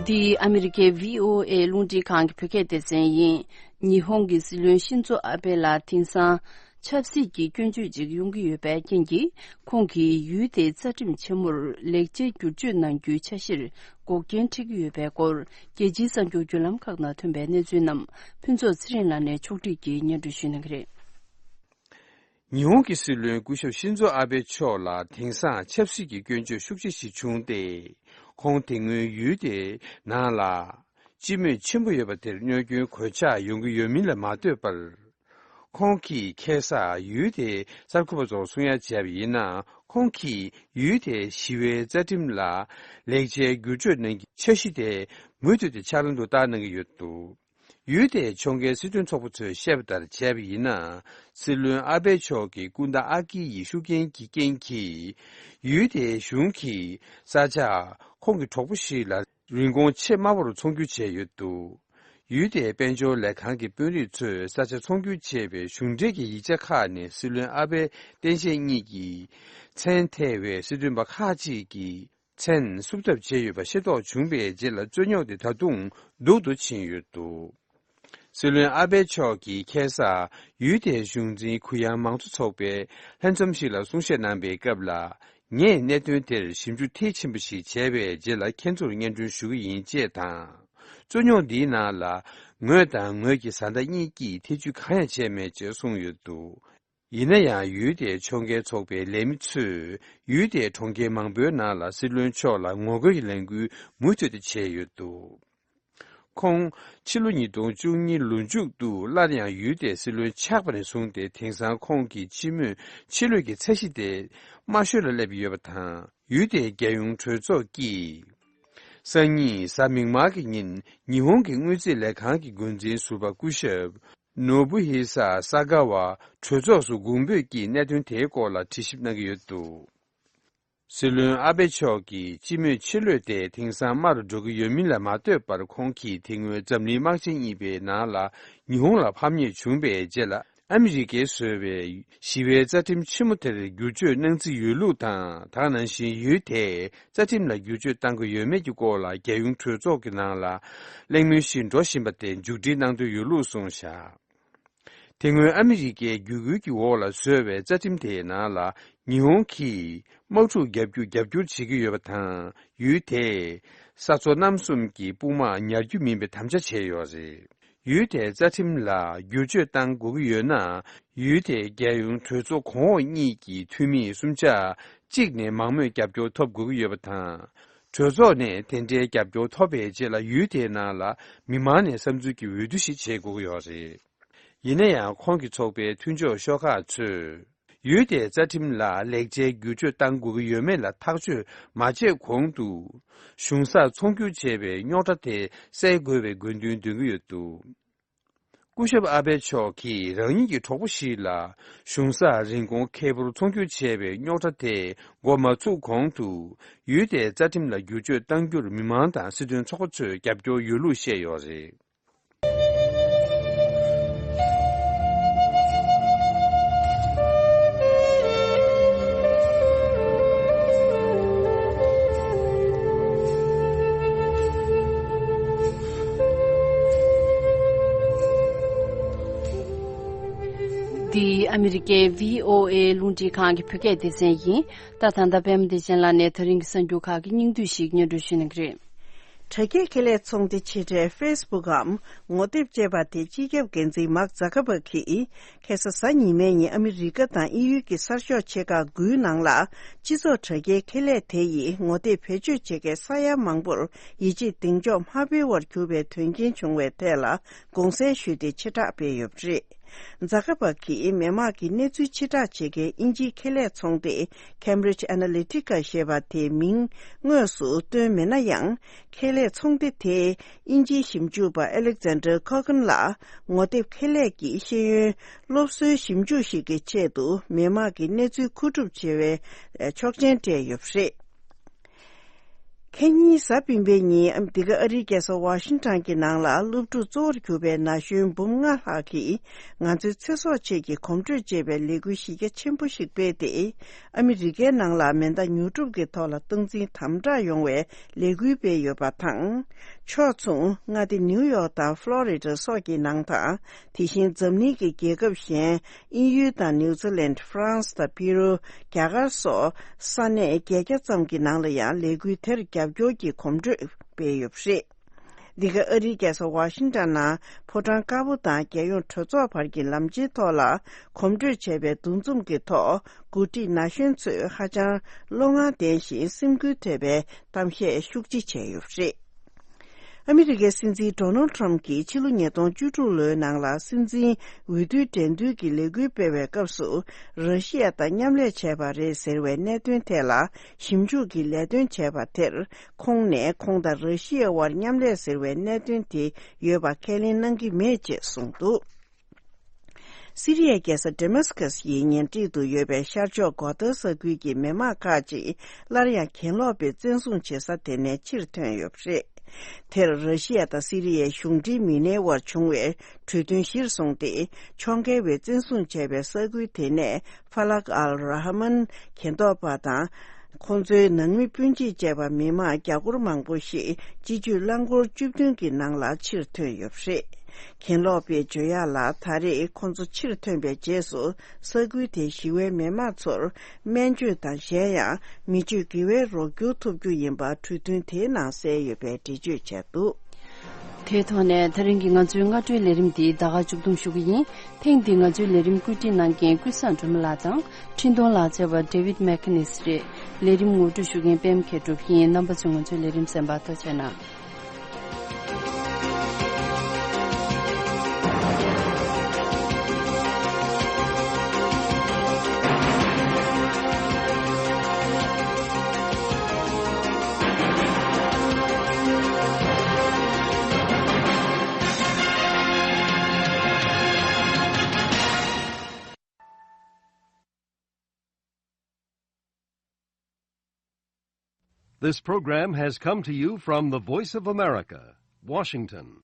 འདི་ཨ་མི་རི་ཀའི་བྷི་ཨོ་ཨེ་རླུང་འཕྲིན་ཁང་གི་བོད་སྐད་སྡེ་ཚན་ཡིན། ཉི་ཧོང་གི་སྲིད་བློན་ཤིན་ཛོ་ཨ་བྷེ་ལ་དེང་སང་ཆབ་སྲིད་ཀྱི་སྐྱོན་བརྗོད་ཅིག་ཡོང་གི་ཡོད་པའི་རྐྱེན་གྱིས། ཁོང་གིས་ཡུལ་དེའི་རྩ་ཁྲིམས་ཆེན་མོར་ལེགས་ཆའི་བསྒྱུར་བཅོས་གནང་རྒྱུའི་འཆར་གཞིར་འགོག་རྐྱེན་འཕྲད་ཀྱི་ཡོད་པའི་སྐོར། རྒྱལ་སྤྱིའི་གསར་འགྱུར་བརྒྱུད་ལམ་ཁག་ནང་ཐོན་པའི་གནས་ཚུལ་རྣམས་ཕུན་ཚོགས་ཚེ་རིང་ལགས་ནས་ཕྱོགས་སྒྲིག་གིས་སྙན་སྒྲོན་ཞུ་གནང་གི་རེད། ཉི་ཧོང་གི་སྲིད་བློན་སྐུ་ཞབས་ཤིན་ཛོ་ཨ་བྷེ་མཆོག་ལ་དེང་སང་ཆབ་སྲིད་ཀྱི་སྐྱོན་བརྗོད་ཤུགས་ཆེ་ཞིག་བྱུང་སྟེ། ཁོང་དེ་སྔོན་ཡུལ་དེའི་ནང་ལ། སྤྱི་མོས་ཆེན་པོ་ཡོད་པ་དེར་གནོད་སྐྱོན་གོད་ཆག་ཡོང་གི་ཡོད་མིན་ལ་མ་ལྟོས་པར། ཁོང་གིས་ཁ་སང་ཡུལ་དེའི་གསར་འགོད་པ་ཚོར་གསུང་ཡ་བྱས་པ་ཡིན་ན། ཁོང་གིས་ཡུལ་དེའི་ཞི་བའི་རྩ་ཁྲིམས་ལ་ལེགས་ཆའི་བསྒྱུར་བཅོས་གནང་རྒྱུའི་འཆར་གཞི་དེ་མུ་མཐུད་དེ་ཕྱག་ལམ་དུ་བསྟར་གནང་གི་ཡོད་འདུག་ཡུལ་དེའི་ཕྱོགས་འགལ་སྲིད་དོན་ཚོགས་པ་ཚོས་བཤད་པ་ལྟར་བྱས་པ་ཡིན་ན། སྲིད་བློན་ཨ་བྷེ་མཆོག་གི་སྐུ་ཟླ་ཨ་ཀི་ཡི་ཤུགས་རྐྱེན་གྱི་རྐྱེན་གྱིས། ཡུལ་དེའི་གཞུང་གིས་ས་ཆ་ཁོང་གི་གྲོགས་པོ་ཞིག་ལ་རིན་གོང་ཆེས་དམའ་བོར་ཚོང་བསྒྱུར་བྱས་ཡོད་འདུག་ཡུལ་དེའི་དཔལ་འབྱོར་ལས་ཁང་གི་དཔོན་རིགས་ཚོས་ས་ཆ་ཚོང་བསྒྱུར་བྱས་པའི་གཞུང་འབྲེལ་གྱི་ཡིག་ཆ་ཁག་ནི་སྲིད་བློན་ཨ་བྷེ་སྟངས་དཔྱལ་གཉིས་ཀྱི་མཚན་ཐེ་བའི་སྲིད་དོན་པ་ཁག་ཅིག་གི་མཚན་བསུབ་ཐབས་བྱས་ཡོད་པ་ཤེས་རྟོགས་བྱུང་བའི་རྗེས་ལ་རྩོད་རྙོག་དེ་ད་དུང་སྡུག་ཏུ་ཕྱིན་ཡོད་འདུག་སྲིད་བློན་ཨ་བྷེ་མཆོག་གིས་ཁ་སང་ཡུལ་དེའི་གཞུང་འཛིན་གུ་ཡངས་མང་གཙོ་ཚོགས་པའི་ལྷན་འཛོམས་ཤིག་ལ་གསུང་བཤད་གནང་པའི་སྐབས་ལ། ངས་གནད་དོན་དེར་ཞིབ་འཇུག་མཐིལ་ཕྱིན་པ་ཞིག་བྱས་པའི་རྗེས་ལ་ཁྱེད་ཚོར་སྙན་སྒྲོན་ཞུ་གི་ཡིན་ཅེས་དང་། རྩོད་རྙོག་འདིའི་ནང་ལ་ངོས་དང་ངོས་ཀྱི་བཟའ་ཟླ་གཉིས་ཀྱིས་ཐེ་ཇུས་གང་ཡང་བྱས་མེད་ཅེས་གསུངས་ཡོད་འདུག་ཡིན་ན་ཡང་ཡུལ་དེའི་ཕྱོགས་འགལ་ཚོགས་པའི་ལས་མི་ཚོས་ཡུལ་དེའི་གྲོང་ཁྱེར་མང་པོའི་ནང་ལ་སྲིད་བློན་མཆོག་ལ་ངོ་རྒོལ་གྱི་ལས་འགུལ་མུ་མཐུད་དུ་བྱས་ཡོད་འདུག་ཁོང་ཕྱི་ལོ་ཉིས་སྟོང་བཅུ་གཉིས་ལོ་མཇུག་ཏུ་སླར་ཡང་ཡུལ་དེའི་སྲིད་བློན་ཆགས་པ་ནས་བཟུང་སྟེ་དེང་སང་ཁོང་གི་སྤྱི་མོས་ཕྱི་ལོགས་ཀྱི་ཚད་གཞི་དེ་དམའ་ཤོས་ལ་སླེབས་ཡོད་པ་དང་། ཡུལ་དེའི་རྒྱལ་ཡོངས་གྲོས་ཚོགས་ཀྱིས་སང་ཉིན་གཟའ་མིག་དམར་གྱི་ཉིན་ཉི་ཧོང་གི་དངུལ་རྩིས་ལས་ཁང་གི་འགོ་འཛིན་ཟུར་པ་སྐུ་ཞབས་ནོ་བུ་ཧི་ས་ས་ག་བ་གྲོས་ཚོགས་སུ་དགོངས་འབོད་ཀྱིས་གནད་དོན་དེའི་སྐོར་ལ་དྲི་ཞིབ་གནང་གི་ཡོད་འདུག་སྲིད་བློན་ཨ་བྷེ་མཆོག་གི་སྤྱི་མོས་ཕྱིར་ལོག་དེ་དེང་སང་དམའ་རུ་འགྲོ་གི་ཡོད་མིན་ལ་མ་ལྟོས་པར། ཁོང་གིས་དེ་སྔོན་འཛམ་གླིང་དམག་ཆེན་གཉིས་པའི་ནང་ལ་ཉི་ཧོང་ལ་ཕམ་ཉེས་བྱུང་བའི་རྗེས་ལ། ཨ་མི་རི་ཀས་བཟོས་པའི་ཞི་བའི་རྩ་ཁྲིམས་ཆེན་མོ་དེར་བསྒྱུར་བཅོས་གནང་རྩིས་ཡོད་ལུགས་དང་། དེ་ནང་བཞིན་ཡུལ་དེའི་རྩ་ཁྲིམས་ལ་བསྒྱུར་བཅོས་གཏང་དགོས་ཡོད་མེད་ཀྱི་སྐོར་ལ་རྒྱལ་ཡོངས་གྲོས་ཚོགས་ཀྱི་ནང་ལ་གླེང་མོལ་ཞིག་འགྲོ་བཞིན་པ་དེ་མཇུག་སྒྲིལ་གནང་འདོད་ཡོད་ལུགས་གསུངས་བཞག་དེ་སྔོན་ཨ་མི་རི་ཀའི་བརྒྱུད་སྐུལ་གྱི་འོག་ལ་བཟོས་པའི་རྩ་ཁྲིམས་དེའི་ནང་ལ། ཉི་ཧོང་གིས་དམག་འཁྲུག་བརྒྱབ་རྒྱུ་རྒྱབ་སྐྱོར་བྱེད་ཀྱི་ཡོད་པ་དང་། ཡུལ་དེས་ས་མཚོ་གནམ་གསུམ་གྱི་དཔུང་དམག་ཉར་རྒྱུ་མིན་པའི་དམ་བཅའ་བྱས་ཡོད་རེད། ཡུལ་དེའི་རྩ་ཁྲིམས་ལ་བསྒྱུར་བཅོས་གཏང་དགོས་ཀྱི་ཡོད་ན། ཡུལ་དེའི་རྒྱལ་ཡོངས་གྲོས་ཚོགས་གོང་འོག་གཉིས་ཀྱི་འཐུས་མི་གསུམ་ཆ་གཅིག་ནས་མང་མོས་རྒྱབ་སྐྱོར་ཐོབ་དགོས་ཀྱི་ཡོད་པ་དང་། གྲོས་ཚོགས་ནས་དེ་འདྲའི་རྒྱབ་སྐྱོར་ཐོབ་པའི་རྗེས་ལ། ཡུལ་དེའི་ནང་ལ་མི་མང་ནས་བསམ་ཚུལ་གྱི་འོས་བསྡུ་ཞིག་བྱེད་དགོས་ཀྱི་ཡོད་རེད། ཡིན་ན་ཡང་། ཁོང་གི་ཚོགས་པའི་མཐུན་ཕྱོགས་ཤོག་ཁག་ཚོས། ཡུལ་དེའི་རྩ་ཁྲིམས་ལ་ལེགས་ཆའི་བསྒྱུར་བཅོས་གཏང་དགོས་ཀྱི་ཡོད་མེད་ལ་ཐག་གཅོད་མ་བྱས་གོང་དུ། གཞུང་སར་ཚོང་སྒྱུར་བྱས་པའི་རྙོག་དྲ་དེ་སེལ་དགོས་པའི་དགོས་འདུན་འདོན་གྱི་ཡོད་འདུག་སྐུ་ཞབས་ཨ་བྷེ་མཆོག་གིས་རང་ཉིད་ཀྱི་གྲོགས་པོ་ཞིག་ལ། གཞུང་སར་རིན་གོང་ཁེ་པོར་ཚོང་སྒྱུར་བྱས་པའི་རྙོག་དྲ་དེ་འགོ་མ་ཚུགས་གོང་དུ། ཡུལ་དེའི་རྩ་ཁྲིམས་ལ་བསྒྱུར་བཅོས་གཏང་རྒྱུར་མི་མང་དང་སྲིད་དོན་ཚོགས་པ་ཚོས་རྒྱབ་སྐྱོར་ཡོད་ལུགས་བཤད་ཡོད་རེད། འདི་ཨ་མི་རི་ཀའི་བྷི་ཨོ་ཨེ་རླུང་འཕྲིན་ཁང་གི་བོད་སྐད་སྡེ་ཚན་ཡིན། ད་ད་ལྟ་པད་མ་བདེ་ཆེན་ལགས་ནས་ད་རིང་གི་གསར་འགྱུར་ཁག་གི་སྙིང་བསྡུས་ཤིག་སྙན་སྒྲོན་ཞུ་གནང་གི་རེད། དྲ་རྒྱའི་ཁེ་ལས་ཚོང་སྡེ་ཆེ་གྲས་ཧྥེ་སི་བུག་གམ་ངོ་དེབ་ཅེས་པ་དེ་སྤྱི་ཁྱབ་འགན་འཛིན་མཱག་ཛ་ཁ་པར་གྱིས་ཁ་སང་གཟའ་ཉི་མའི་ཉིན་ཨ་མི་རི་ཀ་དང་དབྱིན་ཡུལ་གྱི་གསར་ཤོག་ཆེ་ཁག་དགུའི་ནང་ལ། སྤྱི་ཚོགས་དྲ་རྒྱའི་ཁེ་ལས་དེ་ཡིས་ངོ་དེབ་བེད་སྤྱོད་བྱེད་མཁན་ས་ཡ་མང་པོར་ཡིད་ཆེས་གདེང་འཇོག་མ་འཕེལ་བར་གྱུར་པའི་དོན་རྐྱེན་བྱུང་བའི་ཐད་ལ་དགོངས་སེལ་ཞུས་ཏེ་ཕྱིར་བསྒྲགས་སྤེལ་ཡོད་པ་རེད། ཛ་ཀ་པར་གྱིས་མི་དམངས་ཀྱི་གནས་ཚུལ་ཕྱིར་བསྒྲགས་བྱེད་མཁན་དབྱིན་ཇིའི་ཁེ་ལས་ཚོང་སྡེ་Cambridge Analytica ཞེས་པ་དེའི་མིང་དངོས་སུ་བཏོན་མེད་ན་ཡང་། ཁེ་ལས་ཚོང་སྡེ་དེས་དབྱིན་ཇིའི་ཞིབ་འཇུག་པ་Alexander Cogan ལ་ངོ་དེབ་ཁེ་ལས་ཀྱི་ཤེས་ཡོན་སློབ་གསོའི་ཞིབ་འཇུག་ཞིག་གི་ཆེད་དུ་མི་དམངས་ཀྱི་གནས་ཚུལ་མཁོ་སྒྲུབ་བྱེད་པའི་ཆོག་མཆན་སྤྲད་ཡོད་པ་རེད། ཁ་ཉིན་གཟའ་སྤེན་པའི་ཉིན་འདི་ག་ཨ་རིའི་རྒྱལ་ས་ཝ་ཤིང་ཊོན་གྱི་ནང་ལ་སློབ་ཕྲུག་གཙོ་བོར་གྱུར་པའི་ན་གཞོན་འབུམ་ལྔ་ལྷག་གིས་ང་ཚོའི་ཚེ་སྲོག་ཆེད་ཀྱི་གོམ་བགྲོད་ཅེས་པའི་ལས་འགུལ་གཞི་རྒྱ་ཆེན་པོ་ཞིག་སྤེལ་ཏེ། ཨ་མི་རི་ཀའི་ནང་ལ་མེ་མདའ་ཉོ་སྒྲུབ་ཀྱི་ཐོག་ལ་སྟངས་འཛིན་དམ་དྲག་ཡོང་བའི་ལས་འགུལ་སྤེལ་ཡོད་པ་དང་། ཕྱོགས་མཚུངས་མངའ་སྡེ་ནིའུ་ཡོག་དང་ཕློ་རི་ཌ་སོགས་ཀྱི་ནང་དང་། དེ་བཞིན་འཛམ་གླིང་གི་རྒྱལ་ཁབ་གཞན། དབྱིན་ཡུལ་དང་ནིའུ་ཛི་ལན། ཧྥ་རན་སི་དང་ཕི་རུ། རྒྱ་གར་སོགས་ས་གནས་བརྒྱད་བརྒྱ་ཙམ་གྱི་ནང་ལ་ཡང་ལས་འགུལ་དེར་རྒྱབ་སྐྱོར་གྱི་གོམ་བགྲོད་སྤེལ་ཡོད་པ་རེད། འདི་ག་ཨ་རིའི་རྒྱལ་ས་ཝ་ཤིང་ཊོན་ནང་ཕོ་བྲང་དཀར་པོ་དང་རྒྱལ་ཡོངས་གྲོས་ཚོགས་བར་གྱི་ལམ་ཆེན་ཐོག་ལ་གོམ་བགྲོད་བྱས་པའི་འདུ་འཛོམས་ཀྱི་ཐོག་འགོ་ཁྲིད་ན་གཞོན་ཚོས་ཧ་ཅང་བློ་ངར་ལྡན་ཞིང་སེམས་འགུལ་ཐེབས་པའི་གཏམ་བཤད་ཤུགས་ཆེ་བྱས་ཡོད་པ་རེད། ཨ་མི་རི་ཀའི་སྲིད་འཛིན་ཌོ་ནལ་ཌི་ཊརམ་ཕི་གྱིས་ཕྱི་ལོ་ཉིས་སྟོང་བཅུ་དྲུག་ལོའི་ནང་ལ་སྲིད་འཛིན་འོས་བསྡུའི་འགྲན་བསྡུར་གྱི་ལས་འགུལ་སྤེལ་བའི་སྐབས་སུ། ར་ཤི་ཡ་དང་མཉམ་ལས་བྱས་པ་རེད་ཟེར་བའི་གནད་དོན་ཐད་ལ་ཞིབ་འཇུག་གི་ལས་དོན་བྱས་པ་དེར། ཁོང་ནས་ཁོང་དང་ར་ཤི་ཡའི་དབར་མཉམ་ལས་ཟེར་བའི་གནད་དོན་དེ་ཡོད་པ་ཁས་ལེན་གནང་གི་མེད་ཅེས་གསུངས་འདུག་སི་རི་ཡའི་རྒྱལ་ས་ཌེ་མཱ་སི་ཀ་སི་ཡི་ཉེ་འཁྲིས་དུ་ཡོད་པའི་ཤར་ཕྱོགས་གོ་ཏཱ་ས་ཁུལ་གྱི་མི་དམངས་ཁག་ཅིག་སླར་ཡང་གྱེན་ལོག་པའི་བཙན་བཟུང་བྱེད་ས་དེ་ནས་ཕྱིར་ཐོན་ཡོད་པ་རེད། དེར་ར་ཤི་ཡ་དང་སི་རི་ཡའི་གཞུང་འབྲེལ་མི་སྣའི་དབར་བྱུང་བའི་གྲོས་མཐུན་གཞིར་བཟུང་སྟེ། ཕྱོགས་འགལ་བའི་བཙན་བཟུང་བྱས་པའི་ས་ཁུལ་དེ་ནས་ཧྥ་ལག་ཨལ་ར་ཧ་མན་གྱེན་ལྡོག་པ་དང་། ཁོང་ཚོའི་ནང་མི་སྤུན་མཆེད་བཅས་པ་མི་མང་རྒྱ་སྒོར་མང་པོ་ཞིག་སྤྱི་སྤྱོད་རླངས་འཁོར་བཅུ་བདུན་གྱི་ནང་ལ་ཕྱིར་ཐོན་ཡོད་པ་རེད། གྱེན་ལོག་པའི་བརྗོད་ཡག་ལ། ད་རེས་ཁོང་ཚོ་ཕྱིར་ཐོན་པའི་རྗེས་སུ་ས་ཁུལ་དེའི་ཞི་བའི་མི་མང་ཚོར་སྨན་བཅོས་དང་གཞན་ཡང་མི་སྤྱོད་དགེ་བའི་རོགས་སྐྱོར་ཐོབ་རྒྱུ་ཡིན་པ་གྲོས་མཐུན་དེའི་ནང་གསལ་ཡོད་པའི་འགྲེལ་བརྗོད་བྱས་འདུག་དེའི་ཐོག་ནས་ད་རིང་གི་ང་ཚོའི་སྔ་དྲོའི་ལས་རིམ་འདི་ད་ག་མཇུག་བསྡོམས་ཞུ་གི་ཡིན། ཐེངས་འདིའི་ང་ཚོའི་ལས་རིམ་བཀོད་སྒྲིག་གནང་མཁན་ཀུན་བཟང་སྒྲོལ་མ་ལགས་དང་། འཕྲིན་གཏོང་ལག་རྩལ་བ་David McNeese རེད། ལས་རིམ་ངོ་སྤྲོད་ཞུ་མཁན་པད་མ་མཁས་གྲུབ་ཡིན། རྣམ་པ་ཚོས་ང་ཚོའི་ལས་རིམ་གསན་པར་ཐུགས་རྗེ་གནང་། This program has come to you from the Voice of America, Washington.